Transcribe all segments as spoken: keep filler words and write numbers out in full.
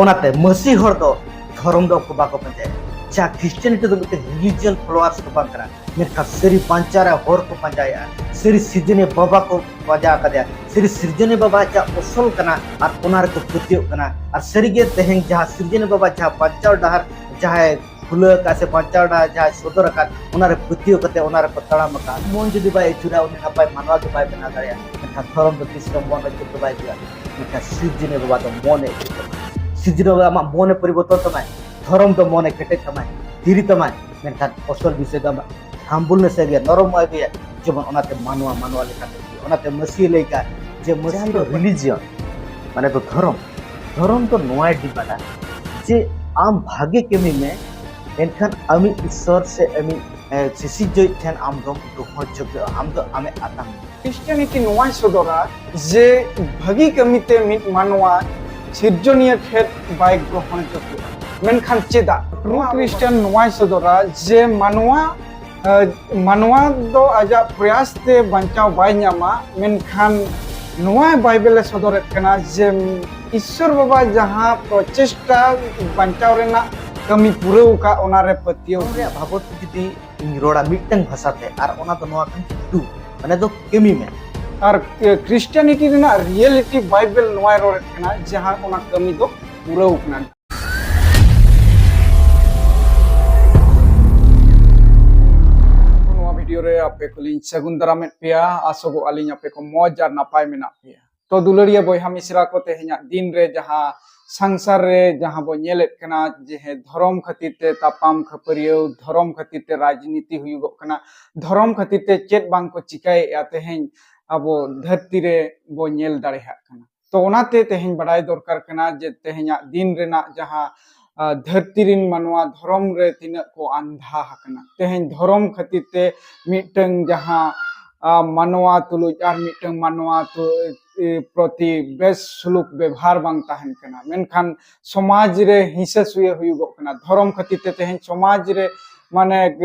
ᱚᱱᱟᱛᱮ ᱢᱟᱹᱥᱤ ᱦᱚᱲ ᱫᱚ ᱫᱷᱚᱨᱚᱢ ᱫᱚ ᱠᱚ ᱵᱟᱠᱚ ᱯᱟᱸᱡᱟᱭᱟ᱾ ᱡᱟᱦᱟᱸ ᱠᱷᱨᱤᱥᱴᱤᱭᱟᱱᱤᱴᱤ ᱫᱚ ᱢᱤᱫᱴᱮᱱ ᱨᱤᱞᱤᱡᱤᱭᱟᱱ ᱯᱷᱚᱞᱳᱣᱟᱨᱥ ᱫᱚ ᱵᱟᱝ ᱠᱟᱱᱟ, ᱢᱮᱱᱠᱷᱟᱱ ᱥᱟᱹᱨᱤ ᱵᱟᱧᱪᱟᱣ ᱨᱮ ᱦᱚᱨ ᱠᱚ ᱯᱟᱸᱡᱟᱭᱮᱫᱼᱟ, ᱥᱟᱹᱨᱤ ᱥᱤᱨᱡᱚᱱᱤᱭᱟᱹ ᱵᱟᱵᱟ ᱠᱚ ᱯᱟᱸᱡᱟ ᱟᱠᱟᱫᱮᱭᱟ, ᱥᱟᱹᱨᱤ ᱥᱤᱨᱡᱚᱱᱤᱭᱟᱹ ᱵᱟᱵᱟ ᱡᱟᱦᱟᱸ ᱟᱥᱚᱞ ᱠᱟᱱᱟ ᱟᱨ ᱚᱱᱟ ᱨᱮᱠᱚ ᱯᱟᱹᱛᱭᱟᱹᱜ ᱠᱟᱱᱟ᱾ ᱟᱨ ᱥᱟᱹᱨᱤᱜᱮ ᱛᱮᱦᱮᱧ ᱡᱟᱦᱟᱸ ᱥᱤᱨᱡᱚᱱᱤᱭᱟᱹ ᱵᱟᱵᱟ ᱡᱟᱦᱟᱸ ᱵᱟᱧᱪᱟᱣ ᱰᱟᱦᱟᱨ ᱡᱟᱦᱟᱸᱭ ᱠᱷᱩᱞᱟᱹ ᱟᱠᱟᱫ ᱥᱮ ᱵᱟᱧᱪᱟᱣ ᱰᱟᱦᱟᱨ ᱡᱟᱦᱟᱸᱭ ᱥᱚᱫᱚᱨ ᱟᱠᱟᱫ, ᱚᱱᱟᱨᱮ ᱯᱟᱹᱛᱭᱟᱹᱣ ᱠᱟᱛᱮ ᱚᱱᱟ ᱨᱮᱠᱚ ᱛᱟᱲᱟᱢ ᱟᱠᱟᱫ᱾ ᱢᱚᱱ ᱡᱩᱫᱤ ᱵᱟᱭ ᱟᱹᱪᱩᱨᱟ, ᱩᱱᱤ ᱱᱟᱯᱟᱭ ᱢᱟᱱᱣᱟ ᱜᱮ ᱵᱟᱭ ᱵᱮᱱᱟᱣ ᱫᱟᱲᱮᱭᱟᱜᱼᱟ᱾ ᱢᱮᱱᱠᱷᱟᱱ ᱫᱷᱚᱨᱚᱢ ᱫᱚ ᱛᱤᱥ ᱨᱮᱦᱚᱸ ᱢᱚᱱ ᱟᱹᱪᱩᱨ ᱫᱚ ᱵᱟᱭ ᱦᱩᱭᱩᱜᱼᱟ᱾ ᱢᱮᱱᱠᱷᱟᱱ ᱥᱤᱨᱡᱚᱱᱤᱭᱟᱹ ᱵᱟᱵᱟ ᱫᱚ ᱢᱚᱱᱮ ᱟᱹᱪᱩᱨ ᱛᱟᱢᱟᱭ, ᱥᱤᱨᱡᱚᱱᱤᱭᱟᱹ ᱵᱟᱵᱟ ᱟᱢᱟᱜ ᱢᱚᱱᱮ ᱯᱚᱨᱤᱵᱚᱨᱛᱚᱱ ᱛᱟᱢᱟᱭ, ᱫᱷᱚᱨᱚᱢ ᱫᱚ ᱢᱚᱱᱮ ᱠᱮᱴᱮᱡ ᱛᱟᱢᱟᱭ, ᱛᱷᱤᱨ ᱛᱟᱢᱟᱭ᱾ ᱢᱮᱱᱠᱷᱟᱱ ᱟᱥᱚᱞ ᱵᱤᱥᱚᱭ ᱫᱚ ᱟᱢᱟᱜ ᱦᱟᱢᱵᱩᱞᱱᱮᱥ ᱮ ᱟᱹᱜᱩᱭᱟ, ᱱᱚᱨᱚᱢ ᱮ ᱟᱹᱜᱩᱭᱟ, ᱡᱮᱢᱚᱱ ᱚᱱᱟᱛᱮ ᱢᱟᱱᱣᱟ ᱢᱟᱱᱣᱟ ᱞᱮᱠᱟᱛᱮ ᱦᱩᱭᱩᱜᱼᱟ᱾ ᱚᱱᱟᱛᱮ ᱢᱟᱹᱥᱤ ᱞᱟᱹᱭ ᱠᱟᱜ ᱡᱮ ᱢᱟᱹᱥᱤ ᱡᱟᱦᱟᱸ ᱫᱚ ᱫᱚ ᱨᱤᱞᱤᱡᱤᱭᱚᱱ, ᱢᱟᱱᱮ ᱫᱚ ᱫᱷᱚᱨᱚᱢ, ᱫᱷᱚᱨᱚᱢ ᱫᱚ ᱱᱚᱣᱟᱭ ᱰᱤᱢᱟᱱᱰᱟ ᱡᱮ ᱟᱢ ᱵᱷᱟᱜᱮ ᱠᱟᱹᱢᱤ ᱢᱮ, ᱮᱱᱠᱷᱟᱱ ᱟᱢᱤᱡ ᱤᱥᱥᱚᱨ ᱥᱮ ᱟᱢᱤᱡ, ᱮ, ᱥᱤᱥᱤᱨᱡᱟᱹᱣᱤᱡ ᱴᱷᱮᱱ ᱟᱢ ᱫᱚᱢ ᱜᱨᱚᱦᱚᱱ ᱡᱳᱜᱽᱜᱚ, ᱟᱢ ᱫᱚ ᱟᱢᱮ ᱟᱛᱟᱝ ᱢᱮᱭᱟ᱾ ᱠᱷᱨᱤᱥᱴᱤᱭᱟᱱᱤᱴᱤ ᱱᱚᱣᱟᱭ ᱥᱚᱫᱚᱨᱟ ᱡᱮ ᱵᱷᱟᱹᱜᱤ ᱠᱟᱹᱢᱤᱛᱮ ᱢᱤᱫ ᱢᱟᱱᱣᱟ ᱥᱤᱨᱡᱚᱱᱤᱭᱟᱹ ᱴᱷᱮᱱ ᱵᱟᱭ ᱜᱨᱚᱦᱚᱱ ᱡᱳᱜᱽᱜᱚ᱾ ᱢᱮᱱᱠᱷᱟᱱ ᱪᱮᱫᱟᱜ? ᱴᱨᱩ ᱠᱷᱨᱤᱥᱴᱤᱭᱟᱱ ᱱᱚᱣᱟᱭ ᱥᱚᱫᱚᱨᱟ ᱡᱮ ᱢᱟᱱᱣᱟ, ᱮ, ᱢᱟᱱᱣᱟ ᱫᱚ ᱟᱡᱟᱜ ᱯᱨᱚᱭᱟᱥ ᱛᱮ ᱵᱟᱧᱪᱟᱣ ᱵᱟᱭ ᱧᱟᱢᱟ, ᱢᱮᱱᱠᱷᱟᱱ ᱱᱚᱣᱟ ᱵᱟᱭᱵᱮᱞ ᱮ ᱥᱚᱫᱚᱨᱮᱫ ᱠᱟᱱᱟ ᱡᱮ ᱤᱥᱥᱚᱨ ᱵᱟᱵᱟ ᱡᱟᱦᱟᱸ ᱯᱨᱚᱪᱮᱥᱴᱟ ᱵᱟᱧᱪᱟᱣ ᱨᱮᱱᱟᱜ ᱠᱟᱹᱢᱤ ᱯᱩᱨᱟᱹᱣ ᱟᱠᱟᱫ, ᱚᱱᱟ ᱨᱮ ᱯᱟᱹᱛᱭᱟᱹᱣ ᱫᱷᱚᱨᱚᱢ ᱨᱮᱭᱟᱜ ᱵᱟᱵᱚᱫ ᱛᱮ ᱡᱩᱫᱤ ᱤᱧ ᱨᱚᱲᱟ ᱢᱤᱫᱴᱟᱝ ᱵᱷᱟᱥᱟ ᱛᱮ, ᱟᱨ ᱚᱱᱟ ᱫᱚ ᱱᱚᱣᱟ ᱠᱟᱱᱟ, ᱰᱩ, ᱢᱟᱱᱮ ᱫᱚ ᱠᱟᱹᱢᱤ ᱢᱮ᱾ ᱟᱨ, ᱮ, ᱠᱷᱨᱤᱥᱴᱤᱭᱟᱱᱤᱴᱤ ᱨᱮᱱᱟᱜ ᱨᱤᱭᱮᱞᱤᱴᱤ ᱵᱟᱭᱵᱮᱞ ᱱᱚᱣᱟᱭ ᱨᱚᱲᱮᱫ ᱠᱟᱱᱟ, ᱡᱟᱦᱟᱸ ᱚᱱᱟ ᱠᱟᱹᱢᱤ ᱫᱚ ᱯᱩᱨᱟᱹᱣ ᱠᱟᱱᱟ᱾ ᱱᱚᱣᱟ ᱵᱷᱤᱰᱤᱭᱳ ᱨᱮ ᱟᱯᱮ ᱠᱚᱞᱤᱧ ᱥᱟᱹᱜᱩᱱ ᱫᱟᱨᱟᱢᱮᱫ ᱯᱮᱭᱟ᱾ ᱟᱥᱚᱜᱚᱜ ᱟᱹᱞᱤᱧ ᱟᱯᱮ ᱠᱚ ᱢᱚᱡᱽ ᱟᱨ ᱱᱟᱯᱟᱭ ᱢᱮᱱᱟᱜ ᱯᱮᱭᱟ᱾ ᱛᱚ ᱫᱩᱞᱟᱹᱲᱤᱭᱟᱹ ᱵᱚᱭᱦᱟ ᱢᱤᱥᱨᱟ ᱠᱚ, ᱛᱮᱦᱮᱧᱟᱜ ᱫᱤᱱ ᱨᱮ ᱡᱟᱦᱟᱸ ᱥᱚᱝᱥᱟᱨ ᱨᱮ ᱡᱟᱦᱟᱸ ᱵᱚ ᱧᱮᱞᱮᱫ ᱠᱟᱱᱟ, ᱡᱮ ᱦᱮᱸ, ᱫᱷᱚᱨᱚᱢ ᱠᱷᱟᱹᱛᱤᱨ ᱛᱮ ᱛᱟᱯᱟᱢ ᱠᱷᱟᱹᱯᱟᱹᱨᱤᱭᱟᱹᱣ, ᱫᱷᱚᱨᱚᱢ ᱠᱷᱟᱹᱛᱤᱨ ᱛᱮ ᱨᱟᱡᱽᱱᱤᱛᱤ ᱦᱩᱭᱩᱜᱚᱜ ᱠᱟᱱᱟ, ᱫᱷᱚᱨᱚᱢ ᱠᱷᱟᱹᱛᱤᱨ ᱛᱮ ᱪᱮᱫ ᱵᱟᱝ ᱠᱚ ᱪᱤᱠᱟᱹᱭᱮᱫᱼᱟ, ᱛᱮᱦᱮᱧ ᱟᱵᱚ ᱫᱷᱟᱹᱨᱛᱤ ᱨᱮ ᱵᱚ ᱧᱮᱞ ᱫᱟᱲᱮᱭᱟᱜ ᱠᱟᱱᱟ᱾ ᱛᱚ ᱚᱱᱟᱛᱮ ᱛᱮᱦᱮᱧ ᱵᱟᱰᱟᱭ ᱫᱚᱨᱠᱟᱨ ᱠᱟᱱᱟ ᱡᱮ ᱛᱮᱦᱮᱧᱟᱜ ᱫᱤᱱ ᱨᱮᱱᱟᱜ ᱡᱟᱦᱟᱸ, ᱟ, ᱫᱷᱟᱹᱨᱛᱤ ᱨᱮᱱ ᱢᱟᱱᱣᱟ ᱫᱷᱚᱨᱚᱢ ᱨᱮ ᱛᱤᱱᱟᱹᱜ ᱠᱚ ᱟᱱᱫᱷᱟ ᱟᱠᱟᱱᱟ᱾ ᱛᱮᱦᱮᱧ ᱫᱷᱚᱨᱚᱢ ᱠᱷᱟᱹᱛᱤᱨ ᱛᱮ ᱢᱤᱫᱴᱟᱝ ᱡᱟᱦᱟᱸ, ᱟ, ᱢᱟᱱᱣᱟ ᱛᱩᱞᱩᱡ ᱟᱨ ᱢᱤᱫᱴᱟᱝ ᱢᱟᱱᱣᱟ ᱛᱩ-, ᱮ, ᱯᱨᱚᱛᱤ ᱵᱮᱥ ᱥᱩᱞᱩᱠ ᱵᱮᱵᱷᱟᱨ ᱵᱟᱝ ᱛᱟᱦᱮᱱ ᱠᱟᱱᱟ, ᱢᱮᱱᱠᱷᱟᱱ ᱥᱚᱢᱟᱡᱽ ᱨᱮ ᱦᱤᱸᱥᱟᱹ ᱥᱩᱭᱟᱹ ᱦᱩᱭᱩᱜᱚᱜ ᱠᱟᱱᱟ᱾ ᱫᱷᱚᱨᱚᱢ ᱠᱷᱟᱹᱛᱤᱨ ᱛᱮ ᱛᱮᱦᱮᱧ ᱥᱚᱢᱟᱡᱽ ᱨᱮ ᱢᱟᱱᱮ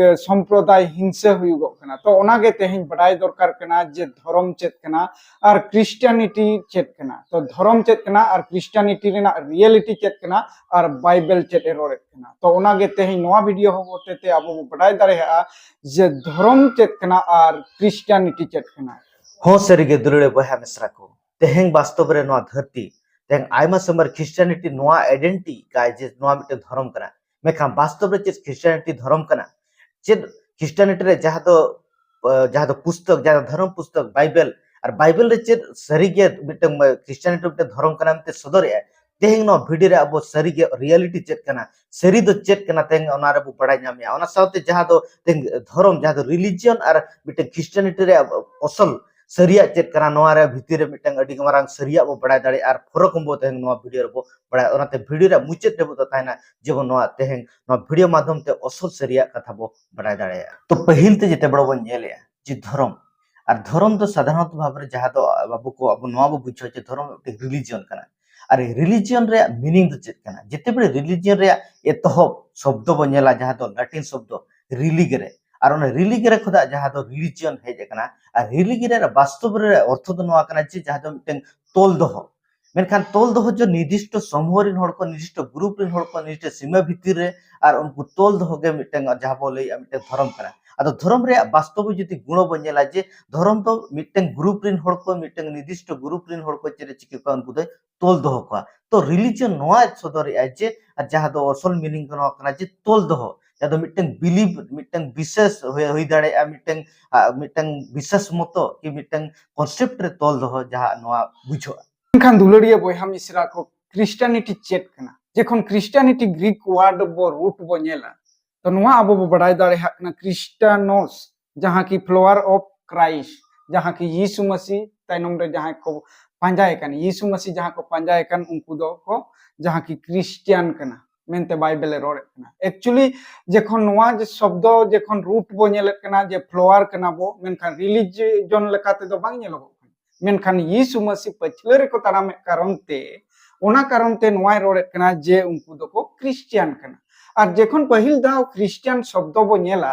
ᱥᱚᱢᱯᱨᱚᱫᱟᱭ ᱦᱤᱝᱥᱟᱹ ᱦᱩᱭᱩᱜᱚᱜ ᱠᱟᱱᱟ᱾ ᱛᱚ ᱚᱱᱟᱜᱮ ᱛᱮᱦᱮᱧ ᱵᱟᱰᱟᱭ ᱫᱚᱨᱠᱟᱨ ᱠᱟᱱᱟ ᱡᱮ ᱫᱷᱚᱨᱚᱢ ᱪᱮᱫ ᱠᱟᱱᱟ ᱟᱨ ᱠᱨᱤᱥᱴᱤᱭᱟᱱᱤᱴᱤ ᱪᱮᱫ ᱠᱟᱱᱟ᱾ ᱛᱚ ᱫᱷᱚᱨᱚᱢ ᱪᱮᱫ ᱠᱟᱱᱟ ᱟᱨ ᱠᱨᱤᱥᱴᱤᱭᱟᱱᱤᱴᱤ ᱨᱮᱱᱟᱜ ᱨᱤᱭᱮᱞᱤᱴᱤ ᱪᱮᱫ ᱠᱟᱱᱟ ᱟᱨ ᱵᱟᱭᱵᱮᱞ ᱪᱮᱫ ᱮ ᱨᱚᱲᱮᱫ ᱠᱟᱱᱟ᱾ ᱛᱚ ᱚᱱᱟᱜᱮ ᱛᱮᱦᱮᱧ ᱱᱚᱣᱟ ᱵᱷᱤᱰᱤᱭᱳ ᱦᱚᱛᱮ ᱛᱮ ᱟᱵᱚ ᱵᱚ ᱵᱟᱰᱟᱭ ᱫᱟᱲᱮᱭᱟᱜᱼᱟ ᱡᱮ ᱫᱷᱚᱨᱚᱢ ᱪᱮᱫ ᱠᱟᱱᱟ ᱟᱨ ᱠᱨᱤᱥᱴᱤᱭᱟᱱᱤᱴᱤ ᱪᱮᱫ ᱠᱟᱱᱟ᱾ ᱦᱚᱸ, ᱥᱟᱹᱨᱤᱜᱮ ᱫᱩᱞᱟᱹᱲᱤᱭᱟᱹ ᱵᱚᱭᱦᱟ ᱢᱤᱥᱨᱟ ᱠᱚ, ᱛᱮᱦᱮᱧ ᱵᱟᱥᱛᱚᱵ ᱨᱮ ᱱᱚᱣᱟ ᱫᱷᱟᱹᱨᱛᱤ, ᱛᱮᱦᱮᱧ ᱟᱭᱢᱟ ᱥᱚᱢᱚᱭ ᱠᱷᱨᱤᱥᱴᱤᱭᱟᱱᱤᱴᱤ ᱱᱚᱣᱟ ᱟᱭᱰᱮᱱᱴᱤ ᱠᱟᱭ ᱡᱮ ᱱᱚᱣᱟ ᱢᱤᱫᱴᱮᱱ ᱫᱷᱚᱨᱚᱢ ᱠᱟᱱᱟ, ᱢᱮᱱᱠᱷᱟᱱ ᱵᱟᱥᱛᱚᱵ ᱨᱮ ᱪᱮᱫ ᱠᱷᱨᱤᱥᱴᱤᱭᱟᱱᱤᱴᱤ ᱫᱷᱚᱨᱚᱢ ᱠᱟᱱᱟ? ᱪᱮᱫ ᱠᱷᱨᱤᱥᱴᱤᱭᱟᱱᱤᱴᱤ ᱨᱮ ᱡᱟᱦᱟᱸ ᱫᱚ, ᱟᱸ, ᱡᱟᱦᱟᱸ ᱫᱚ ᱯᱩᱥᱛᱚᱠ, ᱡᱟᱦᱟᱸ ᱫᱚ ᱫᱷᱚᱨᱚᱢ ᱯᱩᱥᱛᱚᱠ ᱵᱟᱭᱵᱮᱞ, ᱟᱨ ᱵᱟᱭᱵᱮᱞ ᱨᱮ ᱪᱮᱫ ᱥᱟᱹᱨᱤᱜᱮ ᱢᱤᱫᱴᱟᱝ, ᱟᱸ, ᱠᱷᱨᱤᱥᱴᱤᱭᱟᱱᱤᱴᱤ ᱢᱤᱫᱴᱟᱝ ᱫᱷᱚᱨᱚᱢ ᱠᱟᱱᱟ ᱢᱮᱱᱛᱮ ᱥᱚᱫᱚᱨᱮᱜᱼᱟ? ᱛᱮᱦᱮᱧ ᱱᱚᱣᱟ ᱵᱷᱤᱰᱤᱭᱳ ᱨᱮ ᱟᱵᱚ ᱥᱟᱹᱨᱤᱜᱮ ᱨᱤᱭᱮᱞᱤᱴᱤ ᱪᱮᱫ ᱠᱟᱱᱟ, ᱥᱟᱹᱨᱤ ᱫᱚ ᱪᱮᱫ ᱠᱟᱱᱟ, ᱛᱮᱦᱮᱧ ᱚᱱᱟ ᱨᱮᱵᱚ ᱵᱟᱲᱟᱭ ᱧᱟᱢᱮᱜᱼᱟ᱾ ᱚᱱᱟ ᱥᱟᱶᱛᱮ ᱡᱟᱦᱟᱸ ᱫᱚ ᱛᱮᱦᱮᱧ ᱫᱷᱚᱨᱚᱢ, ᱡᱟᱦᱟᱸ ᱫᱚ ᱨᱤᱞᱤᱡᱤᱭᱚᱱ ᱟᱨ ᱢᱤᱫᱴᱟᱝ ᱠᱷᱨᱤᱥᱴᱤᱭᱟᱱᱤᱴᱤ ᱨᱮᱭᱟᱜ ᱟᱥᱚᱞ ᱥᱟᱹᱨᱤᱭᱟᱜ ᱪᱮᱫ ᱠᱟᱱᱟ, ᱱᱚᱣᱟ ᱨᱮ ᱵᱷᱤᱛᱤᱨ ᱨᱮ ᱢᱤᱫᱴᱟᱝ ᱟᱹᱰᱤ ᱢᱟᱨᱟᱝ ᱥᱟᱹᱨᱤᱭᱟᱜ ᱵᱚ ᱵᱟᱲᱟᱭ ᱫᱟᱲᱮᱭᱟᱜᱼᱟ ᱟᱨ ᱯᱷᱚᱨᱚᱠ ᱦᱚᱸᱵᱚ ᱛᱮᱦᱮᱧ ᱱᱚᱣᱟ ᱵᱷᱤᱰᱤᱭᱳ ᱨᱮᱵᱚ ᱵᱟᱲᱟᱭᱟ᱾ ᱚᱱᱟᱛᱮ ᱵᱷᱤᱰᱤᱭᱳ ᱨᱮᱭᱟᱜ ᱢᱩᱪᱟᱹᱫ ᱨᱮᱵᱚ ᱫᱚ ᱛᱟᱦᱮᱱᱟ ᱡᱮᱵᱚᱱ ᱱᱚᱣᱟ ᱛᱮᱦᱮᱧ ᱱᱚᱣᱟ ᱵᱷᱤᱰᱤᱭᱳ ᱢᱟᱫᱽᱫᱷᱚᱢ ᱛᱮ ᱚᱥᱚᱞ ᱥᱟᱹᱨᱤᱭᱟᱜ ᱠᱟᱛᱷᱟ ᱵᱚ ᱵᱟᱲᱟᱭ ᱫᱟᱲᱮᱭᱟᱜᱼᱟ᱾ ᱛᱚ ᱯᱟᱹᱦᱤᱞ ᱛᱮ ᱡᱮᱛᱮ ᱵᱮᱲᱟ ᱵᱚᱱ ᱧᱮᱞᱮᱜᱼᱟ ᱡᱮ ᱫᱷᱚᱨᱚᱢ, ᱟᱨ ᱫᱷᱚᱨᱚᱢ ᱫᱚ ᱥᱟᱫᱷᱟᱨᱚᱱᱚᱛ ᱵᱷᱟᱵᱽ ᱨᱮ ᱡᱟᱦᱟᱸ ᱫᱚ ᱟᱵᱚ ᱠᱚ, ᱟᱵᱚ ᱱᱚᱣᱟ ᱵᱚ ᱵᱩᱡᱷᱟᱹᱣᱟ ᱡᱮ ᱫᱷᱚᱨᱚᱢ ᱢᱤᱫᱴᱮᱱ ᱨᱤᱞᱤᱡᱤᱭᱚᱱ ᱠᱟᱱᱟ᱾ ᱟᱨ ᱨᱤᱞᱤᱡᱤᱭᱚᱱ ᱨᱮᱭᱟᱜ ᱢᱤᱱᱤᱝ ᱫᱚ ᱪᱮᱫ ᱠᱟᱱᱟ? ᱡᱮᱛᱮ ᱵᱮᱲᱟ ᱨᱤᱞᱤᱡᱤᱭᱚᱱ ᱨᱮᱭᱟᱜ ᱮᱛᱚᱦᱚᱵ ᱥᱚᱵᱫᱚ ᱵᱚ ᱧᱮᱞᱟ ᱡᱟᱦᱟᱸ ᱫᱚ ᱞᱟᱴᱤᱱ ᱥᱚᱵᱫᱚ ᱨᱤᱞᱤᱜᱮᱨᱮ, ᱟᱨ ᱚᱱᱟ ᱨᱤᱞᱤᱜᱮᱨᱮ ᱠᱷᱚᱱᱟᱜ ᱡᱟᱦᱟᱸ ᱫᱚ ᱨᱤᱞᱤᱡᱤᱭᱚᱱ ᱦᱮᱡ ᱟᱠᱟᱱᱟ᱾ ᱟᱨ ᱨᱤᱞᱤᱜᱮᱨᱮ ᱵᱟᱥᱛᱚᱵ ᱨᱮ ᱚᱨᱛᱷᱚ ᱫᱚ ᱱᱚᱣᱟ ᱠᱟᱱᱟ ᱡᱮ ᱡᱟᱦᱟᱸ ᱫᱚ ᱢᱤᱫᱴᱮᱱ ᱛᱚᱞ ᱫᱚᱦᱚ᱾ ᱢᱮᱱᱠᱷᱟᱱ ᱛᱚᱞ ᱫᱚᱦᱚ ᱡᱮ ᱱᱤᱨᱫᱤᱥᱴᱚ ᱥᱚᱢᱩᱦᱚ ᱨᱮᱱ ᱦᱚᱲ ᱠᱚ, ᱱᱤᱨᱫᱤᱥᱴᱚ ᱜᱨᱩᱯ ᱨᱮᱱ ᱦᱚᱲ ᱠᱚ, ᱱᱤᱨᱫᱤᱥᱴᱚ ᱥᱤᱢᱟᱹ ᱵᱷᱤᱛᱤᱨ ᱨᱮ, ᱟᱨ ᱩᱱᱠᱩ ᱛᱚᱞ ᱫᱚᱦᱚ ᱜᱮ ᱢᱤᱫᱴᱮᱱ ᱡᱟᱦᱟᱸ ᱵᱚ ᱞᱟᱹᱭᱮᱜᱼᱟ ᱢᱤᱫᱴᱮᱱ ᱫᱷᱚᱨᱚᱢ ᱠᱟᱱᱟ᱾ ᱟᱫᱚ ᱫᱷᱚᱨᱚᱢ ᱨᱮᱭᱟᱜ ᱵᱟᱥᱛᱚᱵ ᱡᱩᱫᱤ ᱜᱩᱬᱚ ᱵᱚ ᱧᱮᱞᱟ ᱡᱮ ᱫᱷᱚᱨᱚᱢ ᱫᱚ ᱢᱤᱫᱴᱮᱱ ᱜᱨᱩᱯ ᱨᱮᱱ ᱦᱚᱲ ᱠᱚ, ᱢᱤᱫᱴᱮᱱ ᱱᱤᱨᱫᱤᱥᱴᱚ ᱜᱨᱩᱯ ᱨᱮᱱ ᱦᱚᱲ ᱠᱚ ᱪᱮᱫ ᱮ ᱪᱤᱠᱟᱹ ᱠᱚᱣᱟ, ᱩᱱᱠᱩ ᱫᱚᱭ ᱛᱚᱞ ᱫᱚᱦᱚ ᱠᱚᱣᱟ᱾ ᱛᱚ ᱨᱤᱞᱤᱡᱤᱭᱚᱱ ᱱᱚᱣᱟ ᱥᱚᱫᱚᱨᱮᱜᱼᱟᱭ ᱡᱮ, ᱟᱨ ᱡᱟᱦᱟᱸ ᱫᱚ ᱟᱥᱚᱞ ᱢᱤᱱᱤᱝ ᱫᱚ ᱱᱚᱣᱟ ᱠᱟᱱᱟ ᱡᱮ ᱛᱚᱞ ᱫᱚᱦᱚ, ᱡᱟᱦᱟᱸ ᱫᱚ ᱢᱤᱫᱴᱟᱝ ᱵᱤᱞᱤᱵᱷ, ᱢᱤᱫᱴᱟᱝ ᱵᱤᱥᱮᱥ ᱦᱩᱭ, ᱦᱩᱭ ᱫᱟᱲᱮᱭᱟᱜᱼᱟ, ᱢᱤᱫᱴᱟᱝ, ᱟ, ᱢᱤᱫᱴᱟᱝ ᱵᱤᱥᱮᱥ ᱢᱚᱛᱚ ᱠᱤ ᱢᱤᱫᱴᱟᱝ ᱠᱚᱱᱥᱮᱯᱴ ᱨᱮ ᱛᱚᱞ ᱫᱚᱦᱚ ᱡᱟᱦᱟᱸ ᱱᱚᱣᱟ ᱵᱩᱡᱷᱟᱹᱜᱼᱟ᱾ ᱢᱮᱱᱠᱷᱟᱱ ᱫᱩᱞᱟᱹᱲᱤᱭᱟᱹ ᱵᱚᱭᱦᱟ ᱢᱤᱥᱨᱟ ᱠᱚ, ᱠᱷᱨᱤᱥᱴᱟᱱᱤᱴᱤ ᱪᱮᱫ ᱠᱟᱱᱟ? ᱡᱚᱠᱷᱚᱱ ᱠᱷᱨᱤᱥᱴᱟᱱᱤᱴᱤ ᱜᱨᱤᱠ ᱣᱟᱨᱰ ᱵᱚ ᱨᱩᱴ ᱵᱚ ᱧᱮᱞᱟ, ᱛᱚ ᱱᱚᱣᱟ ᱟᱵᱚ ᱵᱚ ᱵᱟᱲᱟᱭ ᱫᱟᱲᱮᱭᱟᱜ ᱠᱟᱱᱟ ᱠᱨᱤᱥᱴᱟᱱᱚᱥ, ᱡᱟᱦᱟᱸ ᱠᱤ ᱯᱷᱞᱳᱣᱟᱨ ᱚᱯᱷ ᱠᱨᱟᱭᱤᱥᱴ, ᱡᱟᱦᱟᱸ ᱠᱤ ᱭᱤᱥᱩ ᱢᱟᱹᱥᱤ ᱛᱟᱭᱱᱚᱢ ᱨᱮ ᱡᱟᱦᱟᱸᱭ ᱠᱚ ᱯᱟᱸᱡᱟᱭ ᱠᱟᱱ, ᱭᱤᱥᱩ ᱢᱟᱹᱥᱤ ᱡᱟᱦᱟᱸ ᱠᱚ ᱯᱟᱸᱡᱟᱭ ᱠᱟᱱ, ᱩᱱᱠᱩ ᱫᱚ ᱠᱚ ᱡᱟᱦᱟᱸ ᱠᱤ ᱠᱨᱤᱥᱴᱤᱭᱟᱱ ᱠᱟᱱᱟ ᱢᱮᱱᱛᱮ ᱵᱟᱭᱵᱮᱞ ᱮ ᱨᱚᱲᱮᱫ ᱠᱟᱱᱟ᱾ ᱮᱠᱪᱩᱭᱮᱞᱤ ᱡᱚᱠᱷᱚᱱ ᱱᱚᱣᱟ ᱡᱮ ᱥᱚᱵᱫᱚ ᱡᱚᱠᱷᱚᱱ ᱨᱩᱴ ᱵᱚ ᱧᱮᱞᱮᱫ ᱠᱟᱱᱟ ᱡᱮ ᱯᱷᱞᱳᱣᱟᱨ ᱠᱟᱱᱟ ᱵᱚ, ᱢᱮᱱᱠᱷᱟᱱ ᱨᱤᱞᱤᱡᱤᱭᱚᱱ ᱞᱮᱠᱟ ᱛᱮᱫᱚ ᱵᱟᱝ ᱧᱮᱞᱚᱜᱚᱜ ᱠᱟᱱᱟ᱾ ᱢᱮᱱᱠᱷᱟᱱ ᱭᱤᱥᱩ ᱢᱟᱹᱥᱤ ᱯᱟᱹᱪᱷᱞᱟᱹ ᱨᱮᱠᱚ ᱛᱟᱲᱟᱢᱮᱫ ᱠᱟᱨᱚᱱ ᱛᱮ, ᱚᱱᱟ ᱠᱟᱨᱚᱱ ᱛᱮ ᱱᱚᱣᱟᱭ ᱨᱚᱲᱮᱫ ᱠᱟᱱᱟ ᱡᱮ ᱩᱱᱠᱩ ᱫᱚᱠᱚ ᱠᱨᱤᱥᱪᱤᱭᱟᱱ ᱠᱟᱱᱟ᱾ ᱟᱨ ᱡᱚᱠᱷᱚᱱ ᱯᱟᱹᱦᱤᱞ ᱫᱷᱟᱣ ᱠᱷᱨᱤᱥᱴᱤᱭᱟᱱ ᱥᱚᱵᱫᱚ ᱵᱚ ᱧᱮᱞᱟ,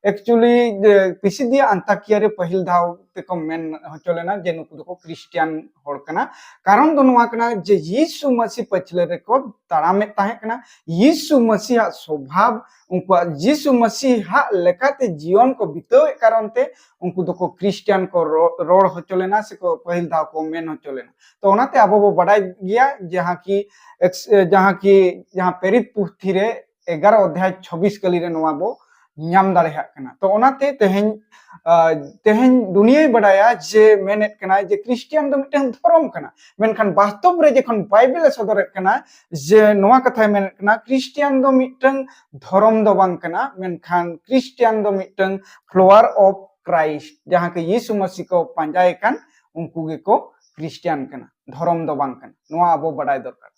actually ᱯᱤᱥᱤᱫᱤᱭᱟ ᱟᱱᱛᱟᱠᱤᱭᱟ ᱨᱮ ᱯᱟᱹᱦᱤᱞ ᱫᱷᱟᱣ ᱛᱮᱠᱚ ᱢᱮᱱ ᱦᱚᱪᱚ ᱞᱮᱱᱟ ᱡᱮ ᱱᱩᱠᱩ ᱫᱚᱠᱚ ᱠᱷᱨᱤᱥᱴᱤᱭᱟᱱ ᱦᱚᱲ ᱠᱟᱱᱟ᱾ ᱠᱟᱨᱚᱱ ᱫᱚ ᱱᱚᱣᱟ ᱠᱟᱱᱟ ᱡᱮ ᱭᱤᱥᱩ ᱢᱟᱹᱥᱤ ᱯᱟᱹᱪᱷᱞᱟᱹ ᱨᱮᱠᱚ ᱛᱟᱲᱟᱢᱮᱫ ᱛᱟᱦᱮᱸ ᱠᱟᱱᱟ᱾ ᱭᱤᱥᱩ ᱢᱟᱹᱥᱤᱭᱟᱜ ᱥᱚᱵᱷᱟᱵ, ᱩᱱᱠᱩᱣᱟᱜ ᱭᱤᱥᱩ ᱢᱟᱹᱥᱤᱦᱟᱜ ᱞᱮᱠᱟᱛᱮ ᱡᱤᱭᱚᱱ ᱠᱚ ᱵᱤᱛᱟᱹᱣᱮᱫ ᱠᱟᱨᱚᱱ ᱛᱮ ᱩᱱᱠᱩ ᱫᱚᱠᱚ ᱠᱷᱨᱤᱥᱴᱤᱭᱟᱱ ᱠᱚ ᱨᱚ-, ᱨᱚᱲ ᱦᱚᱪᱚ ᱞᱮᱱᱟ ᱥᱮᱠᱚ ᱯᱟᱹᱦᱤᱞ ᱫᱷᱟᱣ ᱠᱚ ᱢᱮᱱ ᱦᱚᱪᱚ ᱞᱮᱱᱟ᱾ ᱛᱚ ᱚᱱᱟᱛᱮ ᱟᱵᱚ ᱵᱚ ᱵᱟᱰᱟᱭ ᱜᱮᱭᱟ ᱡᱟᱦᱟᱸ ᱠᱤ ᱮᱠᱥ-, ᱡᱟᱦᱟᱸ ᱠᱤ ᱡᱟᱦᱟᱸ ᱯᱮᱨᱤᱛ ᱯᱩᱛᱷᱤ ᱨᱮ ᱮᱜᱟᱨᱚ ᱚᱫᱷᱭᱟᱭ ᱪᱷᱚᱵᱤᱥ ᱠᱟᱹᱞᱤ ᱨᱮ ᱱᱚᱣᱟ ᱵᱚ ᱧᱟᱢ ᱫᱟᱲᱮᱭᱟᱜ ᱠᱟᱱᱟ᱾ ᱛᱚ ᱚᱱᱟᱛᱮ ᱛᱮᱦᱮᱧ, ᱟ, ᱛᱮᱦᱮᱧ ᱫᱩᱱᱤᱭᱟᱹᱭ ᱵᱟᱰᱟᱭᱟ ᱡᱮ ᱢᱮᱱᱮᱫ ᱠᱟᱱᱟᱭ ᱡᱮ ᱠᱷᱨᱤᱥᱴᱤᱭᱟᱱ ᱫᱚ ᱢᱤᱫᱴᱟᱝ ᱫᱷᱚᱨᱚᱢ ᱠᱟᱱᱟ, ᱢᱮᱱᱠᱷᱟᱱ ᱵᱟᱥᱛᱚᱵ ᱨᱮ ᱡᱚᱠᱷᱚᱱ ᱵᱟᱭᱵᱮᱞ ᱮ ᱥᱚᱫᱚᱨᱮᱫ ᱠᱟᱱᱟ ᱡᱮ ᱱᱚᱣᱟ ᱠᱟᱛᱷᱟᱭ ᱢᱮᱱᱮᱫ ᱠᱟᱱᱟ, ᱠᱷᱨᱤᱥᱴᱤᱭᱟᱱ ᱫᱚ ᱢᱤᱫᱴᱟᱝ ᱫᱷᱚᱨᱚᱢ ᱫᱚ ᱵᱟᱝ ᱠᱟᱱᱟ, ᱢᱮᱱᱠᱷᱟᱱ ᱠᱷᱨᱤᱥᱴᱤᱭᱟᱱ ᱫᱚ ᱢᱤᱫᱴᱟᱝ follower of Christ, ᱡᱟᱦᱟᱸ ᱠᱤ ᱭᱤᱥᱩ ᱢᱟᱹᱥᱤ ᱠᱚ ᱯᱟᱸᱡᱟᱭᱮ ᱠᱟᱱ, ᱩᱱᱠᱩ ᱜᱮᱠᱚ ᱠᱷᱨᱤᱥᱴᱤᱭᱟᱱ ᱠᱟᱱᱟ, ᱫᱷᱚᱨᱚᱢ ᱫᱚ ᱵᱟᱝ ᱠᱟᱱᱟ᱾ ᱱᱚᱣᱟ ᱟᱵᱚ ᱵᱟᱰᱟᱭ ᱫᱚᱨᱠᱟᱨ᱾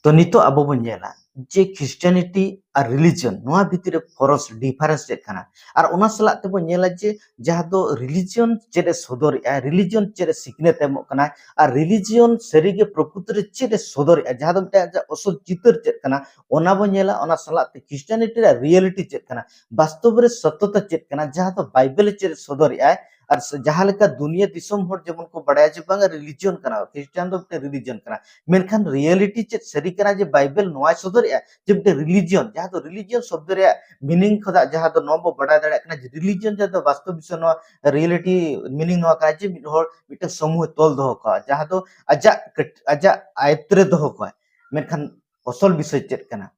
ᱛᱚ ᱱᱤᱛᱚᱜ ᱟᱵᱚ ᱵᱚᱱ ᱧᱮᱞᱟ ᱡᱮ ᱠᱷᱨᱤᱥᱴᱤᱭᱟᱱᱤᱴᱤ ᱟᱨ ᱨᱤᱞᱤᱡᱤᱭᱚᱱ, ᱱᱚᱣᱟ ᱵᱷᱤᱛᱤᱨ ᱨᱮ ᱯᱷᱚᱨᱚᱥ, ᱰᱤᱯᱷᱟᱨᱮᱱᱥ ᱪᱮᱫ ᱠᱟᱱᱟ? ᱟᱨ ᱚᱱᱟ ᱥᱟᱞᱟᱜ ᱛᱮᱵᱚᱱ ᱧᱮᱞᱟ ᱡᱮ ᱡᱟᱦᱟᱸ ᱫᱚ ᱨᱤᱞᱤᱡᱤᱭᱚᱱ ᱪᱮᱫ ᱮ ᱥᱚᱫᱚᱨᱮᱜᱼᱟ, ᱨᱤᱞᱤᱡᱤᱭᱚᱱ ᱪᱮᱫ ᱮ ᱥᱤᱠᱷᱱᱟᱹᱛ ᱮᱢᱚᱜ ᱠᱟᱱᱟ, ᱟᱨ ᱨᱤᱞᱤᱡᱤᱭᱚᱱ ᱥᱟᱹᱨᱤᱜᱮ ᱯᱨᱚᱠᱨᱤᱛᱤ ᱨᱮ ᱪᱮᱫ ᱮ ᱥᱚᱫᱚᱨᱮᱜᱼᱟ, ᱡᱟᱦᱟᱸ ᱫᱚ ᱢᱤᱫᱴᱟᱝ ᱟᱡᱟᱜ ᱚᱥᱚᱞ ᱪᱤᱛᱟᱹᱨ ᱪᱮᱫ ᱠᱟᱱᱟ, ᱚᱱᱟ ᱵᱚᱱ ᱧᱮᱞᱟ᱾ ᱚᱱᱟ ᱥᱟᱞᱟᱜ ᱛᱮ ᱠᱷᱨᱤᱥᱴᱤᱭᱟᱱᱤᱴᱤ ᱨᱮᱭᱟᱜ ᱨᱤᱭᱮᱞᱤᱴᱤ ᱪᱮᱫ ᱠᱟᱱᱟ, ᱵᱟᱥᱛᱚᱵ ᱨᱮ ᱥᱚᱛᱚᱛᱟ ᱪᱮᱫ ᱠᱟᱱᱟ, ᱡᱟᱦᱟᱸ ᱫᱚ ᱵᱟᱭᱵᱮᱞ ᱪᱮᱫ ᱮ ᱥᱚᱫᱚᱨᱮᱜᱼᱟᱭ, ᱟᱨ ᱥᱮ ᱡᱟᱦᱟᱸ ᱞᱮᱠᱟ ᱫᱩᱱᱤᱭᱟᱹ ᱫᱤᱥᱚᱢ ᱦᱚᱲ ᱡᱮᱢᱚᱱ ᱠᱚ ᱵᱟᱲᱟᱭᱟ ᱡᱮ ᱵᱟᱝᱟ ᱨᱤᱞᱤᱡᱤᱭᱚᱱ ᱠᱟᱱᱟ, ᱠᱷᱨᱤᱥᱴᱟᱱ ᱫᱚ ᱢᱤᱫᱴᱮᱱ ᱨᱤᱞᱤᱡᱤᱭᱚᱱ ᱠᱟᱱᱟ, ᱢᱮᱱᱠᱷᱟᱱ ᱨᱤᱭᱮᱞᱤᱴᱤ ᱪᱮᱫ ᱥᱟᱹᱨᱤ ᱠᱟᱱᱟ ᱡᱮ ᱵᱟᱭᱵᱮᱞ ᱱᱚᱣᱟᱭ ᱥᱚᱫᱚᱨᱮᱜᱼᱟ ᱡᱮ ᱢᱤᱫᱴᱮᱱ ᱨᱤᱞᱤᱡᱤᱭᱚᱱ, ᱡᱟᱦᱟᱸ ᱫᱚ ᱨᱤᱞᱤᱡᱤᱭᱚᱱ ᱥᱚᱵᱫᱚ ᱨᱮᱭᱟᱜ ᱢᱤᱱᱤᱝ ᱠᱷᱚᱱᱟᱜ ᱡᱟᱦᱟᱸ ᱫᱚ ᱱᱚᱣᱟ ᱵᱚ ᱵᱟᱰᱟᱭ ᱫᱟᱲᱮᱭᱟᱜ ᱠᱟᱱᱟ ᱡᱮ ᱨᱤᱞᱤᱡᱤᱭᱚᱱ ᱡᱟᱦᱟᱸ ᱫᱚ ᱵᱟᱥᱛᱚᱵ ᱵᱤᱥᱚᱭ ᱱᱚᱣᱟ ᱨᱤᱭᱮᱞᱤᱴᱤ ᱢᱤᱱᱤᱝ ᱱᱚᱣᱟ ᱠᱟᱱᱟ ᱡᱮ ᱢᱤᱫ ᱦᱚᱲ ᱢᱤᱫᱴᱮᱱ ᱥᱚᱢᱩᱦᱮ ᱛᱚᱞ ᱫᱚᱦᱚ ᱠᱟᱜᱼᱟ, ᱡᱟᱦᱟᱸ ᱫᱚ ᱟᱡᱟᱜ ᱠᱟᱹᱴ-, ᱟᱡᱟᱜ ᱟᱭᱚᱛ ᱨᱮ ᱫᱚᱦᱚ ᱠᱚᱣᱟᱭ᱾ ᱢᱮᱱᱠᱷᱟᱱ ᱟᱥᱚᱞ ᱵᱤᱥᱚᱭ ᱪᱮᱫ ᱠᱟᱱᱟ?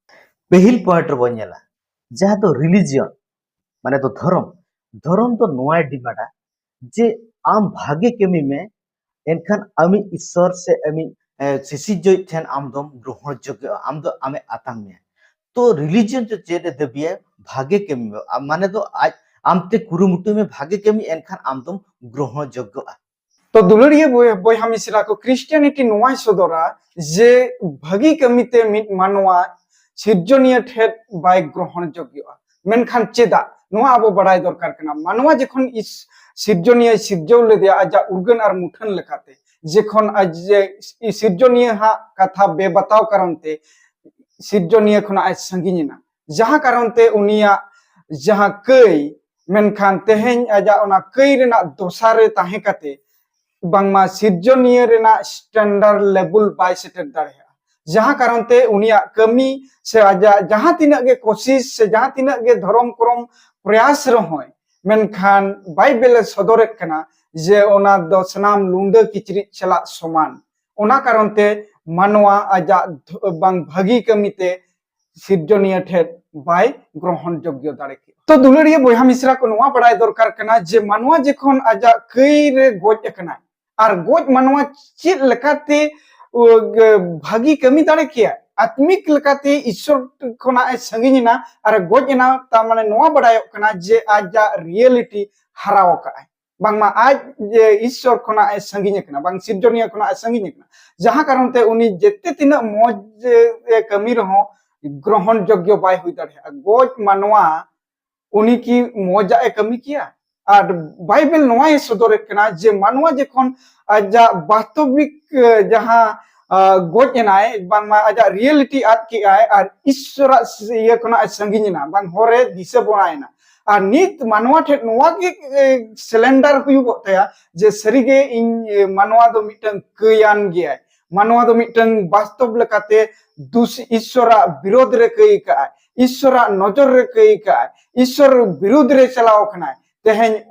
ᱯᱟᱹᱦᱤᱞ ᱯᱚᱭᱮᱱᱴ ᱨᱮᱵᱚᱱ ᱧᱮᱞᱟ, ᱡᱟᱦᱟᱸ ᱫᱚ ᱨᱤᱞᱤᱡᱤᱭᱚᱱ, ᱢᱟᱱᱮ ᱫᱚ ᱫᱷᱚᱨᱚᱢ, ᱫᱷᱚᱨᱚᱢ ᱫᱚ ᱱᱚᱣᱟᱭ ᱰᱤᱢᱟᱱᱰᱟ ᱡᱮ ᱟᱢ ᱵᱷᱟᱜᱮ ᱠᱟᱹᱢᱤ ᱢᱮ, ᱮᱱᱠᱷᱟᱱ ᱟᱢᱤᱡ ᱤᱥᱥᱚᱨ ᱥᱮ ᱟᱢᱤᱡ, ᱮ, ᱥᱤᱥᱤᱨᱡᱟᱹᱣᱤᱡ ᱴᱷᱮᱱ ᱟᱢ ᱫᱚᱢ ᱜᱨᱚᱦᱚᱬ ᱡᱳᱜᱽᱜᱚᱜᱼᱟ, ᱟᱢ ᱫᱚ ᱟᱢᱮ ᱟᱛᱟᱝ ᱢᱮᱭᱟ᱾ ᱛᱚ ᱨᱤᱞᱤᱡᱤᱭᱚᱱ ᱫᱚ ᱪᱮᱫ ᱮ ᱫᱟᱹᱵᱤᱭᱟ? ᱵᱷᱟᱜᱮ ᱠᱟᱹᱢᱤ ᱢᱮ, ᱟ, ᱢᱟᱱᱮ ᱫᱚ ᱟᱡ ᱟᱢᱛᱮ ᱠᱩᱨᱩᱢᱩᱴᱩᱭ ᱢᱮ, ᱵᱷᱟᱜᱮ ᱠᱟᱹᱢᱤ, ᱮᱱᱠᱷᱟᱱ ᱟᱢ ᱫᱚᱢ ᱜᱨᱚᱦᱚᱬ ᱡᱳᱜᱽᱜᱚᱜᱼᱟ᱾ ᱛᱚ ᱫᱩᱞᱟᱹᱲᱤᱭᱟᱹ ᱵᱚᱭ-, ᱵᱚᱭᱦᱟ ᱢᱤᱥᱨᱟ ᱠᱚ, ᱠᱷᱨᱤᱥᱴᱤᱭᱟᱱᱤᱴᱤ ᱱᱚᱣᱟᱭ ᱥᱚᱫᱚᱨᱟ ᱡᱮ ᱵᱷᱟᱹᱜᱤ ᱠᱟᱹᱢᱤᱛᱮ ᱢᱤᱫ ᱢᱟᱱᱣᱟ ᱥᱤᱨᱡᱚᱱᱤᱭᱟᱹ ᱴᱷᱮᱱ ᱵᱟᱭ ᱜᱨᱚᱦᱚᱬ ᱡᱳᱜᱽᱜᱚᱜᱼᱟ᱾ ᱢᱮᱱᱠᱷᱟᱱ ᱪᱮᱫᱟᱜ? ᱱᱚᱣᱟ ᱟᱵᱚ ᱵᱟᱲᱟᱭ ᱫᱚᱨᱠᱟᱨ ᱠᱟᱱᱟ᱾ ᱢᱟᱱᱣᱟ ᱡᱚᱠᱷᱚᱱ ᱤᱥ-, ᱥᱤᱨᱡᱚᱱᱤᱭᱟᱹᱭ ᱥᱤᱨᱡᱟᱹᱣ ᱞᱮᱫᱮᱭᱟ ᱟᱡᱟᱜ ᱩᱨᱜᱟᱹᱱ ᱟᱨ ᱢᱩᱴᱷᱟᱹᱱ ᱞᱮᱠᱟᱛᱮ, ᱡᱚᱠᱷᱚᱱ ᱟᱡ ᱡᱮ ᱥᱤᱨᱡᱚᱱᱤᱭᱟᱹ ᱦᱟᱜ ᱠᱟᱛᱷᱟ ᱵᱮᱵᱟᱛᱟᱣ ᱠᱟᱨᱚᱱ ᱛᱮ ᱥᱤᱨᱡᱚᱱᱤᱭᱟᱹ ᱠᱷᱚᱱᱟᱜ ᱮ ᱥᱟᱺᱜᱤᱧ ᱮᱱᱟ, ᱡᱟᱦᱟᱸ ᱠᱟᱨᱚᱱ ᱛᱮ ᱩᱱᱤᱭᱟᱜ ᱡᱟᱦᱟᱸ ᱠᱟᱹᱭ, ᱢᱮᱱᱠᱷᱟᱱ ᱛᱮᱦᱮᱧ ᱟᱡᱟᱜ ᱚᱱᱟ ᱠᱟᱹᱭ ᱨᱮᱱᱟᱜ ᱫᱚᱥᱟ ᱨᱮ ᱛᱟᱦᱮᱸ ᱠᱟᱛᱮ ᱵᱟᱝᱢᱟ ᱥᱤᱨᱡᱚᱱᱤᱭᱟᱹ ᱨᱮᱱᱟᱜ standard level ᱵᱟᱭ ᱥᱮᱴᱮᱨ ᱫᱟᱲᱮᱭᱟᱜᱼᱟ, ᱡᱟᱦᱟᱸ ᱠᱟᱨᱚᱱ ᱛᱮ ᱩᱱᱤᱭᱟᱜ ᱠᱟᱹᱢᱤ ᱥᱮ ᱟᱡᱟᱜ ᱡᱟᱦᱟᱸ ᱛᱤᱱᱟᱹᱜ ᱜᱮ ᱠᱳᱥᱤᱥ ᱥᱮ ᱡᱟᱦᱟᱸ ᱛᱤᱱᱟᱹᱜ ᱜᱮ ᱫᱷᱚᱨᱚᱢ ᱠᱚᱨᱚᱢ ᱯᱨᱚᱭᱟᱥ ᱨᱮᱦᱚᱸᱭ, ᱢᱮᱱᱠᱷᱟᱱ ᱵᱟᱭᱵᱮᱞ ᱮ ᱥᱚᱫᱚᱨᱮᱫ ᱠᱟᱱᱟ ᱡᱮ ᱚᱱᱟ ᱫᱚ ᱥᱟᱱᱟᱢ ᱞᱩᱸᱰᱟᱹ ᱠᱤᱪᱨᱤᱡ ᱥᱟᱞᱟᱜ ᱥᱚᱢᱟᱱ᱾ ᱚᱱᱟ ᱠᱟᱨᱚᱱ ᱛᱮ ᱢᱟᱱᱣᱟ ᱟᱡᱟᱜ ᱫᱷ-, ᱵᱟᱝ ᱵᱷᱟᱹᱜᱤ ᱠᱟᱹᱢᱤ ᱛᱮ ᱥᱤᱨᱡᱚᱱᱤᱭᱟᱹ ᱴᱷᱮᱱ ᱵᱟᱭ ᱜᱨᱚᱦᱚᱱ ᱡᱳᱜᱽᱭᱚ ᱫᱟᱲᱮ ᱠᱮᱫᱟ᱾ ᱛᱚ ᱫᱩᱞᱟᱹᱲᱤᱭᱟᱹ ᱵᱚᱭᱦᱟ ᱢᱤᱥᱨᱟ ᱠᱚ, ᱱᱚᱣᱟ ᱵᱟᱲᱟᱭ ᱫᱚᱨᱠᱟᱨ ᱠᱟᱱᱟ ᱡᱮ ᱢᱟᱱᱣᱟ ᱡᱚᱠᱷᱚᱱ ᱟᱡᱟᱜ ᱠᱟᱹᱭ ᱨᱮ ᱜᱚᱡ ᱟᱠᱟᱱᱟᱭ, ᱟᱨ ᱜᱚᱡ ᱢᱟᱱᱣᱟ ᱪᱮᱫ ᱞᱮᱠᱟᱛᱮ, ᱩ, ᱜ-, ᱵᱷᱟᱹᱜᱤ ᱠᱟᱹᱢᱤ ᱫᱟᱲᱮ ᱠᱮᱭᱟ? ᱟᱛᱢᱤᱠ ᱞᱮᱠᱟᱛᱮ ᱤᱥᱥᱚᱨ ᱠᱷᱚᱱᱟᱜ ᱮ ᱥᱟᱺᱜᱤᱧ ᱮᱱᱟ ᱟᱨ ᱮ ᱜᱚᱡ ᱮᱱᱟ᱾ ᱛᱟᱨ ᱢᱟᱱᱮ ᱱᱚᱣᱟ ᱵᱟᱲᱟᱭᱚᱜ ᱠᱟᱱᱟ ᱡᱮ ᱟᱡᱟᱜ ᱨᱤᱭᱮᱞᱤᱴᱤ ᱦᱟᱨᱟᱣ ᱟᱠᱟᱫ ᱟᱭ, ᱵᱟᱝᱢᱟ ᱟᱡ ᱡᱮ ᱤᱥᱥᱚᱨ ᱠᱷᱚᱱᱟᱜ ᱮ ᱥᱟᱺᱜᱤᱧ ᱟᱠᱟᱱᱟ, ᱵᱟᱝ ᱥᱤᱨᱡᱚᱱᱤᱭᱟᱹ ᱠᱷᱚᱱᱟᱜ ᱮ ᱥᱟᱺᱜᱤᱧ ᱟᱠᱟᱱᱟ, ᱡᱟᱦᱟᱸ ᱠᱟᱨᱚᱱ ᱛᱮ ᱩᱱᱤ ᱡᱮᱛᱮ ᱛᱤᱱᱟᱹᱜ ᱢᱚᱡᱽ ᱮ ᱠᱟᱹᱢᱤ ᱨᱮᱦᱚᱸ ᱜᱨᱚᱦᱚᱱ ᱡᱳᱜᱽᱭᱚ ᱵᱟᱭ ᱦᱩᱭ ᱫᱟᱲᱮᱭᱟᱜᱼᱟ᱾ ᱜᱚᱡ ᱢᱟᱱᱣᱟ ᱩᱱᱤ ᱠᱤ ᱢᱚᱡᱟᱜ ᱮ ᱠᱟᱹᱢᱤ ᱠᱮᱭᱟ? ᱟᱨ ᱵᱟᱭᱵᱮᱞ ᱱᱚᱣᱟᱭ ᱥᱚᱫᱚᱨᱮᱫ ᱠᱟᱱᱟ ᱡᱮ ᱢᱟᱱᱣᱟ ᱡᱚᱠᱷᱚᱱ ᱟᱡᱟᱜ ᱵᱟᱥᱛᱚᱵᱤᱠ, ᱮ, ᱡᱟᱦᱟᱸ, ᱟ, ᱜᱚᱡ ᱮᱱᱟᱭ, ᱵᱟᱝᱢᱟ ᱟᱡᱟᱜ ᱨᱤᱭᱮᱞᱤᱴᱤ ᱟᱫ ᱠᱮᱜᱼᱟᱭ ᱟᱨ ᱤᱥᱥᱚᱨᱟᱜ ᱤᱭᱟᱹ ᱠᱷᱚᱱᱟᱜ ᱮ ᱥᱟᱺᱜᱤᱧ ᱮᱱᱟ, ᱵᱟᱝ ᱦᱚᱨ ᱮ ᱫᱤᱥᱟᱹ ᱵᱚᱲᱟᱭᱮᱱᱟ᱾ ᱟᱨ ᱱᱤᱛ ᱢᱟᱱᱣᱟ ᱴᱷᱮᱱ ᱱᱚᱣᱟ ᱜᱮ, ᱮ, ᱥᱮᱞᱮᱱᱰᱟᱨ ᱦᱩᱭᱩᱜᱚᱜ ᱛᱟᱭᱟ ᱡᱮ ᱥᱟᱹᱨᱤᱜᱮ ᱤᱧ, ᱮ, ᱢᱟᱱᱣᱟ ᱫᱚ ᱢᱤᱫᱴᱟᱝ ᱠᱟᱹᱭᱟᱱ ᱜᱮᱭᱟᱭ, ᱢᱟᱱᱣᱟ ᱫᱚ ᱢᱤᱫᱴᱟᱝ ᱵᱟᱥᱛᱚᱵ ᱞᱮᱠᱟᱛᱮ ᱫᱩᱥ, ᱤᱥᱥᱚᱨᱟᱜ ᱵᱤᱨᱳᱫᱷ ᱨᱮ ᱠᱟᱹᱭ ᱠᱟᱜᱼᱟᱭ, ᱤᱥᱥᱚᱨᱟᱜ ᱱᱚᱡᱚᱨ ᱨᱮ ᱠᱟᱹᱭ ᱠᱟᱜᱼᱟᱭ, ᱤᱥᱥᱚᱨ ᱵᱤᱨᱩᱫᱷ ᱨᱮ ᱪᱟᱞᱟᱣ ᱠᱟᱱᱟᱭ᱾ ᱛᱮᱦᱮᱧ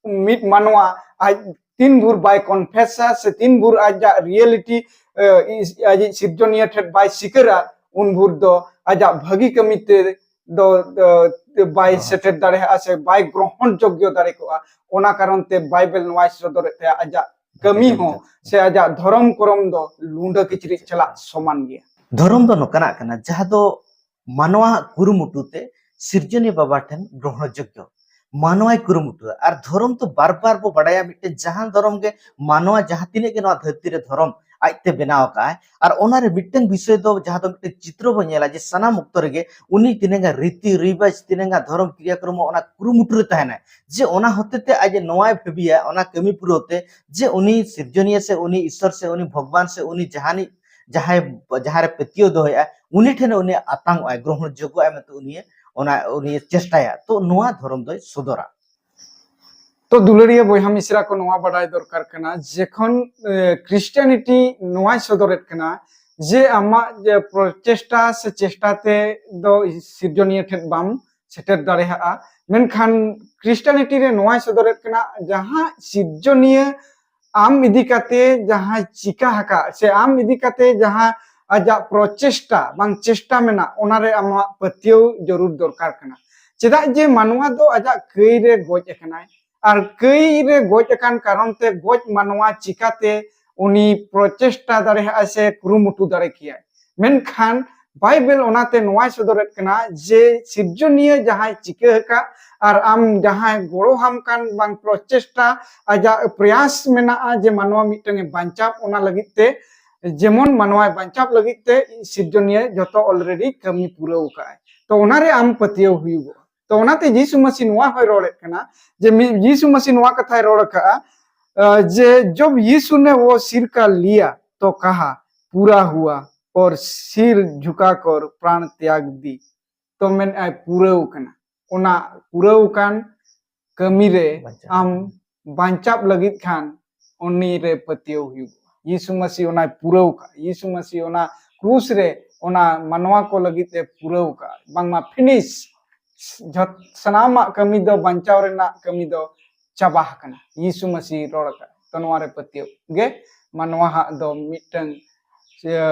ᱢᱤᱫ ᱢᱟᱱᱣᱟ ᱟᱡ ᱛᱤᱱ ᱵᱷᱳᱨ ᱵᱟᱭ ᱠᱚᱱᱯᱷᱮᱥᱟ ᱥᱮ ᱛᱤᱱ ᱵᱷᱳᱨ ᱟᱡᱟᱜ ᱨᱤᱭᱮᱞᱤᱴᱤ, ᱮ, ᱤᱥ-, ᱟᱡᱤᱡ ᱥᱤᱨᱡᱚᱱᱤᱭᱟᱹ ᱴᱷᱮᱱ ᱵᱟᱭ ᱥᱤᱠᱟᱹᱨᱟ, ᱩᱱ ᱵᱷᱳᱨ ᱫᱚ ᱟᱡᱟᱜ ᱵᱷᱟᱹᱜᱤ ᱠᱟᱹᱢᱤ ᱛᱮ ᱫᱚ, ᱫᱚ ᱵᱟᱭ ᱦᱳᱭ᱾ ᱥᱮᱴᱮᱨ ᱫᱟᱲᱮᱭᱟᱜᱼᱟ ᱥᱮ ᱵᱟᱭ ᱜᱨᱚᱦᱚᱱ ᱡᱳᱜᱽᱭᱚ ᱫᱟᱲᱮ ᱠᱚᱜᱼᱟ᱾ ᱚᱱᱟ ᱠᱟᱨᱚᱱ ᱛᱮ ᱵᱟᱭᱵᱮᱞ ᱱᱚᱣᱟᱭ ᱥᱚᱫᱚᱨᱮᱫ ᱛᱟᱭᱟ, ᱟᱡᱟᱜ ᱠᱟᱹᱢᱤ ᱦᱚᱸ ᱥᱮ ᱟᱡᱟᱜ ᱫᱷᱚᱨᱚᱢ ᱠᱚᱨᱚᱢ ᱫᱚ ᱞᱩᱸᱰᱟᱹ ᱠᱤᱪᱨᱤᱡ ᱥᱟᱞᱟᱜ ᱥᱚᱢᱟᱱ ᱜᱮᱭᱟ᱾ ᱫᱷᱚᱨᱚᱢ ᱫᱚ ᱱᱚᱝᱠᱟᱱᱟᱜ ᱠᱟᱱᱟ, ᱡᱟᱦᱟᱸ ᱫᱚ ᱢᱟᱱᱣᱟᱣᱟᱜ ᱠᱩᱨᱩᱢᱩᱴᱩ ᱛᱮ ᱥᱤᱨᱡᱚᱱᱤᱭᱟᱹ ᱵᱟᱵᱟ ᱴᱷᱮᱱ ᱜᱨᱚᱦᱚᱱ ᱡᱳᱜᱽᱭᱚ᱾ ᱢᱟᱱᱣᱟᱭ ᱠᱩᱨᱩᱢᱩᱴᱩᱭᱟ᱾ ᱟᱨ ᱫᱷᱚᱨᱚᱢ ᱫᱚ ᱵᱟᱨ ᱵᱟᱨ ᱵᱚ ᱵᱟᱰᱟᱭᱟ, ᱢᱤᱫᱴᱮᱱ ᱡᱟᱦᱟᱸ ᱫᱷᱚᱨᱚᱢ ᱜᱮ ᱢᱟᱱᱣᱟ ᱡᱟᱦᱟᱸ ᱛᱤᱱᱟᱹᱜ ᱜᱮ ᱱᱚᱣᱟ ᱫᱷᱟᱹᱨᱛᱤ ᱨᱮ ᱫᱷᱚᱨᱚᱢ ᱟᱡᱛᱮ ᱵᱮᱱᱟᱣ ᱟᱠᱟᱫᱼᱟᱭ, ᱟᱨ ᱚᱱᱟᱨᱮ ᱢᱤᱫᱴᱮᱱ ᱵᱤᱥᱚᱭ ᱫᱚ ᱡᱟᱦᱟᱸ ᱫᱚ ᱢᱤᱫᱴᱮᱱ ᱪᱤᱛᱨᱚ ᱵᱚ ᱧᱮᱞᱟ ᱡᱮ ᱥᱟᱱᱟᱢ ᱚᱠᱛᱚ ᱨᱮᱜᱮ ᱩᱱᱤ ᱛᱤᱱᱟᱹᱜ ᱜᱟᱱ ᱨᱤᱛᱤ ᱨᱤᱵᱟᱡᱽ, ᱛᱤᱱᱟᱹᱜ ᱜᱟᱱ ᱫᱷᱚᱨᱚᱢ ᱠᱨᱤᱭᱟᱠᱨᱚᱢ ᱚᱱᱟ ᱠᱩᱨᱩᱢᱩᱴᱩ ᱨᱮ ᱛᱟᱦᱮᱱᱟᱭ, ᱡᱮ ᱚᱱᱟ ᱦᱚᱛᱮ ᱛᱮ ᱟᱡ ᱱᱚᱣᱟᱭ ᱵᱷᱟᱹᱵᱤᱭᱟ ᱚᱱᱟ ᱠᱟᱹᱢᱤ ᱯᱩᱨᱟᱹᱣ ᱛᱮ ᱡᱮ ᱩᱱᱤ ᱥᱤᱨᱡᱚᱱᱤᱭᱟᱹ ᱥᱮ ᱩᱱᱤ ᱤᱥᱥᱚᱨ ᱥᱮ ᱩᱱᱤ ᱵᱷᱚᱜᱽᱵᱟᱱ ᱥᱮ ᱩᱱᱤ ᱡᱟᱦᱟᱱᱤᱡ ᱡᱟᱦᱟᱸᱭ, ᱡᱟᱦᱟᱸ ᱨᱮ ᱯᱟᱹᱛᱭᱟᱹᱣ ᱫᱚᱦᱚᱭᱮᱫᱼᱟ, ᱩᱱᱤ ᱴᱷᱮᱱ ᱩᱱᱤ ᱟᱛᱟᱝ ᱚᱜᱼᱟᱭ, ᱜᱨᱚᱦᱚᱬ ᱡᱳᱜᱽᱜᱚ ᱟᱭ ᱢᱮᱱᱛᱮ ᱩᱱᱤ ᱚᱱᱟ ᱩᱱᱤ ᱪᱮᱥᱴᱟᱭᱟ, ᱛᱚ ᱱᱚᱣᱟ ᱫᱷᱚᱨᱚᱢ ᱫᱚᱭ ᱥᱚᱫᱚᱨᱟ᱾ ᱛᱚ ᱫᱩᱞᱟᱹᱲᱤᱭᱟᱹ ᱵᱚᱭᱦᱟ ᱢᱤᱥᱨᱟ ᱠᱚ, ᱱᱚᱣᱟ ᱵᱟᱰᱟᱭ ᱫᱚᱨᱠᱟᱨ ᱠᱟᱱᱟ, ᱡᱮᱠᱷᱚᱱ ᱠᱷᱨᱤᱥᱴᱤᱭᱟᱱᱤᱴᱤ ᱱᱚᱣᱟᱭ ᱥᱚᱫᱚᱨᱮᱫ ᱠᱟᱱᱟ ᱡᱮ ᱟᱢᱟᱜ ᱡᱮ ᱯᱨᱚᱪᱮᱥᱴᱟ ᱥᱮ ᱪᱮᱥᱴᱟ ᱛᱮ ᱫᱚ ᱥᱤᱨᱡᱚᱱᱤᱭᱟᱹ ᱴᱷᱮᱱ ᱵᱟᱢ ᱥᱮᱴᱮᱨ ᱫᱟᱲᱮᱭᱟᱜᱼᱟ, ᱢᱮᱱᱠᱷᱟᱱ ᱠᱷᱨᱤᱥᱴᱤᱭᱟᱱᱤᱴᱤ ᱨᱮ ᱱᱚᱣᱟᱭ ᱥᱚᱫᱚᱨᱮᱫ ᱠᱟᱱᱟ, ᱡᱟᱦᱟᱸ ᱥᱤᱨᱡᱚᱱᱤᱭᱟᱹ ᱟᱢ ᱤᱫᱤ ᱠᱟᱛᱮ ᱡᱟᱦᱟᱸᱭ ᱪᱤᱠᱟ ᱟᱠᱟᱫ ᱥᱮ ᱟᱢ ᱤᱫᱤ ᱠᱟᱛᱮ ᱡᱟᱦᱟᱸ ᱟᱡᱟᱜ ᱯᱨᱚᱪᱮᱥᱴᱟ ᱵᱟᱝ ᱪᱮᱥᱴᱟ ᱢᱮᱱᱟᱜ, ᱚᱱᱟᱨᱮ ᱟᱢᱟᱜ ᱯᱟᱹᱛᱭᱟᱹᱣ ᱡᱚᱨᱩᱨ ᱫᱚᱨᱠᱟᱨ ᱠᱟᱱᱟ᱾ ᱪᱮᱫᱟᱜ ᱡᱮ ᱢᱟᱱᱣᱟ ᱫᱚ ᱟᱡᱟᱜ ᱠᱟᱹᱭ ᱨᱮ ᱜᱚᱡ ᱟᱠᱟᱱᱟᱭ, ᱟᱨ ᱠᱟᱹᱭ ᱨᱮ ᱜᱚᱡ ᱟᱠᱟᱱ ᱠᱟᱨᱚᱱ ᱛᱮ ᱜᱚᱡ ᱢᱟᱱᱣᱟ ᱪᱤᱠᱟᱛᱮ ᱩᱱᱤ ᱯᱨᱚᱪᱮᱥᱴᱟ ᱫᱟᱲᱮᱭᱟᱜᱼᱟᱭ ᱥᱮ ᱠᱩᱨᱩᱢᱩᱴᱩ ᱫᱟᱲᱮ ᱠᱮᱭᱟᱭ? ᱢᱮᱱᱠᱷᱟᱱ ᱵᱟᱭᱵᱮᱞ ᱚᱱᱟᱛᱮ ᱱᱚᱣᱟᱭ ᱥᱚᱫᱚᱨᱮᱫ ᱠᱟᱱᱟ ᱡᱮ ᱥᱤᱨᱡᱚᱱᱤᱭᱟᱹ ᱡᱟᱦᱟᱸᱭ ᱪᱤᱠᱟᱹ ᱟᱠᱟᱫ ᱟᱨ ᱟᱢ ᱡᱟᱦᱟᱸᱭ ᱜᱚᱲᱚ ᱟᱢ ᱠᱟᱱ ᱵᱟᱝ ᱯᱨᱚᱪᱮᱥᱴᱟ, ᱟᱡᱟᱜ ᱯᱨᱚᱭᱟᱥ ᱢᱮᱱᱟᱜᱼᱟ ᱡᱮ ᱢᱟᱱᱣᱟ ᱢᱤᱫᱴᱟᱝ ᱮ ᱵᱟᱧᱪᱟᱣ, ᱚᱱᱟ ᱞᱟᱹᱜᱤᱫ ᱛᱮ ᱡᱮᱢᱚᱱ ᱢᱟᱱᱣᱟᱭ ᱵᱟᱧᱪᱟᱣ ᱞᱟᱹᱜᱤᱫ ᱛᱮ ᱥᱤᱨᱡᱚᱱᱤᱭᱟᱹ ᱡᱚᱛᱚ already ᱠᱟᱹᱢᱤ ᱯᱩᱨᱟᱹᱣ ᱟᱠᱟᱫᱼᱟᱭ᱾ ᱛᱚ ᱚᱱᱟᱨᱮ ᱟᱢ ᱯᱟᱹᱛᱭᱟᱹᱣ ᱦᱩᱭᱩᱜᱚᱜᱼᱟ᱾ ᱛᱚ ᱚᱱᱟᱛᱮ ᱡᱤᱥᱩ ᱢᱟᱹᱥᱤ ᱱᱚᱣᱟ ᱦᱚᱸᱭ ᱨᱚᱲᱮᱫ ᱠᱟᱱᱟ ᱡᱮ ᱢᱤ-, ᱡᱤᱥᱩ ᱢᱟᱹᱥᱤ ᱱᱚᱣᱟ ᱠᱟᱛᱷᱟᱭ ᱨᱚᱲ ᱟᱠᱟᱫᱼᱟ, ᱟᱸ, ᱡᱮ ᱡᱚᱵ ᱭᱤᱥᱩ ᱱᱮ ᱣᱚ ᱥᱤᱨ ᱠᱟ ᱞᱤᱭᱟ ᱛᱚ ᱠᱟᱦᱟ ᱯᱩᱨᱟ ᱦᱩᱣᱟ ᱚᱨ ᱥᱤᱨ ᱡᱷᱩᱠᱟ ᱠᱚᱨ ᱯᱨᱟᱬ ᱛᱭᱟᱜ ᱫᱤ᱾ ᱛᱚ ᱢᱮᱱᱮᱫᱼᱟᱭ ᱯᱩᱨᱟᱹᱣ ᱠᱟᱱᱟ᱾ ᱚᱱᱟ ᱯᱩᱨᱟᱹᱣ ᱠᱟᱱ ᱠᱟᱹᱢᱤ ᱨᱮ ᱵᱟᱧᱪᱟᱣ᱾ ᱟᱢ ᱵᱟᱧᱪᱟᱣ ᱞᱟᱹᱜᱤᱫ ᱠᱷᱟᱱ ᱩᱱᱤ ᱨᱮ ᱯᱟᱹᱛᱭᱟᱹᱣ ᱦᱩᱭᱩᱜᱼᱟ᱾ ᱭᱤᱥᱩ ᱢᱟᱹᱥᱤ ᱚᱱᱟᱭ ᱯᱩᱨᱟᱹᱣ ᱠᱟᱜᱼᱟ᱾ ᱭᱤᱥᱩ ᱢᱟᱹᱥᱤ ᱚᱱᱟ ᱠᱨᱩᱥ ᱨᱮ ᱚᱱᱟ ᱢᱟᱱᱣᱟ ᱠᱚ ᱞᱟᱹᱜᱤᱫ ᱮ ᱯᱩᱨᱟᱹᱣ ᱠᱟᱜᱼᱟ᱾ ᱵᱟᱝᱢᱟ ᱯᱷᱤᱱᱤᱥ, ᱡᱷᱚᱛ-, ᱥᱟᱱᱟᱢᱟᱜ ᱠᱟᱹᱢᱤ ᱫᱚ, ᱵᱟᱧᱪᱟᱣ ᱨᱮᱱᱟᱜ ᱠᱟᱹᱢᱤ ᱫᱚ ᱪᱟᱵᱟ ᱟᱠᱟᱱᱟ᱾ ᱭᱤᱥᱩ ᱢᱟᱹᱥᱤ ᱨᱚᱲ ᱟᱠᱟᱫ, ᱛᱚ ᱱᱚᱣᱟ ᱨᱮ ᱯᱟᱹᱛᱭᱟᱹᱣ ᱜᱮ ᱢᱟᱱᱣᱟ ᱦᱟᱜ ᱫᱚ ᱢᱤᱫᱴᱟᱝ,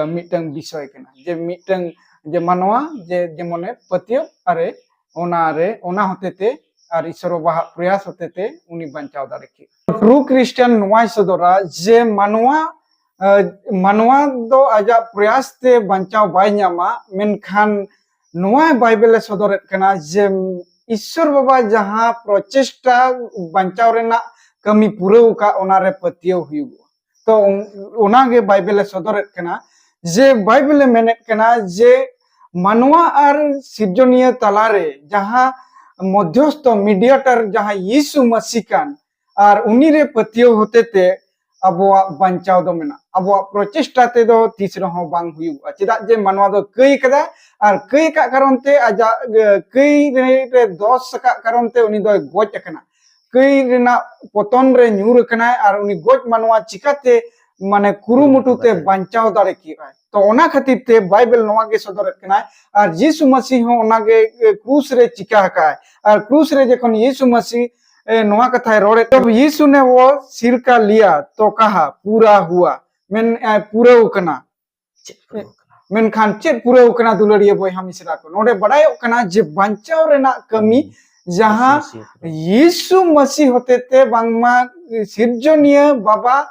ᱢᱤᱫᱴᱟᱝ ᱵᱤᱥᱚᱭ ᱠᱟᱱᱟ, ᱡᱮ ᱢᱤᱫᱴᱟᱝ, ᱡᱮ ᱢᱟᱱᱣᱟ ᱡᱮ ᱡᱮᱢᱚᱱᱮ ᱯᱟᱹᱛᱭᱟᱹᱣ ᱟᱨᱮ ᱚᱱᱟ ᱨᱮ, ᱚᱱᱟ ᱦᱚᱛᱮ ᱛᱮ ᱟᱨ ᱤᱥᱚᱨ ᱵᱟᱵᱟᱣᱟᱜ ᱯᱨᱚᱭᱟᱥ ᱦᱚᱛᱮ ᱛᱮ ᱩᱱᱤ ᱵᱟᱧᱪᱟᱣ ᱫᱟᱲᱮ ᱠᱮᱫ᱾ ᱴᱨᱩ ᱠᱷᱨᱤᱥᱴᱟᱱ ᱱᱚᱣᱟᱭ ᱥᱚᱫᱚᱨᱟ ᱡᱮ ᱢᱟᱱᱣᱟ, ᱟᱸ, ᱢᱟᱱᱣᱟ ᱫᱚ ᱟᱡᱟᱜ ᱯᱨᱚᱭᱟᱥ ᱛᱮ ᱵᱟᱧᱪᱟᱣ ᱵᱟᱭ ᱧᱟᱢᱟ, ᱢᱮᱱᱠᱷᱟᱱ ᱱᱚᱣᱟ ᱵᱟᱭᱵᱮᱞ ᱮ ᱥᱚᱫᱚᱨᱮᱫ ᱠᱟᱱᱟ ᱡᱮ ᱤᱥᱚᱨ ᱵᱟᱵᱟ ᱡᱟᱦᱟᱸ ᱯᱨᱚᱪᱮᱥᱴᱟ ᱵᱟᱧᱪᱟᱣ ᱨᱮᱱᱟᱜ ᱠᱟᱹᱢᱤ ᱯᱩᱨᱟᱹᱣ ᱟᱠᱟᱫ, ᱚᱱᱟ ᱨᱮ ᱯᱟᱹᱛᱭᱟᱹᱣ ᱦᱩᱭᱩᱜᱼᱟ᱾ ᱛᱚ ᱚᱱᱟᱜᱮ ᱵᱟᱭᱵᱮᱞ ᱮ ᱥᱚᱫᱚᱨᱮᱫ ᱠᱟᱱᱟ, ᱡᱮ ᱵᱟᱭᱵᱮᱞ ᱮ ᱢᱮᱱᱮᱫ ᱠᱟᱱᱟ ᱡᱮ ᱢᱟᱱᱣᱟ ᱟᱨ ᱥᱤᱨᱡᱚᱱᱤᱭᱟᱹ ᱛᱟᱞᱟᱨᱮ ᱡᱟᱦᱟᱸ ᱢᱚᱫᱽᱫᱷᱚᱥᱛᱷᱚ, ᱢᱤᱰᱤᱭᱮᱴᱟᱨ, ᱡᱟᱦᱟᱸ ᱭᱤᱥᱩ ᱢᱟᱹᱥᱤ ᱠᱟᱱ, ᱟᱨ ᱩᱱᱤ ᱨᱮ ᱯᱟᱹᱛᱭᱟᱹᱣ ᱦᱚᱛᱮ ᱛᱮ ᱟᱵᱚᱣᱟᱜ ᱵᱟᱧᱪᱟᱣ ᱫᱚ ᱢᱮᱱᱟᱜᱼᱟ᱾ ᱟᱵᱚᱣᱟᱜ ᱯᱨᱚᱪᱮᱥᱴᱟ ᱛᱮᱫᱚ ᱛᱤᱥ ᱨᱮᱦᱚᱸ ᱵᱟᱝ ᱦᱩᱭᱩᱜᱼᱟ᱾ ᱪᱮᱫᱟᱜ ᱡᱮ ᱢᱟᱱᱣᱟ ᱫᱚ ᱠᱟᱹᱭ ᱠᱟᱫᱟ, ᱟᱨ ᱠᱟᱹᱭ ᱟᱠᱟᱫ ᱠᱟᱨᱚᱱ ᱛᱮ ᱟᱡᱟᱜ, ᱮ, ᱠᱟᱹᱭ ᱨᱮ, ᱨᱮ ᱫᱚᱥ ᱟᱠᱟᱫ ᱠᱟᱨᱚᱱ ᱛᱮ ᱩᱱᱤ ᱫᱚᱭ ᱜᱚᱡ ᱟᱠᱟᱱᱟ᱾ ᱠᱟᱹᱭ ᱨᱮᱱᱟᱜ ᱯᱚᱛᱚᱱ ᱨᱮ ᱧᱩᱨ ᱟᱠᱟᱱᱟᱭ, ᱟᱨ ᱩᱱᱤ ᱜᱚᱡ ᱢᱟᱱᱣᱟ ᱪᱤᱠᱟᱛᱮ, ᱢᱟᱱᱮ, ᱠᱩᱨᱩᱢᱩᱴᱩ ᱛᱮ ᱵᱟᱧᱪᱟᱣ ᱫᱟᱲᱮ ᱠᱮᱜᱼᱟᱭ? ᱛᱚ, ᱚᱱᱟ ᱠᱷᱟᱹᱛᱤᱨ ᱛᱮ ᱵᱟᱭᱵᱮᱞ ᱱᱚᱣᱟ ᱜᱮ ᱥᱚᱫᱚᱨᱮᱫ ᱠᱟᱱᱟᱭ᱾ ᱟᱨ ᱡᱤᱥᱩ ᱢᱟᱹᱥᱤ ᱦᱚᱸ ᱚᱱᱟ ᱜᱮ, ᱮ, ᱠᱨᱩᱥ ᱨᱮ ᱪᱤᱠᱟ ᱟᱠᱟᱜᱼᱟᱭ᱾ ᱟᱨ ᱠᱨᱩᱥ ᱨᱮ ᱡᱚᱠᱷᱚᱱ ᱡᱤᱥᱩ ᱢᱟᱹᱥᱤ, ᱮ, ᱱᱚᱣᱟ ᱠᱟᱛᱷᱟᱭ ᱨᱚᱲᱮᱫ, "ᱡᱚᱵ ᱭᱤᱥᱩ ᱱᱮ ᱣᱚ ᱥᱤᱨ ᱠᱟ ᱞᱤᱭᱟ ᱛᱚ ᱠᱟᱦᱟ ᱯᱩᱨᱟ ᱦᱩᱣᱟ", ᱢᱮᱱᱮᱫᱼᱟᱭ, "ᱯᱩᱨᱟᱹᱣ ᱠᱟᱱᱟ᱾" ᱪᱮᱫ ᱯᱩᱨᱟᱹᱣ ᱠᱟᱱᱟ? ᱢᱮᱱᱠᱷᱟᱱ ᱪᱮᱫ ᱯᱩᱨᱟᱹᱣ ᱠᱟᱱᱟ, ᱫᱩᱞᱟᱹᱲᱤᱭᱟᱹ ᱵᱚᱭᱦᱟ ᱢᱤᱥᱨᱟ ᱠᱚ? ᱱᱚᱰᱮ ᱵᱟᱰᱟᱭᱚᱜ ᱠᱟᱱᱟ ᱡᱮ ᱵᱟᱧᱪᱟᱣ ᱨᱮᱱᱟᱜ ᱠᱟᱹᱢᱤ, ᱦᱩᱸ᱾ ᱡᱟᱦᱟᱸ ᱡᱤᱥᱩ ᱢᱟᱹᱥᱤ ᱦᱚᱛᱮᱛᱮ᱾ ᱡᱤᱥᱩ ᱢᱟᱹᱥᱤ ᱦᱚᱛᱮᱛᱮ, ᱵᱟᱝᱢᱟ ᱥᱤᱨᱡᱚᱱᱤᱭᱟᱹ ᱵᱟᱵᱟ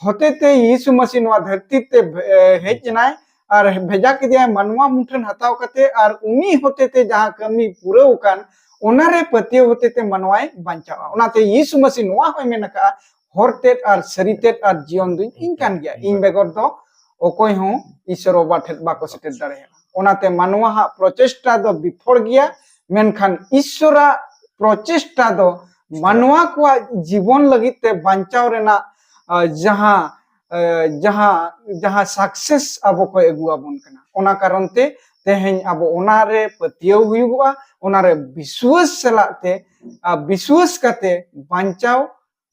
ᱦᱚᱛᱮᱛᱮ ᱡᱤᱥᱩ ᱢᱟᱹᱥᱤ ᱱᱚᱣᱟ ᱫᱷᱟᱹᱨᱛᱤ ᱛᱮ ᱵᱷᱮ-, ᱮ, ᱦᱮᱡ ᱮᱱᱟᱭ ᱟᱨ ᱵᱷᱮᱡᱟ ᱠᱮᱫᱮᱭᱟᱭ ᱢᱟᱱᱣᱟ ᱢᱩᱴᱷᱟᱹᱱ ᱦᱟᱛᱟᱣ ᱠᱟᱛᱮ, ᱟᱨ ᱩᱱᱤ ᱦᱚᱛᱮᱛᱮ ᱡᱟᱦᱟᱸ ᱠᱟᱹᱢᱤ ᱯᱩᱨᱟᱹᱣ ᱟᱠᱟᱱ, ᱚᱱᱟᱨᱮ ᱯᱟᱹᱛᱭᱟᱹᱣ ᱦᱚᱛᱮᱛᱮ ᱢᱟᱱᱣᱟᱭ ᱵᱟᱧᱪᱟᱣᱟ᱾ ᱚᱱᱟᱛᱮ ᱡᱤᱥᱩ ᱢᱟᱹᱥᱤ ᱱᱚᱣᱟ ᱦᱚᱸᱭ ᱢᱮᱱ ᱟᱠᱟᱫᱼᱟ, "ᱦᱚᱨ ᱛᱮᱫ ᱟᱨ ᱥᱟᱹᱨᱤ ᱛᱮᱫ ᱟᱨ ᱡᱤᱭᱚᱱ ᱫᱚᱧ ᱤᱧ ᱠᱟᱱ ᱜᱮᱭᱟ, ᱤᱧ ᱵᱮᱜᱚᱨ ᱫᱚ ᱚᱠᱚᱭ ᱦᱚᱸ ᱤᱥᱥᱚᱨ ᱵᱟᱵᱟ ᱴᱷᱮᱱ ᱵᱟᱠᱚ ᱥᱮᱴᱮᱨ ᱫᱟᱲᱮᱭᱟᱜᱼᱟ᱾" ᱚᱱᱟᱛᱮ ᱢᱟᱱᱣᱟ ᱦᱟᱜ ᱯᱨᱚᱪᱮᱥᱴᱟ ᱫᱚ ᱵᱤᱯᱷᱚᱲ ᱜᱮᱭᱟ, ᱢᱮᱱᱠᱷᱟᱱ ᱤᱥᱥᱚᱨᱟᱜ ᱯᱨᱚᱪᱮᱥᱴᱟ ᱫᱚ ᱢᱟᱱᱣᱟ ᱠᱚᱣᱟᱜ ᱡᱤᱵᱚᱱ ᱞᱟᱹᱜᱤᱫ ᱛᱮ ᱵᱟᱧᱪᱟᱣ ᱨᱮᱱᱟᱜ, ᱟ, ᱡᱟᱦᱟᱸ, ᱟ, ᱡᱟᱦᱟᱸ, ᱡᱟᱦᱟᱸ ᱥᱟᱠᱥᱮᱥ ᱟᱵᱚ ᱠᱚ ᱟᱹᱜᱩ ᱟᱵᱚᱱ ᱠᱟᱱᱟ᱾ ᱚᱱᱟ ᱠᱟᱨᱚᱱ ᱛᱮ ᱛᱮᱦᱮᱧ ᱟᱵᱚ ᱚᱱᱟᱨᱮ ᱯᱟᱹᱛᱭᱟᱹᱣ ᱦᱩᱭᱩᱜᱚᱜᱼᱟ, ᱚᱱᱟᱨᱮ ᱵᱤᱥᱣᱟᱹᱥ ᱥᱟᱞᱟᱜ ᱛᱮ, ᱟ, ᱵᱤᱥᱣᱟᱹᱥ ᱠᱟᱛᱮ ᱵᱟᱧᱪᱟᱣ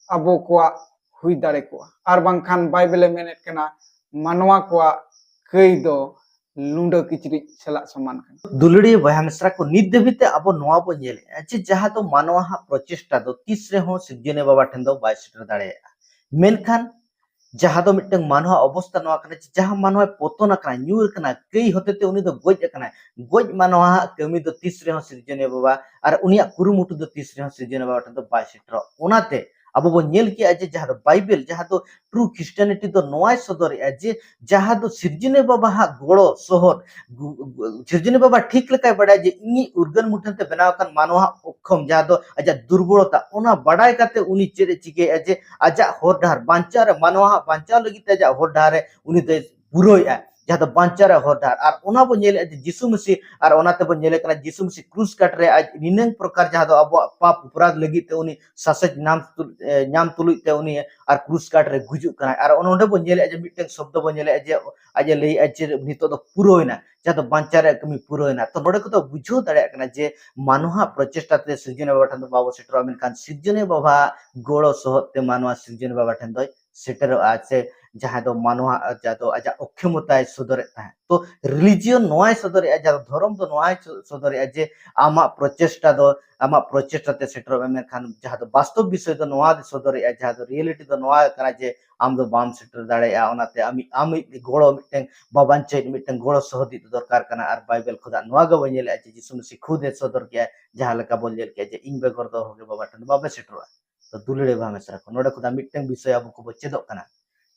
ᱟᱵᱚ ᱠᱚᱣᱟᱜ ᱦᱩᱭ ᱫᱟᱲᱮ ᱠᱚᱜᱼᱟ᱾ ᱟᱨ ᱵᱟᱝᱠᱷᱟᱱ ᱵᱟᱭᱵᱮᱞᱮ ᱢᱮᱱᱮᱫ ᱠᱟᱱᱟ, ᱢᱟᱱᱣᱟ ᱠᱚᱣᱟᱜ ᱠᱟᱹᱭ ᱫᱚ ᱞᱩᱸᱰᱟᱹ ᱠᱤᱪᱨᱤᱡ ᱥᱟᱞᱟᱜ ᱥᱚᱢᱟᱱ ᱠᱟᱱᱟ᱾ ᱫᱩᱞᱟᱹᱲᱤᱭᱟᱹ ᱵᱚᱭᱦᱟ ᱢᱤᱥᱨᱟ ᱠᱚ, ᱱᱤᱛ ᱫᱷᱟᱹᱵᱤᱡ ᱛᱮ ᱟᱵᱚ ᱱᱚᱣᱟ ᱵᱚ ᱧᱮᱞᱮᱫᱼᱟ ᱡᱮ ᱡᱟᱦᱟᱸ ᱫᱚ ᱢᱟᱱᱣᱟ ᱦᱟᱜ ᱯᱨᱚᱪᱮᱥᱴᱟ ᱫᱚ ᱛᱤᱥ ᱨᱮᱦᱚᱸ ᱥᱤᱨᱡᱚᱱᱤᱭᱟᱹ ᱵᱟᱵᱟ ᱴᱷᱮᱱ ᱫᱚ ᱵᱟᱭ ᱥᱮᱴᱮᱨ ᱫᱟᱲᱮᱭᱟᱜᱼᱟ᱾ ᱢᱮᱱᱠᱷᱟᱱ ᱡᱟᱦᱟᱸ ᱫᱚ ᱢᱤᱫᱴᱟᱝ ᱢᱟᱱᱣᱟ ᱚᱵᱚᱥᱛᱟ ᱱᱚᱣᱟ ᱠᱟᱱᱟ ᱡᱮ ᱡᱟᱦᱟᱸ ᱢᱟᱱᱣᱟᱭ ᱯᱚᱛᱚᱱ ᱟᱠᱟᱱᱟ, ᱧᱩᱨ ᱟᱠᱟᱱᱟ, ᱠᱟᱹᱭ ᱦᱚᱛᱮᱛᱮ ᱩᱱᱤ ᱫᱚ ᱜᱚᱡ ᱟᱠᱟᱱᱟᱭ᱾ ᱜᱚᱡ ᱢᱟᱱᱣᱟ ᱦᱟᱜ ᱠᱟᱹᱢᱤ ᱫᱚ ᱛᱤᱥ ᱨᱮᱦᱚᱸ ᱥᱤᱨᱡᱚᱱᱤᱭᱟᱹ ᱵᱟᱵᱟ ᱟᱨ ᱩᱱᱤᱭᱟᱜ ᱠᱩᱨᱩᱢᱩᱴᱩ ᱫᱚ ᱛᱤᱥ ᱨᱮᱦᱚᱸ ᱥᱤᱨᱡᱚᱱᱤᱭᱟᱹ ᱵᱟᱵᱟ ᱴᱷᱮᱱ ᱫᱚ ᱵᱟᱭ ᱥᱮᱴᱮᱨᱚᱜ᱾ ᱚᱱᱟᱛᱮ ᱟᱵᱚ ᱵᱚᱱ ᱧᱮᱞ ᱠᱮᱜᱼᱟ ᱡᱮ ᱡᱟᱦᱟᱸ ᱫᱚ ᱵᱟᱭᱵᱮᱞ, ᱡᱟᱦᱟᱸ ᱫᱚ true Christianity ᱫᱚ ᱱᱚᱣᱟᱭ ᱥᱚᱫᱚᱨᱮᱜᱼᱟ ᱡᱮ ᱡᱟᱦᱟᱸ ᱫᱚ ᱥᱤᱨᱡᱚᱱᱤᱭᱟᱹ ᱵᱟᱵᱟ ᱦᱟᱜ ᱜᱚᱲᱚ ᱥᱚᱦᱚᱫ, ᱜᱩ-, ᱜᱩ-, ᱥᱤᱨᱡᱚᱱᱤᱭᱟᱹ ᱵᱟᱵᱟ ᱴᱷᱤᱠ ᱞᱮᱠᱟᱭ ᱵᱟᱲᱟᱭᱟ ᱡᱮ ᱤᱧᱤᱡ ᱩᱨᱜᱟᱹᱱ ᱢᱩᱴᱷᱟᱹᱱ ᱛᱮ ᱵᱮᱱᱟᱣ ᱟᱠᱟᱱ ᱢᱟᱱᱣᱟ ᱦᱟᱜ ᱚᱠᱠᱷᱚᱢ, ᱡᱟᱦᱟᱸ ᱫᱚ ᱟᱡᱟᱜ ᱫᱩᱨᱵᱚᱞᱚᱛᱟ, ᱚᱱᱟ ᱵᱟᱰᱟᱭ ᱠᱟᱛᱮ ᱩᱱᱤ ᱪᱮᱫ ᱮ ᱪᱤᱠᱟᱹᱭᱮᱜᱼᱟ ᱡᱮ ᱟᱡᱟᱜ ᱦᱚᱨ ᱰᱟᱦᱟᱨ ᱵᱟᱧᱪᱟᱣ ᱨᱮ, ᱢᱟᱱᱣᱟ ᱦᱟᱜ ᱵᱟᱧᱪᱟᱣ ᱞᱟᱹᱜᱤᱫ ᱛᱮ ᱟᱡᱟᱜ ᱦᱚᱨ ᱰᱟᱦᱟᱨ ᱨᱮ ᱩᱱᱤ ᱫᱚᱭ ᱯᱩᱨᱟᱹᱣᱮᱜᱼᱟ᱾ ᱡᱟᱦᱟᱸ ᱫᱚ ᱵᱟᱧᱪᱟᱣ ᱨᱮᱭᱟᱜ ᱦᱚᱨ ᱰᱟᱦᱟᱨ᱾ ᱟᱨ ᱚᱱᱟ ᱵᱚᱱ ᱧᱮᱞᱮᱫᱼᱟ ᱡᱮ ᱡᱤᱥᱩ ᱢᱟᱹᱥᱤ, ᱟᱨ ᱚᱱᱟ ᱛᱮᱵᱚᱱ ᱧᱮᱞᱮᱫ ᱠᱟᱱᱟ ᱡᱤᱥᱩ ᱢᱟᱹᱥᱤ ᱠᱨᱩᱥ ᱠᱟᱴ ᱨᱮ ᱟᱡ ᱱᱤᱱᱟᱹᱝ ᱯᱨᱚᱠᱟᱨ ᱡᱟᱦᱟᱸ ᱫᱚ ᱟᱵᱚᱣᱟᱜ ᱯᱟᱯ ᱚᱯᱨᱟᱫᱷ ᱞᱟᱹᱜᱤᱫ ᱛᱮ ᱩᱱᱤ ᱥᱟᱥᱮᱛ ᱧᱟᱢ ᱛᱩᱞ-, ᱮ, ᱧᱟᱢ ᱛᱩᱞᱩᱡ ᱛᱮ ᱩᱱᱤ ᱟᱨ ᱠᱨᱩᱥ ᱠᱟᱴ ᱨᱮ ᱜᱩᱡᱩᱜ ᱠᱟᱱᱟᱭ᱾ ᱟᱨ ᱱᱚᱰᱮ ᱵᱚᱱ ᱧᱮᱞᱮᱫᱼᱟ ᱡᱮ ᱢᱤᱫᱴᱮᱱ ᱥᱚᱵᱫᱚ ᱵᱚᱱ ᱧᱮᱞᱮᱫᱼᱟ ᱡᱮ ᱟᱡ ᱮ ᱞᱟᱹᱭᱮᱫᱼᱟ ᱡᱮ ᱱᱤᱛᱚᱜ ᱫᱚ ᱯᱩᱨᱟᱹᱣᱮᱱᱟ, ᱡᱟᱦᱟᱸ ᱫᱚ ᱵᱟᱧᱪᱟᱣ ᱨᱮᱭᱟᱜ ᱠᱟᱹᱢᱤ ᱯᱩᱨᱟᱹᱣᱮᱱᱟ᱾ ᱛᱚ ᱱᱚᱰᱮ ᱠᱷᱚᱱ ᱫᱚ ᱵᱩᱡᱷᱟᱹᱣ ᱫᱟᱲᱮᱭᱟᱜ ᱠᱟᱱᱟ ᱡᱮ ᱢᱟᱱᱣᱟᱜ ᱯᱨᱚᱪᱮᱥᱴᱟ ᱛᱮ ᱥᱤᱨᱡᱚᱱᱤᱭᱟᱹ ᱵᱟᱵᱟ ᱴᱷᱮᱱ ᱫᱚ ᱵᱟᱵᱚ ᱥᱮᱴᱮᱨᱚᱜᱼᱟ, ᱢᱮᱱᱠᱷᱟᱱ ᱥᱤᱨᱡᱚᱱᱤᱭᱟᱹ ᱵᱟᱵᱟᱣᱟᱜ ᱜᱚᱲᱚ ᱥᱚᱦᱚᱫ ᱛᱮ ᱢᱟᱱᱣᱟ ᱥᱤᱨᱡᱚᱱᱤᱭᱟᱹ ᱵᱟᱵᱟ ᱴᱷᱮᱱ ᱫᱚᱭ ᱥᱮᱴᱮᱨᱚᱜᱼᱟ, ᱥᱮ ᱡᱟᱦᱟᱸ ᱫᱚ ᱢᱟᱱᱣᱟ, ᱡᱟᱦᱟᱸ ᱫᱚ ᱟᱡᱟᱜ ᱚᱠᱷᱮᱢᱚᱛᱟᱭ ᱥᱚᱫᱚᱨᱮᱫ ᱛᱟᱦᱮᱸᱫ᱾ ᱛᱚ ᱨᱤᱞᱤᱡᱤᱭᱚᱱ ᱱᱚᱣᱟᱭ ᱥᱚᱫᱚᱨᱮᱫᱼᱟ, ᱡᱟᱦᱟᱸ ᱫᱚ ᱫᱷᱚᱨᱚᱢ ᱫᱚ ᱱᱚᱣᱟᱭ ᱥᱚ-, ᱥᱚᱫᱚᱨᱮᱫᱼᱟ ᱡᱮ ᱟᱢᱟᱜ ᱯᱨᱚᱪᱮᱥᱴᱟ ᱫᱚ, ᱟᱢᱟᱜ ᱯᱨᱚᱪᱮᱥᱴᱟ ᱛᱮ ᱥᱮᱴᱮᱨᱚᱜ ᱢᱮ, ᱢᱮᱱᱠᱷᱟᱱ ᱡᱟᱦᱟᱸ ᱫᱚ ᱵᱟᱥᱛᱚᱵ ᱵᱤᱥᱚᱭ ᱫᱚ ᱱᱚᱣᱟ ᱫᱚ ᱥᱚᱫᱚᱨᱮᱫᱼᱟ, ᱡᱟᱦᱟᱸ ᱫᱚ ᱨᱤᱭᱮᱞᱤᱴᱤ ᱫᱚ ᱱᱚᱣᱟ ᱠᱟᱱᱟ ᱡᱮ ᱟᱢ ᱫᱚ ᱵᱟᱢ ᱥᱮᱴᱮᱨ ᱫᱟᱲᱮᱭᱟᱜᱼᱟ᱾ ᱚᱱᱟᱛᱮ ᱟᱢᱤᱡ, ᱟᱢᱤᱡ ᱜᱚᱲᱚ ᱢᱤᱫᱴᱮᱱ ᱵᱟᱵᱟᱧᱪᱟᱹᱭᱤᱡ ᱢᱤᱫᱴᱮᱱ ᱜᱚᱲᱚ ᱥᱚᱦᱚᱫᱤᱡ ᱫᱚ ᱫᱚᱨᱠᱟᱨ ᱠᱟᱱᱟ᱾ ᱟᱨ ᱵᱟᱭᱵᱮᱞ ᱠᱷᱚᱱᱟᱜ ᱱᱚᱣᱟ ᱜᱮᱵᱚᱱ ᱧᱮᱞᱮᱫᱼᱟ ᱡᱮ ᱡᱤᱥᱩ ᱢᱟᱹᱥᱤ ᱠᱷᱩᱫ ᱮ ᱥᱚᱫᱚᱨ ᱠᱮᱜᱼᱟ, ᱡᱟᱦᱟᱸ ᱞᱮᱠᱟ ᱵᱚᱱ ᱧᱮᱞ ᱠᱮᱜᱼᱟ ᱡᱮ ᱤᱧ ᱵᱮᱜᱚᱨ ᱫᱚ ᱦᱚᱸᱜᱮ ᱵᱟᱵᱟ ᱴᱷᱮᱱ ᱫᱚ ᱵᱟᱯᱮ ᱥᱮᱴᱮᱨᱚᱜᱼᱟ᱾ ᱛᱚ ᱫᱩᱞᱟᱹᱲᱤᱭᱟᱹ ᱵᱚᱭᱦᱟ ᱢᱤᱥᱨᱟ ᱠᱚ, ᱱᱚᱰᱮ ᱠᱷᱚᱱᱟᱜ ᱢᱤᱫᱴᱟᱝ ᱵᱤᱥᱚᱭ ᱟᱵᱚ ᱠᱚᱵᱚ ᱪᱮᱫᱚᱜ ᱠᱟᱱᱟ